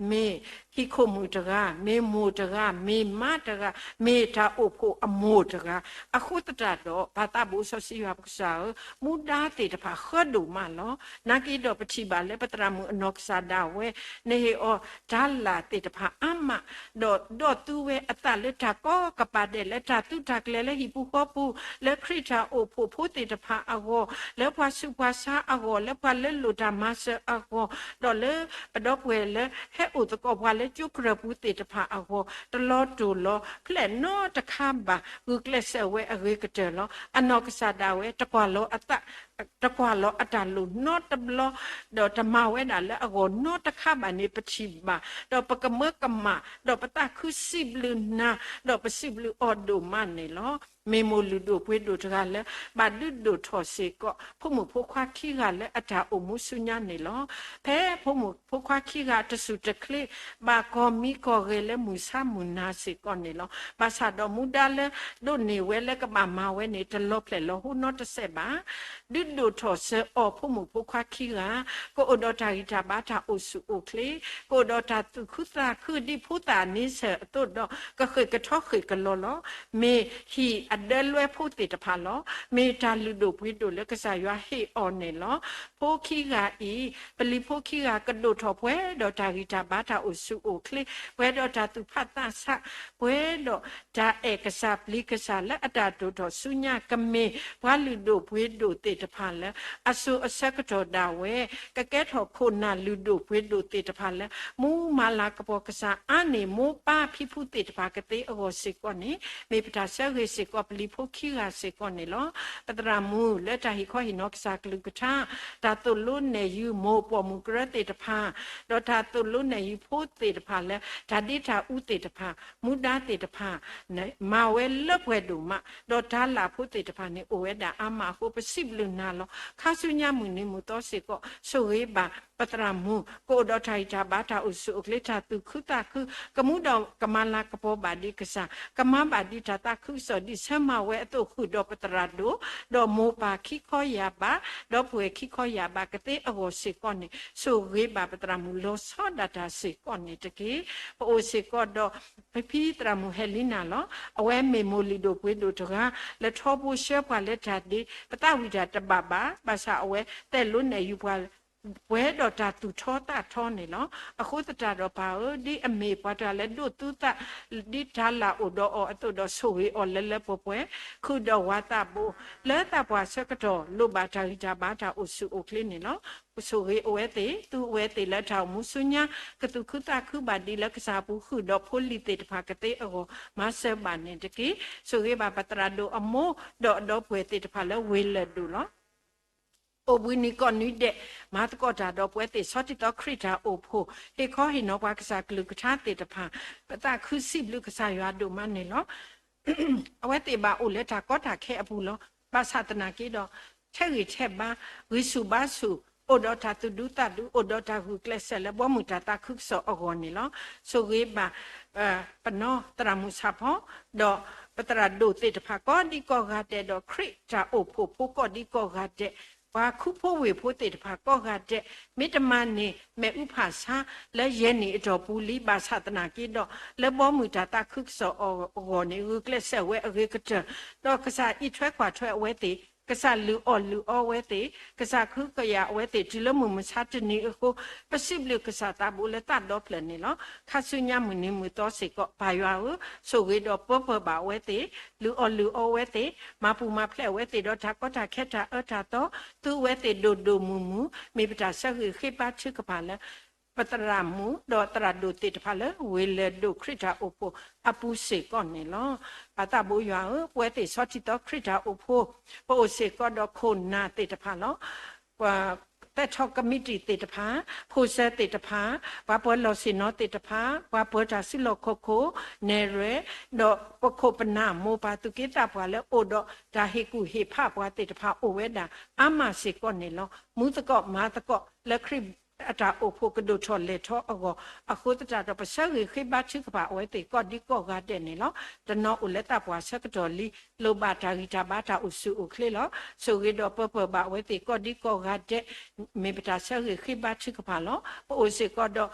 မ့ၢ် ဟံၣ်ခိၣ်မုၣ်တဂၤ, မ့ၢ်မိၢ်တဂၤ, မ့ၢ်မါတဂၤ, မ့ၢ်တၢ်အိၣ်ဖှိၣ်အမိၢ်တဂၤ. အဃိသတးဒီး ပၢ်သးဘိစီဆှံယွၤပကစၢ်ဧၢ, မူဒါသ့ၣ်တဖၣ်ဃၢဒိၣ်မးလီၤ. နာ်က့ဒီးပထံၣ်ဘၣ်လၢပသရၣ်မုၣ်အနီၢ်ကစၢ်ဒၣ်ဝဲ နဟ့ၣ်အီၤတၢ်လၢ်သ့ၣ်တဖၣ်အါမး, ဒီးဒိးသူဝဲအသးလၢတၢ်ကိးကပၤဒဲး လၢတၢ်သုးတၢ်ကျဲၤလၢဟံၣ်ပူၤဃီပူၤ, လၢခရံာ်တၢ်အိၣ်ဖှိၣ်ဖိသ့ၣ်တဖၣ်အဂီၢ်, လၢပှၤဆူးပှၤဆါအဂီၢ်, လၢပှၤလၢလိၣ်တၢ်မၤစၢၤအဂီၢ်, ဒီးလၢပဒီပုၢ်ဝဲၢ်လၢဟဲအိၣ်သကိးပှၤလၢကၠိကြၢးပူၤသ့ၣ်တဖၣ်အဂီၢ်, တလီၤတူာ်လီၤဖျဲၣ်နီတခါဘၣ် ဂုာ်ကျဲးစၢးဝဲအဂ့ၤကတၢၢ်လီၤ. အနီၢ်ကစၢ်ဒၣ်ဝဲ တကွၢ်လီၤအသး တကွၢ်လီၤအတၢ်လိၣ်နီတဘျီ, ဒီးတမၤဝဲဒၣ်လၢအဂီၢ်နီတခါဘၣ်န့ၣ် ပထံၣ်ဘၣ်, ဒီးပကမၢကမၣ်, ဒီးပသးခုစံးဘျုးနၤ, ဒီးပစံးဘျုးအီၤဒိၣ်မးန့ၣ်လီၤ. မ့ၢ်မိၢ်လုၢ်ဒိၣ်ပှ့ၤဒိၣ်တဂၤလၢ ဘၣ်ဒုးဒိၣ်ထီၣ်စ့ၢ်ကီး ဖိမုၣ်ဖိခွါခံဂၤလၢအတၢ်အိၣ်မူဆူညါန့ၣ်လီၤ. ဖဲဖိမုၣ်ဖိခွါခံဂၤတစူၢ်တချ့ ဘၣ်ကီၢ်မံကီၢ်ဂဲၤလၢမုၢ်ဆါမုၢ်နၤစ့ၢ်ကီးန့ၣ်လီၤ. ဘၣ်ဆၣ်ဒီးမူဒါလၢဒိးန့ၢ်ဝဲလၢကဘၣ်မၤဝဲန့ၣ် တလီၤဖျဲၣ်လီၤဟိနီတစဲးဘၣ်. ဒုးဒိၣ်ထီၣ်စၢၤအီၤဖိမုၣ်ဖိခွါခံဂၤ, ကအိၣ်ဒီးတၢ်ဂံၢ်တၢ်ဘါတၢ်အိၣ်ဆူၣ်အိၣ်ချ့, ကအိၣ်ဒီးတၢ်သူၣ်ခုသးခုဒ်ဖိသၣ်န့ဆၢၣ်အသိးဒီး ကဃ့ၢ်ကထီဃ့ၢ်ကလီလီၤ. မ့ၢ်ဟံၣ်အဒၢလွဲဖိသ့ၣ်တဖၣ်လီၤ. မ့ၢ်တၢ်လုၢ်ဒိၣ်ပှ့ၤဒိၣ်လၢကစၢ်ယွၤဟ့ၣ်အီၤန့ၣ်လီၤ. ဖိခံဂၤအံၤ, ပလံၤဖိခံဂၤကဒိၣ်ထီၣ်ပှဲၤဒီးတၢ်ဂံၢ်တၢ်ဘါတၢ်အိၣ်ဆူၣ်အိၣ်ချ့, ပှဲၤဒီးတၢ်သူၣ်ဖှံသးဆး, ပှဲၤဒီးတၢ်အဲၣ်ကစၢ်ပျံၤကစၢ်လၢအတၢ်ဒိၣ်ထီၣ်ဆူညါ ကမ့ၢ်ပှၤလုၢ်ဒိၣ်ပှ့ၤဒိၣ်သ့ၣ်တဖၣ်လၢ အစိၤအဆၢကတီၢ်ဒၣ်ဝဲ ကကဲထီၣ်ခိၣ်နၢ်လုၢ်ဒိၣ်ပှ့ၤဒိၣ်သ့ၣ်တဖၣ်လၢ မူမၤလၤကပီၤကစၢ်အါန့ၢ်မိၢ်ပၢ်ဖံဖုသ့ၣ်တဖၣ်ကသ့အဂီၢ်စ့ၢ်ကီးန့ၣ် မ့ၢ်ပတၢ်ဆၢဂ့ၤစ့ၢ်ကီးပလံၤဖိခံဂၤစ့ၢ်ကီးန့ၣ်လီၤ. ပသရၣ်မုၣ်လၢတၢ်ဟ့ၣ်ခီဟ့ၣ်နီၤကစၢ်ကလုၢ်ကထါ, တၢ်သိၣ်လိနဲၣ်ယုၤမိၢ်ပိာ်မုၣ်ကရၢသ့ၣ်တဖၣ်, ဒီးတၢ်သိၣ်လိနဲၣ်ယုၤဖိသ့ၣ်တဖၣ်လၢ တၢ်ဒ့တၢ်အူသ့ၣ်တဖၣ်, မူဒါသ့ၣ်တဖၣ် မၤဝဲလၢပှဲၤဒိၣ်မး, ဒီးတၢ်လၢ်ဖိသ့ၣ်တဖၣ်န့ၣ် အိၣ်ဝဲဒၣ်အါမးအဃိ ပစံးဘျုးနၤလီၤ. ခါဆူညါမုၢ်နံၤမုၢ်သီစ့ၢ်ကီး ဆိၣ်ဂ့ၤဘၣ်ပသရၣ်မုၣ် ကအိၣ်ဒီးတၢ်ဂံၢ်တၢ်ဘါတၢ်အိၣ်ဆူၣ်အိၣ်ချ့ တၢ်သူၣ်ခုသးခု, ကမူဒီးကမၤလၤကပီၤဘၣ်ဒံးကစၢ်, ကမၤဘၣ်ဒံးတၢ်သးခုကစီၣ် ဒ်ဆၢမၤဝဲအသိး ဃုာ်ဒီးပသရၣ်ဒိၣ်, ဒီးမိၢ်ပၢ်ခံခီယၢ်ဘး, ဒီပုၢ်ဝဲၢ်ခံခီယၢ်ဘးကသ့အဂီၢ်စ့ၢ်ကီးန့ၣ် ဆိၣ်ဂ့ၤဘၣ်ပသရၣ်မုၣ်လီၤဆီဒၣ်တၢ်စ့ၢ်ကီးန့ၣ်တက့ၢ်. ပအိၣ်စ့ၢ်ကီးဒီး ဖံဖံသရၣ်မုၣ်ဟဲလံနၤလီၤ. အဝဲမ့ၢ်မိၢ်လုၢ်ဒိၣ်ပှ့ၤဒိၣ်တဂၤ လၢထီဘိဆှၢပှၤလၢတၢ်ဒ့, ပသးဝံၣ်တၢ်တဘၣ်ဘၣ်, ဘၣ်ဆၣ်အဝဲတဲလိနဲၣ်ယုၤပှၤ ပှဲၤဒီးတၢ်သူၣ်ထီသးထီန့ၣ်လီၤ. အဃိသတးဒီးပၢ်ဧၢ, ဒ်အမ့ၢ်ပှၤတဂၤလၢဒိးသူသး ဒ်တၢ်လၢ်အိၣ်ဒီးအီၤအသိးဒီး ဆိၣ်ဂ့ၤအီၤလၢလၢပှဲၤပှဲၤ, ဃုာ်ဒီးဝၤသးဘိ လၢသးပှၢ်ဆၢကတီၢ် လိၣ်ဘၣ်တၢ်ဂံၢ်တၢ်ဘါတၢ်အိၣ်ဆူၣ်အိၣ်ချ့န့ၣ်လီၤ. ဆိၣ်ဂ့ၤအဝဲသ့ၣ်, သူအဝဲသ့ၣ်လၢတၢ်အိၣ်မူဆူညါ ကသူၣ်ခုသးခုဘၣ်ဒံးလၢကစၢ်အပူၤ ဃုာ်ဒီးဖိလံၤသ့ၣ်တဖၣ်ကသ့အဂီၢ် မၤစၢၤဘၣ်န့ၣ်တက့ၢ်. ဆိၣ်ဂ့ၤဘၣ်ပသရၣ်ဒိၣ်အမိၢ် ဒီးအဒီပုၢ်ဝဲၢ်သ့ၣ်တဖၣ်လၢဝ့ၢ်လၢၢ်ဒိၣ်လီၤ. အိၣ်ဘှံးနံၤကိးနွံဒဲး မၤသကိးတၢ်ဒီးပဝဲသ့ၣ်ဆီထံသီခရံာ်တၢ်အိၣ်ဖှိၣ် ဟ့ၣ်ခီဟ့ၣ်နီၤပှၤကစၢ်ကလုၢ်ကထါသ့ၣ်တဖၣ် ပသးခုစံးဘျုးကစၢ်ယွၤဒိၣ်မးန့ၣ်လီၤ. အဝဲသ့ၣ်ဘၣ်အိၣ်လၢတၢ်ကီတၢ်ခဲအပူၤလီၤ. ဘၣ်ဆၣ်သနာ်က့ဒီး ထဲးဂံၢ်ထဲးဘါ, ဂံၢ်ဆူၣ်ဘါဆူၣ်, အိၣ်ဒီးတၢ်သူၣ်ဒူသးဒူ, အိၣ်ဒီးတၢ်ဂုာ်ကျဲးစၢးလၢ ဘီမုၢ်တၢ်သးခုကစီၣ်အဂီၢ်န့ၣ်လီၤ. ဆိၣ်ဂ့ၤဘၣ် ပနီၢ်သရၣ်မုၣ်ဆၣ်ဖီ ဒီးပသရၣ်ဒိၣ်သ့ၣ်တဖၣ်ကိးဒံကိးဂၤဒဲးဒီး ခရံာ်တၢ်အိၣ်ဖှိၣ်ဖိကိးဒံကိးဂၤဒဲး, ပှၤခူဖိဝ့ၢ်ဖိသ့ၣ်တဖၣ်ကိးဂၤဒဲး, မ့ၢ်တမၤန့ၣ် မ့ၣ်အူဖၣ်ဆါလၢယဲၢ်နံၣ်အတီၢ်ပူၤလံ. ဘၣ်ဆၣ်သနာ်က့ဒီး လၢဘီမုၢ်တၢ်သးခုကစီၣ်အဂီၢ်န့ၣ် ဂုာ်ကျဲးစၢးဝဲအဂ့ၤကတၢၢ်, ဒီးကစၢ်အံးထွဲကွၢ်ထွဲအဝဲသ့ၣ်, ကစၢ်လုၢ်အီၣ်လုၢ်အီဝဲသ့ၣ်, ကစၢ်ကဟုကယာ်အဝဲသ့ၣ် တုၤလၢမုၢ်မဆါတနံၤအဃိ, ပစံးဘျုးကစၢ်သးဘိလၢသးဒီဖျၢၣ်န့ၣ်လီၤ. ခါဆူညါမုၢ်နံၤမုၢ်သီစ့ၢ်ကီး ပၢ်ယွၤဧၢ, ဆိၣ်ဂ့ၤဒီးပၢပၢၢ်ဘၣ်အဝဲသ့ၣ်, လုၢ်အီၣ်လုၢ်အီဝဲသ့ၣ်, မၤပူၤမၤဖျဲးအဝဲသ့ၣ်ဒီးတၢ်ကီတၢ်ခဲတၢ်အၢတၢ်သီ, သူဝဲသ့ၣ်ဒိၣ်ဒိၣ်မုၢ်မုၢ်, မ့ၢ်ပတၢ်ဆၢဂ့ၤဃ့ဘါထုကဖၣ်လၢ ပသရၣ်မုၣ်ဒီးသရၣ်ဒိၣ်သ့ၣ်တဖၣ်လၢ ဝ့ၢ်လၢၢ်ဒိၣ်ခရံာ်တၢ်အိၣ်ဖှိၣ်အပူၤစ့ၢ်ကီးန့ၣ်လီၤ. ပၢ်သးဘိယွၤဧၢ, ပဝဲသ့ၣ်ဆီထံသီခရံာ်တၢ်အိၣ်ဖှိၣ်, ပအိၣ်စ့ၢ်ကီးဒီးခိၣ်နၢ်သ့ၣ်တဖၣ်လီၤ. ပှၤသဲးထီၣ်ကမံးတံာ်သ့ၣ်တဖၣ်, ဖိၣ်စၢၤသ့ၣ်တဖၣ်, ပှၤပၢၤလီၢ်ဆ့ၣ်နီၤသ့ၣ်တဖၣ်, ပှၤပၢၤတၢ်စုလီၢ်ခီၣ်ခိၣ်, နဲၣ်ရွဲၣ်, ဒီးပခိၣ်ပနၢ်မိၢ်ပၢ်သူၣ်က့သးပှၢ်လၢအိၣ်ဒီးတၢ်ဟ့ၣ်ကူၣ်ဟ့ၣ်ဖးပှၤသ့ၣ်တဖၣ်အိၣ်ဝဲဒၣ်အါမးစ့ၢ်ကီးန့ၣ်လီၤ. မူသကိးမၤသကိးလၢခရံာ်အတၢ်အိၣ်ဖှိၣ်ကဒိၣ်ထီၣ်လဲၢ်ထီၣ်အဂီၢ်, အဃိသတးဒီး ပဆၢဂ့ၤဃ့ဘါထုကဖၣ်အဝဲသ့ၣ်ကိးဒံကိးဂၤဒဲးန့ၣ်လီၤ. တနီၤအိၣ်လၢသးပှၢ်ဆၢကတီၢ်လံ, လိၣ်ဘၣ်တၢ်ဂံၢ်တၢ်ဘါတၢ်အိၣ်ဆူၣ်အိၣ်ချ့လီၤ. ဆိၣ်ဂ့ၤဒီးပၢပၢၢ်ဘၣ်အဝဲသ့ၣ်ကိးဒံကိးဂၤဒဲး, မ့ၢ်ပတၢ်ဆၢဂ့ၤဃ့ဘါထုကဖၣ်လီၤ. ပအိၣ်စ့ၢ်ကီးဒီး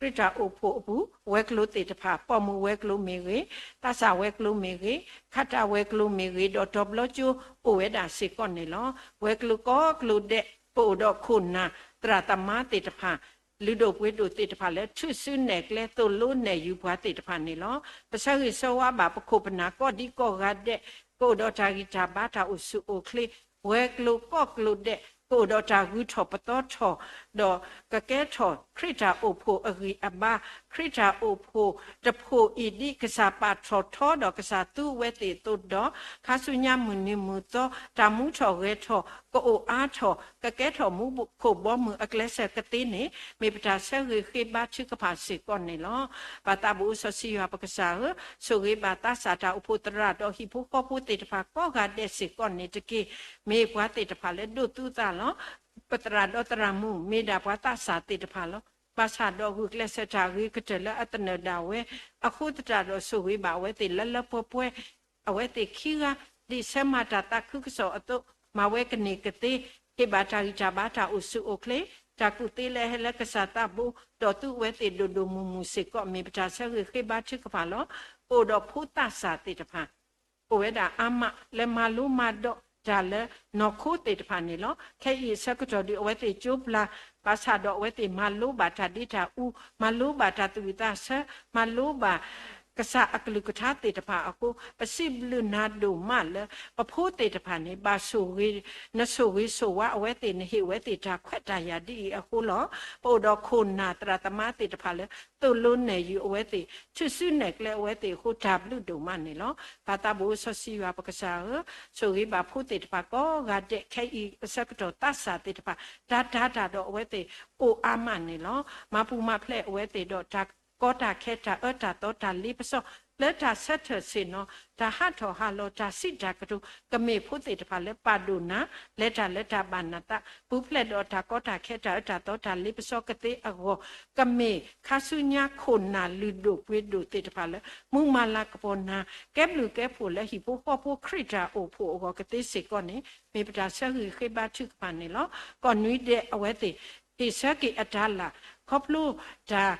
ခရံာ်တၢ်အိၣ်ဖှိၣ်အပူၤ ဝဲၤကျိၤသ့ၣ်တဖၣ် ပိာ်မုၣ်ဝဲၤကျိၤမ့ၢ်ဂ့ၤ, သးစၢ်ဝဲၤကျိၤမ့ၢ်ဂ့ၤ, ခးတၢ်ဝဲၤကျိၤမ့ၢ်ဂ့ၤ, ဒီးတီၤဘျီကၠိအိၣ်ဝဲဒၣ်စ့ၢ်ကီးန့ၣ်လီၤ. ဝဲၤကျိၤကိးကျိၤဒဲး ပအိၣ်ဒီးခိၣ်နၢ် သရၣ်သမါသ့ၣ်တဖၣ် လုၢ်ဒိၣ်ပှ့ၤဒိၣ်သ့ၣ်တဖၣ်လၢ ထုးစုနဲၣ်ကျဲသိၣ်လိနဲၣ်ယူၤပှၤသ့ၣ်တဖၣ်န့ၣ်လီၤ. ပဆၢဂ့ၤဆၢဝါဘၣ်ပခိၣ်ပနၢ်ကိးဒံကိးဂၤဒဲး ကအိၣ်ဒီးတၢ်ဂံၢ်တၢ်ဘါတၢ်အိၣ်ဆူၣ်အိၣ်ချ့, ဝဲၤကျိၤကိးကျိၤဒဲး ကအိၣ်ဒီးတၢ်ဂုၤထီၣ်ပသီထီၣ် ဒီးကကဲထီၣ်ခရံာ်တၢ်အိၣ်ဖှိၣ်အဂံၢ်အဘါ, ခရံာ်တၢ်အိၣ်ဖှိၣ်တဖှိၣ်အံၤဒ်ကစၢ်ပာ်ထီၣ်ထီဒီးကစၢ်သူဝဲသ့ၣ်အသိးဒီး ခါဆူညါမုၢ်နံၤမုၢ်သီ တၢ်မူထီၣ်ဂဲၤထီၣ် ကအိၣ်အါထီၣ် ကကဲထီၣ်မူခိၣ်ဘီမုၢ်အကျဲစၢၤကသ့န့ၣ် မ့ၢ်ပတၢ်ဆၢဂ့ၤဃ့ဘါထုကဖၣ်စ့ၢ်ကီးန့ၣ်လီၤ. ပၢ်သးဘိစီဆှံယွၤပကစၢ်ဧၢ, ဆိၣ်ဂ့ၤဘၣ်သးစၢ်တၢ်အိၣ်ဖှိၣ်သရၣ်ဒီးဟံၣ်ဖိဃီဖိသ့ၣ်တဖၣ်ကိးဂၤဒဲးစ့ၢ်ကီးန့ၣ်တက့ၢ်. မ့ၢ်ပှၤသ့ၣ်တဖၣ်လၢဒိးသူအသးလီၤ. ပသရၣ်ဒီးသရၣ်မုၣ် မ့ၢ်ဒၣ်ပှၤသးစၢ်သ့ၣ်တဖၣ်လီၤ. ဘၣ်ဆၣ်ဒီးဂုာ်ကျဲးစၢးတၢ်ဂ့ၤကတၢၢ်လၢအသနၢၣ်ဒၣ်ဝဲ, အဃိသတးဒီးဆိၣ်ဂ့ၤဘၣ်အဝဲသ့ၣ်လၢလၢပှဲၤပှဲၤ အဝဲသ့ၣ်ခံဂၤ ဒ်ဆၢမၤတၢ်သးခုကစီၣ်အသိး မၤဝဲကန့ၢ်ကသ့, ဟ့ၣ်ဘၣ်တၢ်ဂံၢ်တၢ်ဘါတၢ်အိၣ်ဆူၣ်အိၣ်ချ့, တၢ်ကူၣ်သ့လၢဟဲလၢကစၢ်သးဘိ, ဒီးသူဝဲသ့ၣ်ဒိၣ်ဒိၣ်မုၢ်မုၢ်စ့ၢ်ကီး မ့ၢ်ပတၢ်ဆၢဂ့ၤဃ့ဘါထုကဖၣ်လီၤ. ပအိၣ်ဒီးဖိသးစၢ်သ့ၣ်တဖၣ် အိၣ်ဝဲဒၣ်အါမး လၢမၤလိမၤဒိးတၢ်လၢနီၢ်ခိသ့ၣ်တဖၣ်န့ၣ်လီၤ. ခဲအံၤအဆၢကတီၢ်ဒီး အဝဲသ့ၣ်ကၠိပျၢ်, ဘၣ်ဆၣ်ဒီးအဝဲသ့ၣ်မၤလိဘၣ်တၢ်ဒ့တၢ်အူ, မၤလိဘၣ်တၢ်သူၣ်ဝံၣ်သးဆၢ, မၤလိဘၣ်ကစၢ်အကလုၢ်ကထါသ့ၣ်တဖၣ်အဃိ, ပစံးဘျုးနၤဒိၣ်မးလၢ ပဖိသ့ၣ်တဖၣ်န့ၣ် ဘၣ်ဆိၣ်ဂ့ၤ, နဆိၣ်ဂ့ၤဆိၣ်ဝါအဝဲသ့ၣ် နဟ့ၣ်အဝဲသ့ၣ်တၢ်ခွဲးတၢ်ယာ်ဒ်အံၤအဃိလီၤ. ပအိၣ်ဒီးခိၣ်နၢ်သရၣ်သမါသ့ၣ်တဖၣ်လၢ သိၣ်လိနဲၣ်ယူၤအဝဲသ့ၣ်, ထုးစုနဲၣ်ကျဲအဝဲသ့ၣ်အဃိ တၢ်ဘျုးဒိၣ်မးန့ၣ်လီၤ. ပၢ်သးဘိစီဆှံယွၤပကစၢ်ဧၢ, ဆိၣ်ဂ့ၤဘၣ်ဖိသ့ၣ်တဖၣ်ကိးဂၤဒဲး ခဲအံၤအဆၢကတီၢ်သးစၢ်သ့ၣ်တဖၣ် တၢ်တာ်တၢ်ဒီးအဝဲသ့ၣ်အိၣ်အါမးန့ၣ်လီၤ. မၤပူၤမၤဖျဲးအဝဲသ့ၣ်ဒီးတၢ်ကီတၢ်ခဲတၢ်အၢတၢ်သီတၢ်လ့ပစီ လၢတၢ်ဆၢထၢၣ်ဆ့ၣ်နီၤ တၢ်ဟးထီၣ်ဟးလီၤ တၢ်စံးတၢ်ကတိၤ ကမ့ၢ်ဖိသ့ၣ်တဖၣ်လၢပာ်ဒိၣ်နၤ လဲၤတၢ်လၢတၢ်ဘၣ်နသး ပူၤဖျဲးဒီးတၢ်ကီတၢ်ခဲတၢ်အၢတၢ်သီတၢ်လ့ပစီကသ့အဂီၢ် ကမ့ၢ်ခါဆူညါခိၣ်နၢ်လုၢ်ဒိၣ်ပှ့ၤဒိၣ်သ့ၣ်တဖၣ်လၢ မူမၤလၤကပီၤနၤ ကဲဘျုးကဲဖှိၣ်လၢဟံၣ်ဖိဃီဖိခရံာ်တၢ်အိၣ်ဖှိၣ်အဂီၢ်ကသ့စ့ၢ်ကီးန့ၣ် မ့ၢ်ပတၢ်ဆၢဂ့ၤဃ့ဘါထုကဖၣ်န့ၣ်လီၤ. ကိးနွံဒဲးအဝဲသ့ၣ် ဟ့ၣ်ဆၢက့ၤအတၢ်လၢ် ခီဖျိတၢ်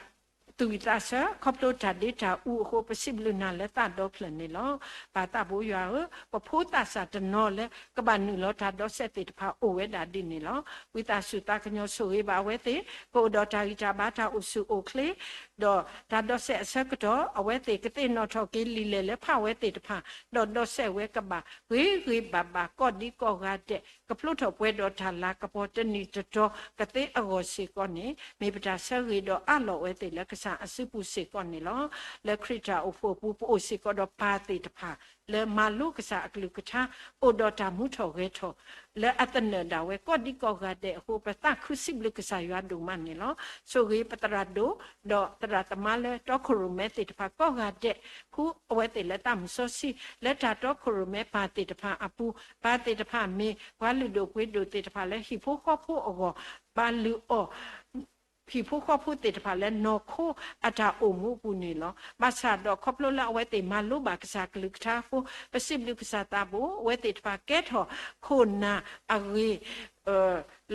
သူၣ်ဝံၣ်သးဆၢ ခီဖျိတၢ်ဒ့တၢ်အူအဃိ ပစံးဘျုးနၤလၢသးဒီဖျၢၣ်န့ၣ်လီၤ. ပၢ်သးဘိယွၤဧၢ, ပဖိသးစၢ်တနီၤလၢ ကဘၣ်နုာ်လီၤတၢ်ဒီးစဲးသ့ၣ်တဖၣ်အိၣ်ဝဲဒၣ်ဒ်န့ၣ်လီၤ. ဝံသးစူၤသးကညီၤဆိၣ်ဂ့ၤဘၣ်အဝဲသ့ၣ် ကအိၣ်ဒီးတၢ်ဂံၢ်တၢ်ဘါတၢ်အိၣ်ဆူၣ်အိၣ်ချ့ ဒီးတၢ်ဒီးစဲးအဆၢကတီၢ် အဝဲသ့ၣ်ကသ့ၣ်နီၣ်ထီၣ်က့ၤလံာ်လဲၢ်လၢဖးဝဲသ့ၣ်တဖၣ် ဒီးဒီးစဲးဝဲကဘၣ်ဂ့ၤဂ့ၤဘၣ်ဘၣ် ကိးဒံကိးဂၤဒဲး ကဖျိထီၣ်ပှဲၤဒီးတၢ်လၤကပီၤတနံၤတတီၤကသ့အဂီၢ်စ့ၢ်ကီးန့ၣ် မ့ၢ်ပတၢ်ဆၢဂ့ၤဒီးအးလီၤဝဲသ့ၣ်လၢကစၢ်အစုပူၤစ့ၢ်ကီးန့ၣ်လီၤ. လၢခရံာ်တၢ်အိၣ်ဖှိၣ်အပူၤ ပအိၣ်စ့ၢ်ကီးဒီးပၢ်သ့ၣ်တဖၣ် လၢမၤလိကစၢ်အကလုၢ်ကထါ အိၣ်ဒီးတၢ်မူထီၣ်ဂဲၤထီၣ် လၢအသနၢၣ်ဒၣ်ဝဲကိးဒံကိးဂၤဒဲးအဃိ ပသးခုစံးဘျုးကစၢ်ယွၤဒိၣ်မးန့ၣ်လီၤ. ဆိၣ်ဂ့ၤပသရၣ်ဒိၣ် ဒီးသရၣ်သမါလၢတီခိၣ်ရိၣ်မဲသ့ၣ်တဖၣ်ကိးဂၤဒဲး ဃုအဝဲသ့ၣ်လၢသးမုၢ်စီဆှံ လၢတၢ်တီခိၣ်ရိၣ်မဲပၢ်သ့ၣ်တဖၣ်အပူၤ, ပၢ်သ့ၣ်တဖၣ်မ့ၢ်ပှၤလုၢ်ဒိၣ်ပှ့ၤဒိၣ်သ့ၣ်တဖၣ်လၢဟံၣ်ဖိဃီဖိအဂီၢ် ဘၣ်လုၢ်အီၣ် ဟံၣ်ဖိဃီဖိသ့ၣ်တဖၣ်လၢနီၢ်ခိအတၢ်အိၣ်မူအပူၤန့ၣ်လီၤ. ဘၣ်ဆၣ်ဒီးခီဖျိလၢအဝဲသ့ၣ်မၤလိဘၣ်ကစၢ်ကလုၢ်ကထါအဃိ ပစံးဘျုးကစၢ်သးဘိ အဝဲသ့ၣ်တဖၣ်ကဲထီၣ်ခိၣ်နၢ်အဂ့ၤ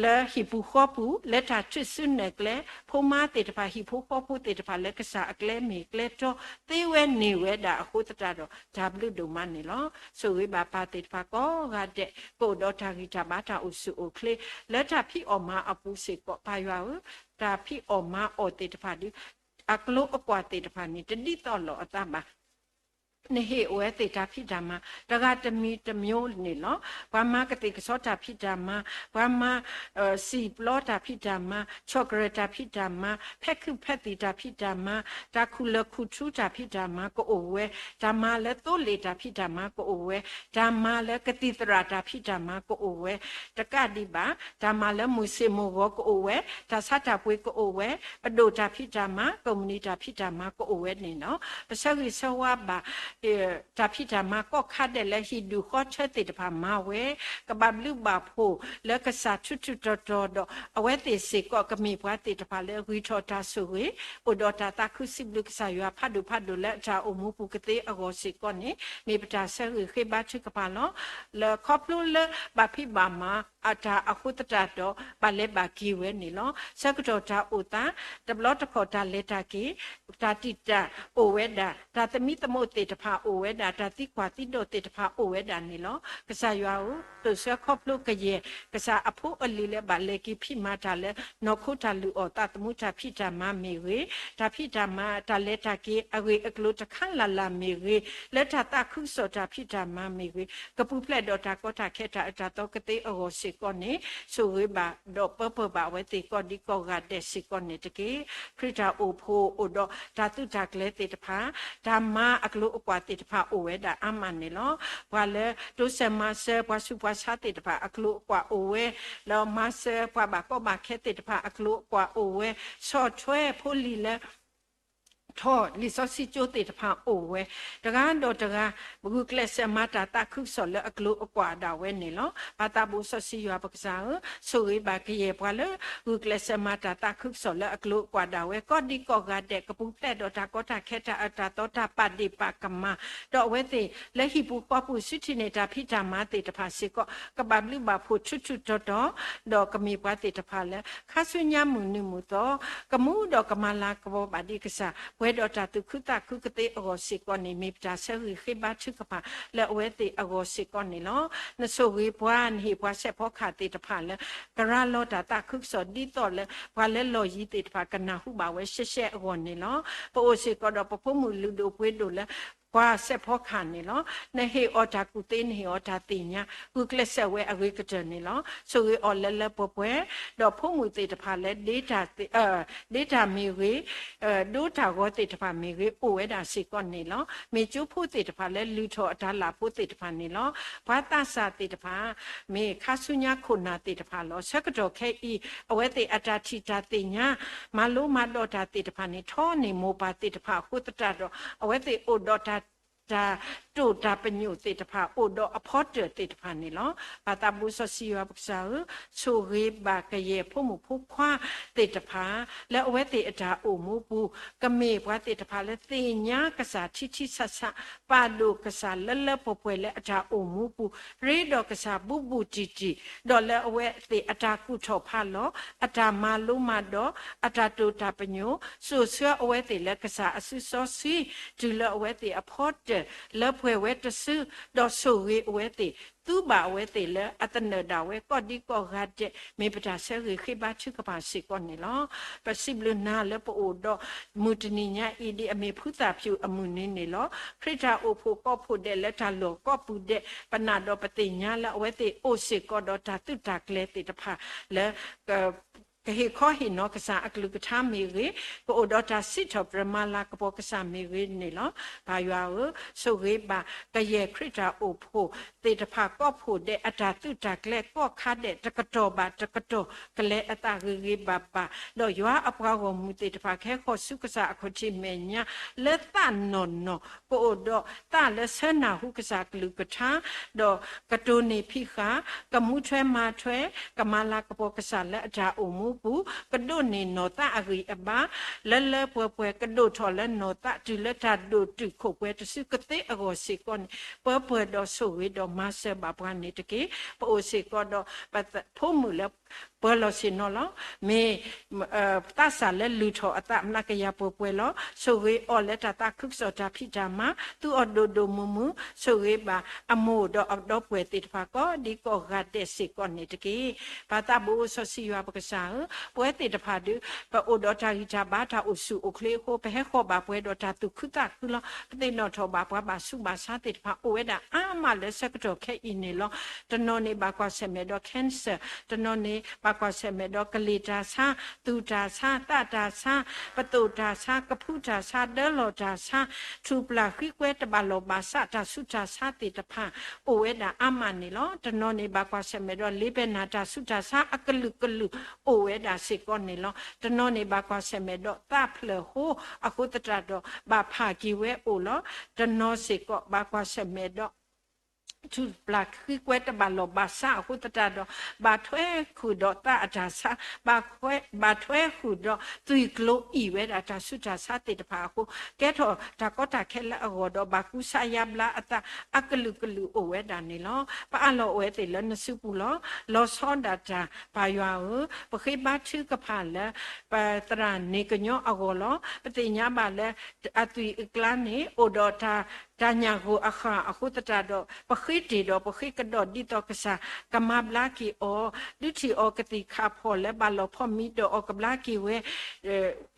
လၢဟံၣ်ပူၤဃီပူၤ လၢတၢ်ထုးစုနဲၣ်ကျဲ ဖိမါသ့ၣ်တဖၣ် ဟံၣ်ဖိဃီဖိသ့ၣ်တဖၣ်လၢကစၢ်အကျဲမ့ၢ်ကျဲတီသ့ဝဲန့ၢ်ဝဲဒၣ်အဃိသတးဒီး တၢ်ဘျုးဒိၣ်မးန့ၣ်လီၤ. ဆိၣ်ဂ့ၤဘၣ်ပၢ်သ့ၣ်တဖၣ်ကိးဂၤဒဲး ကအိၣ်ဒီးတၢ်ဂံၢ်တၢ်ဘါတၢ်အိၣ်ဆူၣ်အိၣ်ချ့ လၢတၢ်ဖံးအီၣ်မၤအီၣ်အပူၤစ့ၢ်ကီး ပၢ်ယွၤဧၢ, တၢ်ဖံးအီၣ်မၤအီၣ်သ့ၣ်တဖၣ်ဒီး အကျိအကွၢ်သ့ၣ်တဖၣ်န့ၣ် တဒ်သိးလိာ်အသးဘၣ် နဟ့ၣ်အဝဲသ့ၣ်တၢ်ဖံးတၢ်မၤ တဂၤတမံၤတမျိုးန့ၣ်လီၤ. ပှၤမၤကသ့ၣ်ကဆီတၢ်ဖံးတၢ်မၤ, ပှၤမၤ စံာ်ပျီတၢ်ဖံးတၢ်မၤ, ဆီၣ်ကရၢၢ်တၢ်ဖံးတၢ်မၤ, ဖဲခုၣ်ဖဲသံၣ်တၢ်ဖံးတၢ်မၤ, တၢ်ခူၣ်လၢၢ်ခူၣ်ထူတၢ်ဖံးတၢ်မၤကအိၣ်ဝဲ, တၢ်မၤလၢသိလ့ၣ်တၢ်ဖံးတၢ်မၤကအိၣ်ဝဲ, တၢ်မၤလၢကသံၣ်သရၣ်တၢ်ဖံးတၢ်မၤကအိၣ်ဝဲ, တကးဒံးဘၣ် တၢ်မၤလၢမုၢ်ဆ့ၣ်မုၢ်ဂီၤကအိၣ်ဝဲ, တၢ်ဆါတၢ်ပှ့ၤကအိၣ်ဝဲ, ပဒိၣ်တၢ်ဖံးတၢ်မၤ, ကုမ္ပဏီတၢ်ဖံးတၢ်မၤကအိၣ်ဝဲန့ၣ်လီၤ. ပဆၢဂ့ၤဆၢဝါဘၣ် တၢ်ဖံးတၢ်မၤကိးခါဒဲးလၢဟံၣ်ဒူၣ်ဃီထၢသ့ၣ်တဖၣ်မၤဝဲ, ကဘၣ်ဘျုးဘၣ်ဖှိၣ်လၢကစၢ်ထူထူတီတီဒီး အဝဲသ့ၣ်စ့ၢ်ကီးကမ့ၢ်ပှၤသ့ၣ်တဖၣ်လၢဂံၢ်ထီၣ်တၢ်ဆိၣ်ဂ့ၤ, အိၣ်ဒီးတၢ်သးခုစံးဘျုးကစၢ်ယွၤဖးဒိၣ်ဖးဒိၣ်လၢအတၢ်အိၣ်မူပူၤကသ့အဂီၢ်စ့ၢ်ကီးန့ၣ် မ့ၢ်ပတၢ်ဆၢဂ့ၤဃ့ဘါထုကဖၣ်လီၤ. လၢခီဖျိလၢဘၣ်ဖံးဘၣ်မၤ တၢ်အဃိသတးဒီး ဘၣ်လဲၤဘၣ်က့ၤဝဲန့ၣ်လီၤ. ဆၢကတီၢ်တၢ်အိၣ်သး တဘျီတခီၣ်တၢ်လဲၤတၢ်က့ၤ တၢ်တံာ်တာ်အိၣ်ဝဲဒၣ်, တၢ်သမံသမိးသ့ၣ်တဖၣ်အိၣ်ဝဲဒၣ်, တၢ်သံကွၢ်သံဒိးသ့ၣ်တဖၣ်အိၣ်ဝဲဒၣ်န့ၣ်လီၤ. ကစၢ်ယွၤဧၢ, သိၣ်ဆၢခီဖျိကယဲၢ် ကစၢ်အဖိအလံၤလၢဘၣ်လဲၤက့ၤဖံးမၤတၢ်လၢ နီၢ်ခိတၢ်လုၢ်အီၣ်သးသမူ တၢ်ဖံးတၢ်မၤမ့ၢ်ဂ့ၤ, တၢ်ဖံးတၢ်မၤ တၢ်လဲၤတၢ်က့ၤအဂ့ၢ်အကျိၤတခါလၢ်လၢ်မ့ၢ်ဂ့ၤ, လၢတၢ်သးခုကစီၣ်တၢ်ဖံးတၢ်မၤမ့ၢ်ဂ့ၤ, ကပူၤဖျဲးဒီးတၢ်ကီတၢ်ခဲတၢ်အၢတၢ်သီကသ့အဂီၢ်စ့ၢ်ကီးန့ၣ် ဆိၣ်ဂ့ၤဘၣ်ဒီးပၢပၢၢ်ဘၣ်အဝဲသ့ၣ်ကိးဒံကိးဂၤဒဲးစ့ၢ်ကီးန့ၣ်တက့ၢ်. ခရံာ်တၢ်အိၣ်ဖှိၣ်အိၣ်ဒီးတၢ်သုးတၢ်ကျဲၤသ့ၣ်တဖၣ်, တၢ်မၤအကျိၤအကွာ်သ့ၣ်တဖၣ်အိၣ်ဝဲဒၣ်အါမးန့ၣ်လီၤ. ပှၤလၢတိစၢၤမၤစၢၤပှၤဆူးပှၤဆါသ့ၣ်တဖၣ်အကျိၤအကွာ်အိၣ်ဝဲ, ဒီးမၤစၢၤပှၤဘၣ်ကီဘၣ်ခဲသ့ၣ်တဖၣ်အကျိၤအကွာ်အိၣ်ဝဲ, ဆီၣ်ထွဲဖိလံၤလၢ ထီၣ်လံာ်စီဆှံကၠိသ့ၣ်တဖၣ်အိၣ်ဝဲ, တဂၤဒီးတဂၤ ဂုာ်ကျဲးစၢးမၤတၢ်သးခုကစီၣ်လၢအကျိၤအကွာ်ဒၣ်ဝဲန့ၣ်လီၤ. ပၢ်သးဘိစီဆှံယွၤပကစၢ်ဧၢ, ဆိၣ်ဂ့ၤဘၣ်ကယဲၢ်ပှၤလၢ ဂုာ်ကျဲးစၢးမၤတၢ်သးခုကစီၣ်လၢအကျိၤအကွာ်ဒၣ်ဝဲ ကိးဒံကိးဂၤဒဲး ကပူၤဖျဲးဒီးတၢ်ကီတၢ်ခဲတၢ်အၢတၢ်သီတၢ်ပာ်ဒ့ၣ်ပာ်ကမၣ်, ဒီးအဝဲသ့ၣ်လၢဟံၣ်ပူၤဃီပူၤစုထံၣ်န့ၢ်တၢ်ဖံးတၢ်မၤသ့ၣ်တဖၣ်စ့ၢ်ကီး ကဘၣ်ဘျုးဘၣ်ဖှိၣ်ထူထူတီတီ, ဒီးကမ့ၢ်ပှၤသ့ၣ်တဖၣ်လၢ ခါဆူညါမုၢ်နံၤမုၢ်သီ ကမူဒီးကမၤလၤကပီၤဘၣ်ဒံးကစၢ် ပှဲၤဒီးတၢ်သူၣ်ခုသးခုကသ့အဂီၢ်စ့ၢ်ကီးန့ၣ် မ့ၢ်ပတၢ်ဆၢဂ့ၤဃ့ဘါထုကဖၣ်လၢအဝဲသ့ၣ်အဂီၢ်စ့ၢ်ကီးန့ၣ်လီၤ. နဆိၣ်ဂ့ၤပှၤ နဟ့ၣ်ပှၤစဲးဖီကဟၣ်သ့ၣ်တဖၣ်လၢ ကရၤလီၤတၢ်သးခုကစီၣ်ဒ်သိးလၢ ပှၤလၢလီၢ်ယံၤသ့ၣ်တဖၣ်ကနၢ်ဟူဘၣ်ဝဲရှဲရှဲအဂီၢ်န့ၣ်လီၤ. ပအိၣ်စ့ၢ်ကီးဒီးပဖိမုၣ်လုၢ်ဒိၣ်ပှ့ၤဒိၣ်လၢ ပှၤစဲးဖီကဟၣ်န့ၣ်လီၤ. နဟ့ၣ်အီၤတၢ်ကူၣ်သ့ နဟ့ၣ်အီၤတၢ်သ့ၣ်ညါ ဂုာ်ကျဲးစၢးဝဲအဂ့ၤကတၢၢ်န့ၣ်လီၤ. ဆိၣ်ဂ့ၤအီၤလၢလၢပှဲၤပှဲၤ, ဒီးဖိမုၣ်သ့ၣ်တဖၣ်လၢ ဒ့တၢ်မ့ၢ်ဂ့ၤ, ဒိတၢ်ဂီၤသ့ၣ်တဖၣ်မ့ၢ်ဂ့ၤ အိၣ်ဝဲဒၣ်စ့ၢ်ကီးန့ၣ်လီၤ. မ့ၢ်ကၠိဖိသ့ၣ်တဖၣ်လၢလုၢ်ထီၣ်အတၢ်လၢ်ဖိသ့ၣ်တဖၣ်န့ၣ်လီၤ. ပှၤသးစၢ်သ့ၣ်တဖၣ် မ့ၢ်ခါဆူညါခိၣ်နၢ်သ့ၣ်တဖၣ်လီၤ. ဆၢကတီၢ်ခဲအံၤ အဝဲသ့ၣ်အတၢ်ထံၣ်တၢ်သ့ၣ်ညါ မၤလိမၤဒိးတၢ်သ့ၣ်တဖၣ်န့ၣ် ထီန့ၢ်မိၢ်ပၢ်သ့ၣ်တဖၣ်အဃိသတးဒီး အဝဲသ့ၣ်အိၣ်ဒီးတၢ် တၢ်တိာ်တၢ်ပညိၣ်သ့ၣ်တဖၣ် အိၣ်ဒီးအဖီတၢၢ်သ့ၣ်တဖၣ်န့ၣ်လီၤ. ပၢ်သးဘိစီဆှံယွၤပကစၢ်ဧၢ, ဆိၣ်ဂ့ၤဘၣ်ကယဲၢ်ဖိမုၣ်ဖိခွါသ့ၣ်တဖၣ် လၢအဝဲသ့ၣ်အတၢ်အိၣ်မူပူၤ ကမ့ၢ်ပှၤသ့ၣ်တဖၣ်လၢသ့ၣ်ညါကစၢ်ထံထံဆးဆး, ပာ်ဒိၣ်ကစၢ်လၢလၢပှဲၤပှဲၤလၢအတၢ်အိၣ်မူပူၤ, ရ့ဒီးကစၢ်ဘူးဘူးတံၢ်တံၢ်, ဒီးလၢအဝဲသ့ၣ်အတၢ်ကူၣ်ထီၣ်ဖးလီၤ, အတၢ်မၤလိမၤဒိး, အတၢ်တိာ်တၢ်ပညိၣ်, စိာ်ဆှၢအဝဲသ့ၣ်လၢကစၢ်အစုစီဆှံ, တုၤလၢအဝဲသ့ၣ်အဖီတၢၢ် လၢပှဲၤဝဲတစု, ဒီးဆိၣ်ဂ့ၤအဝဲသ့ၣ်, သူဘၣ်အဝဲသ့ၣ်လၢအသနၢၣ်ဒၣ်ဝဲကိးဒံကိးဂၤဒဲး, မ့ၢ်ပတၢ်ဆၢဂ့ၤဃ့ဘါထုကဖၣ်စ့ၢ်ကီးန့ၣ်လီၤ. ပစံးဘျုးနၤလၢပအိၣ်ဒီးမုၢ်တနံၤညါအံၤ ဒ်အမ့ၢ်ဖုသၣ်ဖၠူၣ်အမုၢ်နံၤန့ၣ်လီၤ. ခရံာ်တၢ်အိၣ်ဖှိၣ်ကိးဖှိၣ်ဒဲးလၢတၢ်လီၢ်ကိးပူၤဒဲး, ပနာ်ဒီးပသ့ၣ်ညါလၢအဝဲသ့ၣ်အိၣ်စ့ၢ်ကီးဒီးတၢ်သုးတၢ်ကျဲၤသ့ၣ်တဖၣ်လၢ ကဟ့ၣ်ခီဟ့ၣ်နီၤကစၢ်အကလုၢ်ကထါမ့ၢ်ဂ့ၤ, ကအိၣ်ဒီးတၢ်စံးထီၣ်ပတြၢၤမၤလၤကပီၤကစၢ်မ့ၢ်ဂ့ၤန့ၣ်လီၤ. ပၢ်ယွၤဧၢ, ဆိၣ်ဂ့ၤဘၣ်ကယဲၢ်ခရံာ်တၢ်အိၣ်ဖှိၣ်သ့ၣ်တဖၣ်ကိးဖှိၣ်ဒဲး အတၢ်သုးတၢ်ကျဲၤကိးခါဒဲး တကတီၢ်ဘၣ်တကတီၢ် ကလဲၤအသးဂ့ၤဂ့ၤဘၣ်ဘၣ်, ဒီးယွၤအပှၤဂီၢ်မုၢ်သ့ၣ်တဖၣ် ကဟဲဃီၤဆူကစၢ်အခီၣ်ထံးမဲာ်ညါ လၢသးနီၢ်နီၢ် ကအိၣ်ဒီးသးလၢဆၢနၢ်ဟူကစၢ်ကလုၢ်ကထါ, ဒီးကတိၢ်န့ၢ်ဖံးဃာ်, ကမူထွဲမၤထွဲ, ကမၤလၤကပီၤကစၢ်လၢအတၢ်အိၣ်မူပူၤ, ကဒိးန့ၢ်နီၢ်သးအဂံၢ်အဘါ, လၢလၢပှဲၤပှဲၤ ကဒိၣ်ထီၣ်လၢနီၢ်သး တုၤလၢတၢ်ဒိၣ်တုာ်ခိၣ်ပှဲၤတစုကသ့အဂီၢ်စ့ၢ်ကီးန့ၣ်, ပၢပှဲၤဒီးဆိၣ်ဂ့ၤဒီးမၤစၢၤဘၣ်ပှၤန့ၣ်တက့ၢ်. ပအိၣ်စ့ၢ်ကီးဒီးပဖိမုၣ်လၢ ပၢၤလီၢ်ဆ့ၣ်နီၤလီၤ. မ့ၢ် သးစၢ်လၢလုၢ်ထီၣ်အသး မနၤကယၤပှဲၤပှဲၤလီၤ. ဆိၣ်ဂ့ၤအီၤလၢတၢ်သးခုကစီၣ်တၢ်ဖံးတၢ်မၤ, သူအီၤဒိၣ်ဒိၣ်မုၢ်မုၢ်, ဆိၣ်ဂ့ၤဘၣ်အမိၢ်ဒီးအဒီပုၢ်ဝဲၢ်သ့ၣ်တဖၣ် ကိးဒံကိးဂၤဒဲးစ့ၢ်ကီးန့ၣ်တက့ၢ်. ပၢ်သးဘိစီဆှံယွၤပကစၢ်ဧၢ, ပဝဲသ့ၣ်တဖၣ်ဒီး ပအိၣ်ဒီးတၢ်ဂံၢ်တၢ်ဘါ တၢ်အိၣ်ဆူၣ်အိၣ်ချ့အဃိ ပဟဲဃီၤဘၣ်ပှဲၤဒီးတၢ်သူၣ်ခုသးခုလီၤ. ပသ့ၣ်နီၣ်ထီၣ်ဘၣ်ပှၤဘၣ်ဆူးဘၣ်ဆါသ့ၣ်တဖၣ် အိၣ်ဝဲဒၣ်အါမးလၢဆၢကတီၢ်ခဲအံၤန့ၣ်လီၤ. တနီၤန့ၣ်ဘၣ်ကွၢ်ဆၢၣ်မဲာ်ဒီး cancer, တနီၤန့ၣ် ဘၣ်ကွၢ်ဆၢၣ်မဲာ်ဒီးကလံၤတၢ်ဆါ, သူၣ်တၢ်ဆါ, သးတၢ်ဆါ, ပသိၣ်တၢ်ဆါ, ကဖူတၢ်ဆါ, ဒၢလီၢ်တၢ်ဆါ, ထူၣ်ပျၢ်ဃံကွဲ တဘၣ်လီၢ်ဘၣ်စး တၢ်ဆူးတၢ်ဆါသ့ၣ်တဖၣ် အိၣ်ဝဲဒၣ်အါမးန့ၣ်လီၤ. တနီၤန့ၣ်ဘၣ်ကွၢ်ဆၢၣ်မဲာ်ဒီး လ့ပဲနၢ် တၢ်ဆူးတၢ်ဆါအကလုာ်ကလုာ် အိၣ်ဝဲဒၣ်စ့ၢ်ကီးန့ၣ်လီၤ. တနီၤန့ၣ်ဘၣ်ကွၢ်ဆၢၣ်မဲာ်ဒီးသးဖျၢၣ်ဟိအဃိသတးဒီး ဘၣ်ဖးက့ၤဝဲအိၣ်လီၤ. တနီၤစ့ၢ်ကီးဘၣ်ကွၢ်ဆၢၣ်မဲာ်ဒီး ထူၣ်ပျၢ်ဃံကွဲတဘၣ်လီၢ်ဘၣ်စးအဃိသတးဒီး, ဘၣ်ထွဲဃုာ်ဒီးသးအတၢ်ဆါ, ဘၣ်ထွဲဃုာ်ဒီးသွံၣ်ကျိၤအံၣ်ဝဲဒၣ် တၢ်ဆူးတၢ်ဆါသ့ၣ်တဖၣ်အဃိ, ကဲထီၣ်တၢ်ကီတၢ်ခဲလၢအဂီၢ်ဒီး ဘၣ်ကူစါယါဘျါအသးအကလုာ်ကလုာ်အိၣ်ဝဲဒၣ်န့ၣ်လီၤ. ပအးလီၤအဝဲသ့ၣ်လၢနစုပူၤလီၤ. လီၤဆီဒၣ်တၢ် ပၢ်ယွၤဧၢ, ပဃ့ဘါထုကဖၣ်လၢ ပသရၣ်န့ၣ်ကညီအဂီၢ်လီၤ. ပသ့ၣ်ညါဘၣ်လၢ အသွံၣ်အကျါန့ၣ် အိၣ်ဒီးတၢ် တၢ်ညၣ်ဂိၢ်အဃၢ်အဃိသတးဒီး ပဃ့တ့ၢ်ဒီးပဃ့ကဒီးဒ်သိးကစၢ်ကမၤဘျါက့ၤအီၤ, ဒုးထံၣ်အီၤကသံၣ်ခးဖီၣ်လၢဘၣ်လီၤဖီမံဒီးအီၤကဘျါက့ၤဝဲ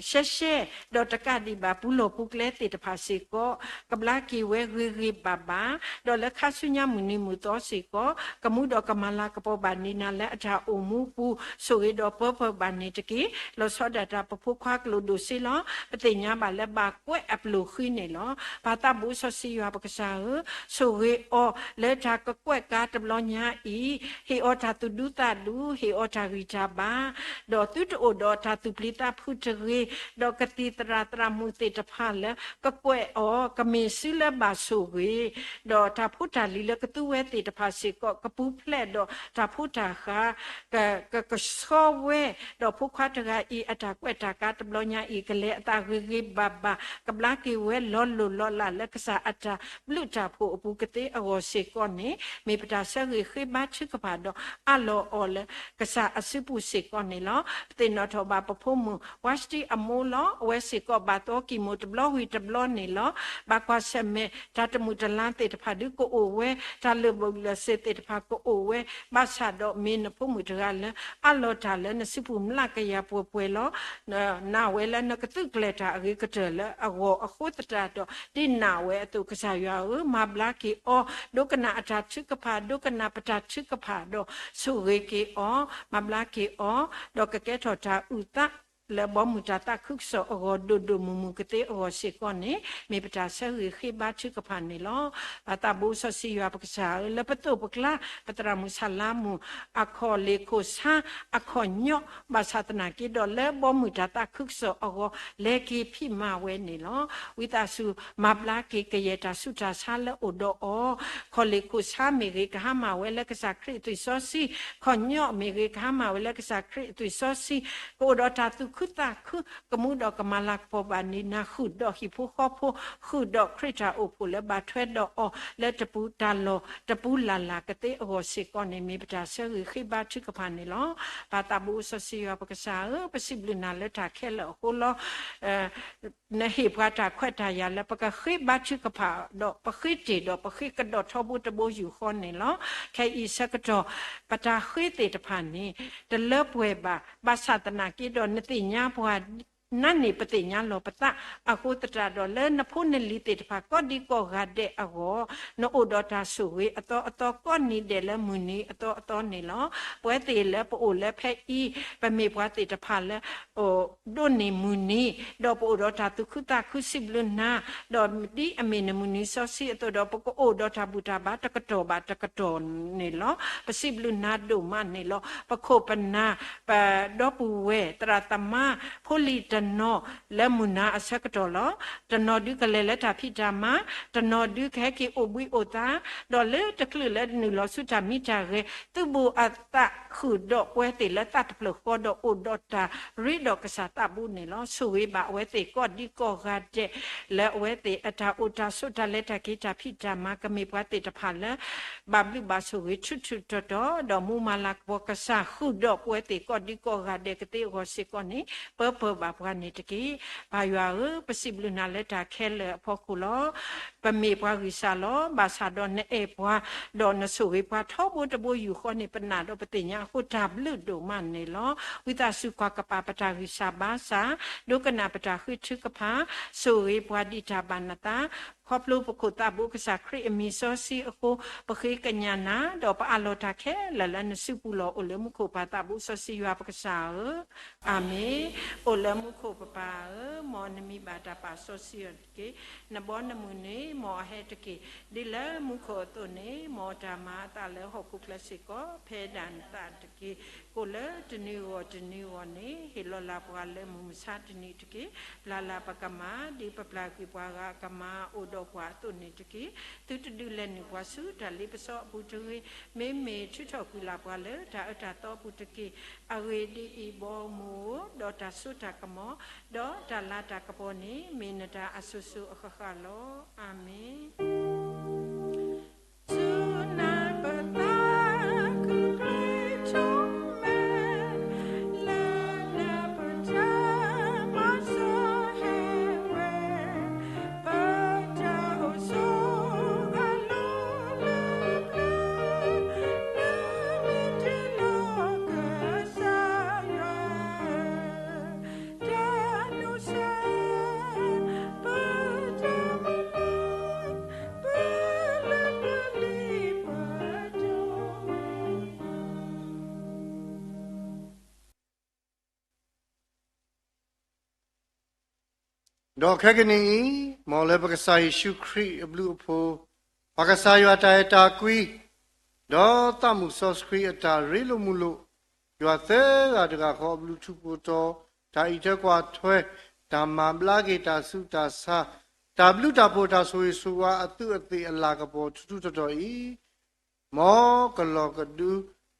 ရှဲရှဲ, ဒီးတကးဒံးဘၣ်ပူၤလီၢ်ပူၤကျဲသ့ၣ်တဖၣ်စ့ၢ်ကီး ကဘျါက့ၤဝဲဂ့ၤဂ့ၤဘၣ်ဘၣ်, ဒီးလၢခါဆူညါမုၢ်နံၤမုၢ်သီစ့ၢ်ကီး ကမူဒီးကမၤလၤကပီၤဘၣ်န့ၢ်နၤလၢအတၢ်အိၣ်မူပူၤ ဆိၣ်ဂ့ၤဒီးပၢပၢဘၣ်န့ၣ်တက့ၢ်. လီၤဆီဒၣ်တၢ်ပဖိခွါကလုာ်ဒိၣ်စ့လီၤ. ပသ့ၣ်ညါဘၣ်လၢဘၣ်ကွဲးအပျိၢ်ဃံန့ၣ်လီၤ. ပၢ်သးဘိစီဆှံယွၤပကစၢ်ဧၢ, ဆိၣ်ဂ့ၤအီၤလၢတၢ်ကကွဲးကါတဘျီညါအံၤ, ဟ့ၣ်အီၤတၢ်သူၣ်ဒူသးဒူ, ဟ့ၣ်အီၤတၢ်ဂံၢ်တၢ်ဘါ, ဒီးသုတအိၣ်ဒီးတၢ်သူၣ်ပျံၤသးဖုးတဂ့ၤ, ဒီးကသံၣ်သရၣ်သရၣ်မုၣ်သ့ၣ်တဖၣ်လၢကကွဲးအီၤ ကမ့ၢ်စုလၢဘၣ်ဆိၣ်ဂ့ၤ, ဒီးတၢ်ဖိတၢ်လံၤလၢကသူဝဲသ့ၣ်တဖၣ်စ့ၢ်ကီး ကပူၤဖျဲးဒီးတၢ်ဖိတၢ်ဃာ် က ကကဆှီဝဲ, ဒီးဖိခွါတဂၤအံၤ အတၢ်ကွဲးတၢ်ကါတဘျီညါအံၤ ကလဲၤအသးဂ့ၤဂ့ၤဘၣ်ဘၣ်, ကဘျါက့ၤဝဲလီၤလိၢ်လီၤလးလၢကစၢ်အတၢ်ဘျုးတၢ်ဖှိၣ်အပူၤကသ့အဂီၢ်စ့ၢ်ကီးန့ၣ်, မ့ၢ်ပတၢ်ဆၢဂ့ၤဃ့ဘါထုကဖၣ်ဒီးအးလီၤအီၤလၢကစၢ်အစုပူၤစ့ၢ်ကီးန့ၣ်လီၤ. ပသ့ၣ်နီၣ်ထီၣ်ဘၣ်ပဖိမုၣ် ဝါစတံအမိၢ်လီၤ. အဝဲစ့ၢ်ကီးဘၣ်သီကံၢ်မူၤတဘျီဝံၤတဘျီန့ၣ်လီၤ. ဘၣ်ကွၢ်ဆၢၣ်မဲာ် တၢ်တမုာ်တလၤသ့ၣ်တဖၣ်ဒုးကအိၣ်ဝဲ, တၢ်လၢာ်ဘူၣ်လၢာ်စ့ၤသ့ၣ်တဖၣ်ကအိၣ်ဝဲ, ဘၣ်ဆၣ်ဒီးမ့ၢ်နဖိမုၣ်တဂၤလၢ အးလီၤတၢ်လၢနစုပူၤမျးကယၤပှဲၤပှဲၤလီၤ. နာ်ဝဲလၢနကသုးကျဲၤတၢ်အဂ့ၤကတၢၢ်လၢအဂီၢ်အဃိသတးဒီး ဒ်နာ်ဝဲအသိး ကစၢ်ယွၤဧၢ, မၤဘျါက့ၤအီၤ, ဒိကနၣ်အတၢ်ထုကဖၣ်, ဒိကနၣ်ပတၢ်ထုကဖၣ်ဒီး ဆိၣ်ဂ့ၤက့ၤအီၤ, မၤဘျါက့ၤအီၤ, ဒီးကကဲထီၣ်တၢ်အုၣ်သး လၢဘီမုၢ်တၢ်သးခုကစီၣ်အဂီၢ်ဒိၣ်ဒိၣ်မုၢ်မုၢ်ကသ့အဂီၢ်စ့ၢ်ကီးန့ၣ်, မ့ၢ်ပတၢ်ဆၢဂ့ၤဃ့ဘါထုကဖၣ်န့ၣ်လီၤ. ပၢ်သးဘိစီဆှံယွၤပကစၢ်ဧၢ, လၢပသိၣ်ပကျါ ပသရၣ်မုၣ်ဆၣ်လါမုၣ် အခီၣ်လ့ၣ်ခိၣ်ဆါအခီၣ်ညီၣ် ဘၣ်ဆၣ်သနာ်က့ဒီး လၢဘီမုၢ်တၢ်သးခုကစီၣ်အဂီၢ် လဲၤက့ၤဖံးမၤဝဲန့ၣ်လီၤ. ဝံသးစူၤ မၤဘျါက့ၤကယဲၢ်တၢ်ဆူးတၢ်ဆါလၢအိၣ်ဒီးအီၤ, ခီၣ်လ့ၣ်ခိၣ်ဆါမ့ၢ်ဂ့ၤ ကဟါမၢ်ဝဲလၢကစၢ်ခရံာ်အသွံၣ်စီဆှံ, ခီၣ်ညီၣ်မ့ၢ်ဂ့ၤ ကဟါမၢ်ဝဲလၢကစၢ်ခရံာ်အသွံၣ်စီဆှံ, ကအိၣ်ဒီးတၢ်သူၣ်ခုသးခု ကမူဒီးကမၤလၤကပီၤဘၣ်န့ၢ်နၤ ဃုာ်ဒီးဟံၣ်ဖိဃီဖိ, ဃုာ်ဒီးခရံာ်တၢ်အိၣ်ဖှိၣ်လၢဘၣ်ထွဲဒီးအီၤ လၢတပူၤတၢ်လီၢ်တပူၤလၢ်လၢ်ကသ့အဂီၢ်စ့ၢ်ကီးန့ၣ် မ့ၢ်ပတၢ်ဆၢဂ့ၤဃ့ဘါထုကဖၣ်န့ၣ်လီၤ. ပၢ်သးဘိစီဆှံယွၤပကစၢ်ဧၢ, ပစံးဘျုးနၤလၢတၢ်ခဲလၢာ်အဃိလီၤ. နဟ့ၣ်ပှၤတၢ်ခွဲးတၢ်ယာ်လၢပကဃ့ဘါထုကဖၣ်ဒီး ပဃ့တ့ၢ်ဒီးပဃ့ကဒီးထီဘိတဘိယူၢ်ဃီန့ၣ်လီၤ. ခဲအံၤဆၢကတီၢ် ပတၢ်ဃ့သ့ၣ်တဖၣ်န့ၣ် တလၢပှဲၤဘၣ်, ဘၣ်ဆၣ်သနာ်က့ဒီး နသ့ၣ်ညါပှၤ နၤန့ၣ်ပသ့ၣ်ညါလီၤပသးအဃိသတးဒီး လၢနဖိနလံၤသ့ၣ်တဖၣ်ကိးဒံကိးဂၤဒဲးအဂီၢ် နအိၣ်ဒီးတၢ်ဆိၣ်ဂ့ၤအသီအသီ ကိးနံၤဒဲးလၢမုၢ်နံၤအသီအသီန့ၣ်လီၤ. ပဝဲသ့ၣ်လၢပအိၣ်လၢဖဲအံၤ ပမ့ၢ်ပှၤသ့ၣ်တဖၣ်လၢ ဒိးန့ၢ်မုၢ်နံၤ, ဒီးပအိၣ်ဒီးတၢ်သူၣ်ခုသးခုစံးဘျုးနၤ, ဒီးဒ်အမ့ၢ်နမုၢ်နံၤစီဆှံအသိးဒီး ပကအိၣ်ဒီးတၢ်ဘူၣ်တၢ်ဘါတကတီၢ်ဘၣ်တကတီၢ်န့ၣ်လီၤ. ပစံးဘျုးနၤဒိၣ်မးန့ၣ်လီၤ. ပခိၣ်ပနၢ် ပဒီပုၢ်ဝဲၢ် သရၣ်သမါ ဖိလံၤတနီၤ လၢမုၢ်နၤအဆၢကတီၢ်လီၤ. တနီၤဒုးကလဲၤလၢတၢ်ဖံးတၢ်မၤ, တနီၤဒုးကဟဲက့ၤအိၣ်ဘှံးအိၣ်သါ, ဒီးလၢတချုးလၢနုာ်လီၤဆူတၢ်မံတၢ်ဂဲၤ သုးဘူးအသးဃုာ်ဒီးပဝဲသ့ၣ်လၢသးတဖျၢၣ်ဃီဒီးအိၣ်ဒီးတၢ်ရ့ဒီးကစၢ်သးဘိန့ၣ်လီၤ. ဆိၣ်ဂ့ၤဘၣ်အဝဲသ့ၣ်ကိးဒံကိးဂၤဒဲး လၢအဝဲသ့ၣ်အတၢ်အိၣ်တၢ်ဆိးတၢ်လဲၤတၢ်က့ၤတၢ်ဖံးတၢ်မၤ ကမ့ၢ်ပှၤသ့ၣ်တဖၣ်လၢ ဘၣ်ဘျုးဘၣ်ဆိၣ်ဂ့ၤထူးထူးတီၤတီၤ ဒီးမူမၤလၤကပီၤကစၢ်ဃုာ်ဒီးပဝဲသ့ၣ်ကိးဒံကိးဂၤဒဲးကသ့အဂီၢ်စ့ၢ်ကီးန့ၣ် ပၢပၢဘၣ်ပှၤန့ၣ်တက့ၢ်. ပၢ်ယွၤဧၢ, ပစံးဘျုးနၤလၢတၢ်ခဲလၢာ်အဖီခိၣ်လီၤ. ပမ့ၢ်ပှၤဂံၢ်စၢ်လီၤ. ဘၣ်ဆၣ်ဒီးနအဲၣ်ပှၤ, ဒီးနဆိၣ်ဂ့ၤပှၤထီဘိတဘိယူၢ်ဃီန့ၣ် ပနာ်ဒီးပသ့ၣ်ညါအဃိတၢ်ဘျုးဒိၣ်မးန့ၣ်လီၤ. ဝံသးစူၤကွၢ်ကပၤပတၢ်ဂံၢ်စၢ်ဘါစၢ်, ဒိကနၣ်ပတၢ်ဃ့ထုကဖၣ်, ဆိၣ်ဂ့ၤပှၤဒ်တၢ်ဘၣ်နသး, ခီဖျိပခိၣ်သးဘိကစၢ်ခရံာ်အမံၤစီဆှံအဃိ ပဃ့ကညးနၤ, ဒီးပအးလီၤတၢ်ခဲလၢာ်လၢနစုပူၤလီၤ. အိၣ်လၢမူခိၣ်ပၢ်သးဘိစီဆှံယွၤပကစၢ်ဧၢ, အၤမ့ၣ်. အိၣ်လၢမူခိၣ်ပပၢ်ဧၢ, မ်နမံၤဘၣ်တၢ်ပာ်စီဆှံအီၤတက့ၢ်. နဘီနမုၢ်န့ၣ် မ်အဟဲတက့ၢ်. ဒ်လၢမူခိၣ်အသိးန့ၣ် မ်တၢ်မၤအသးလၢဟီၣ်ခိၣ်ချၢစ့ၢ်ကီး ဖဲဒၣ်နသးတက့ၢ်. ကိၣ်လၢတနံၤဂီၢ်တနံၤဂီၢ်န့ၣ် ဟ့ၣ်လီၤလၢ်ပှၤလၢမုၢ်မဆါတနံၤတက့ၢ်. ပျၢ်လၢ်ပကမၢ် ဒ်ပပျၢ်ကွံာ်ပှၤဂၤအကမၢ်အိၣ်ဒီးပှၤအသိးန့ၣ်တက့ၢ်. သုတဒုးလဲၤနုာ်ပှၤဆူတၢ်လ့ပစီအပူၤတဂ့ၤ. မ့မ့ၢ်ထုးထီၣ်ကွံာ်လၢ်ပှၤလၢတၢ်အၢတၢ်သီအပူၤတက့ၢ်. အဂ့ၢ်ဒ်အံၤ, ဘီမုၢ်ဧၢ, ဒီးတၢ်စိတၢ်ကမီၤ, ဒီးတၢ်လၤတၢ်ကပီၤန့ၣ် မ့ၢ်နတၢ်အစိၤစိၤအဃၣ်ဃၣ်လီၤ. အၤမ့ၣ်. ဒီးခဲကနံၣ်အံၤ, မ်လၢပကစၢ်ယ့ၣ်ၡူးခရံာ်အဘျုးအဖှိၣ်, ပှၤကစၢ်ယွၤအတၢ်အဲၣ်တၢ်ကွံ, ဒီးသးမုၣ်စီဆှံအတၢ်ရ့လိာ်မုာ်လိာ်, ယွၤသၢဂၤတဂၤဃီအဘျုးထူးပှဲၤထီၣ်, တၢ်အံးထွဲကွၢ်ထွဲ, တၢ်မၤဘျါက့ၤတၢ်ဆူးတၢ်ဆါ, တၢ်ဘျုးတၢ်ဖှိၣ်တၢ်ဆိၣ်ဂ့ၤဆိၣ်ဝါအသူးအသ့ၣ်အလၤကပီၤထူးထူးတီၤတီၤအံၤ မ်ကလီၤကဒု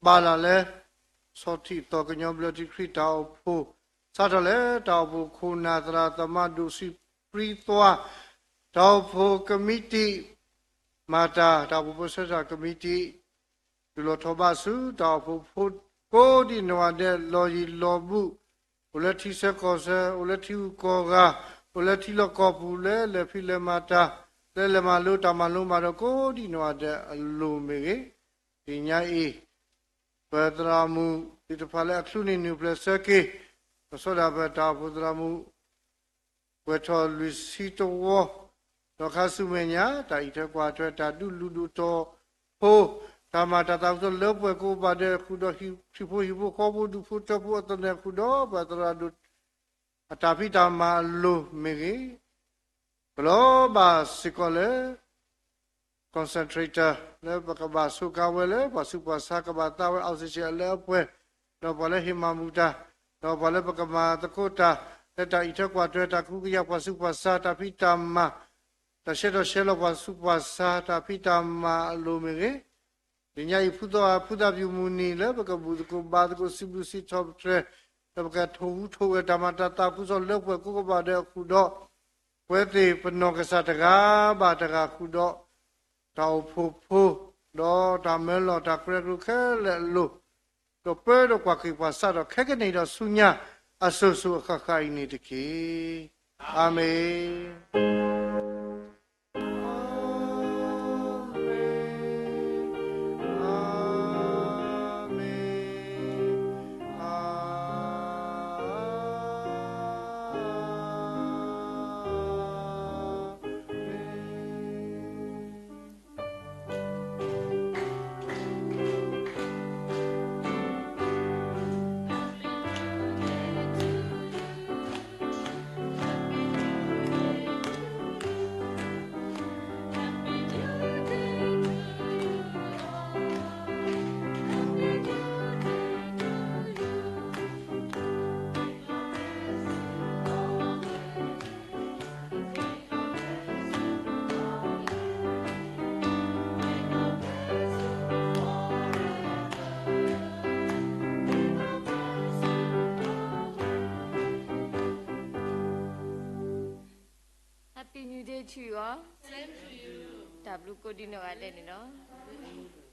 ဘၣ်လၢ်လၢ ဆီၣ်ထံးသီၣ်ကညီဘျၢထံခရံာ်တၢ်အိၣ်ဖှိၣ်, စးထီၣ်လၢတၢ်အိၣ်ဖှိၣ်ခိၣ်နၢ်သရၣ်သမါဒိၣ်စံးပြံသွါ, တၢ်အိၣ်ဖှိၣ်ကမံးတံာ်, မၤတၢ် တၢ်အိၣ်ဖှိၣ်ပၢဆှၢတၢ်ကမံးတံာ်, တုၤလီၤထီၣ်ဘးဆူတၢ်အိၣ်ဖှိၣ်ဖိကိးဒံးနီၢ်ဂၤဒဲး လီၢ်ယံၤလီၢ်ဘူး, အိၣ်လၢထံဆၢကီၢ်ဆၢ, အိၣ်လၢထံဂုၤကီၢ်ဂၤ, အိၣ်လၢထံလီၢ်ကီၢ်ပူၤ လၢလဲၤဖံးလဲၤမၤတၢ်, လၢလဲၤမၤလိတၢ်မၤလိမၤဒိးကိးဒံးနီၢ်ဂၤဒဲးအလိၤမ့ၢ်ဂ့ၤ, တနံၤညါအံၤ ပသရၣ်မုၣ်သ့ၣ်တဖၣ်လၢအချုးန့ၣ်နုာ်ဖျဲးဆၢက့ၤ, ကစီဒီးပတၢ်အိၣ်ဖှိၣ်သရၣ်မုၣ် ကွဲးထီၣ်လွံၢ်ဆံတဝီ, ဒီးခါဆူမဲာ်ညါ တၢ်အံးထွဲကွၢ်ထွဲ တၢ်ဒုးလုၢ်ဒိၣ်တီၤဖိ, တၢ်မၤတၢ်သးခုကစီၣ်လၢပှဲၤကိးဘၣ်ဒဲးအဃုာ်ဒီး ဟံၣ်ဖိဃီဖိ ဒူၣ်ဖိထၢဖိအသနၢၣ်အဃုာ်ဒီး ပသရၣ်ဒိၣ် အတၢ်ဖံးတၢ်မၤအလိၤမ့ၢ်ဂ့ၤ, ကလီၤဘၣ်စ့ၢ်ကီးလၢ concentrator လၢပကဘၣ်စူးကါဝဲလၢ ပှၤဆူးပှၤဆါကဘၣ်သးဝဲ oxygen အလၢအပှဲၤ, ဒီးပှၤလၢဟ့ၣ်မၤမူဒါ, ဒီးပှၤလၢပကမၤသကိးတၢ် လၢတၢ်အံးထွဲကွၢ်ထွဲ တၢ်ကဟုကယာ်ပှၤဆူးပှၤဆါ တၢ်ဖံးတၢ်မၤ, တၢ်ဆှဲထီၣ်ဆှဲလီၤပှၤဆူးပှၤဆါ တၢ်ဖံးတၢ်မၤအလိၤမ့ၢ်ဂ့ၤ, တနံၤညါအံၤ ဖုသီအဖုသးပူၤမုၢ်နံၤ လၢပကဘူၣ်သကိးဘါသကိး စံးဘျုးစံးထီၣ်ပတြၢၤ, လၢပကထိၣ်ဟူးထိၣ်ဂဲၤတၢ်မၤတၢ်သးခုကစီၣ်လၢပှဲၤကိးကဘၣ်ဒဲးအဃုာ်ဒီး, ပဝဲသ့ၣ်ပနီၢ်ကစၢ်တဂၤဘၣ်တဂၤဃုာ်ဒီး တၢ်အိၣ်ဖှိၣ်ဖိ, ဒီးတၢ်မၢလီၤတၢ်ကရၢကရိခဲလၢာ်အလိၤ, ဒီးပၢဒီးကွၢ်က့ၤပှၤစးထီၣ်ခဲကနံၣ်ဒီးဆူညါ အစိၤစိၤအဃၣ်ဃၣ်အံၤန့ၣ်တက့ၢ်. အၤမ့ၣ်. Happy New Day to you all. တၢ်ဘျုးကိးဒံးနီၢ်ဂၤဒဲးန့ၣ်လီၤ.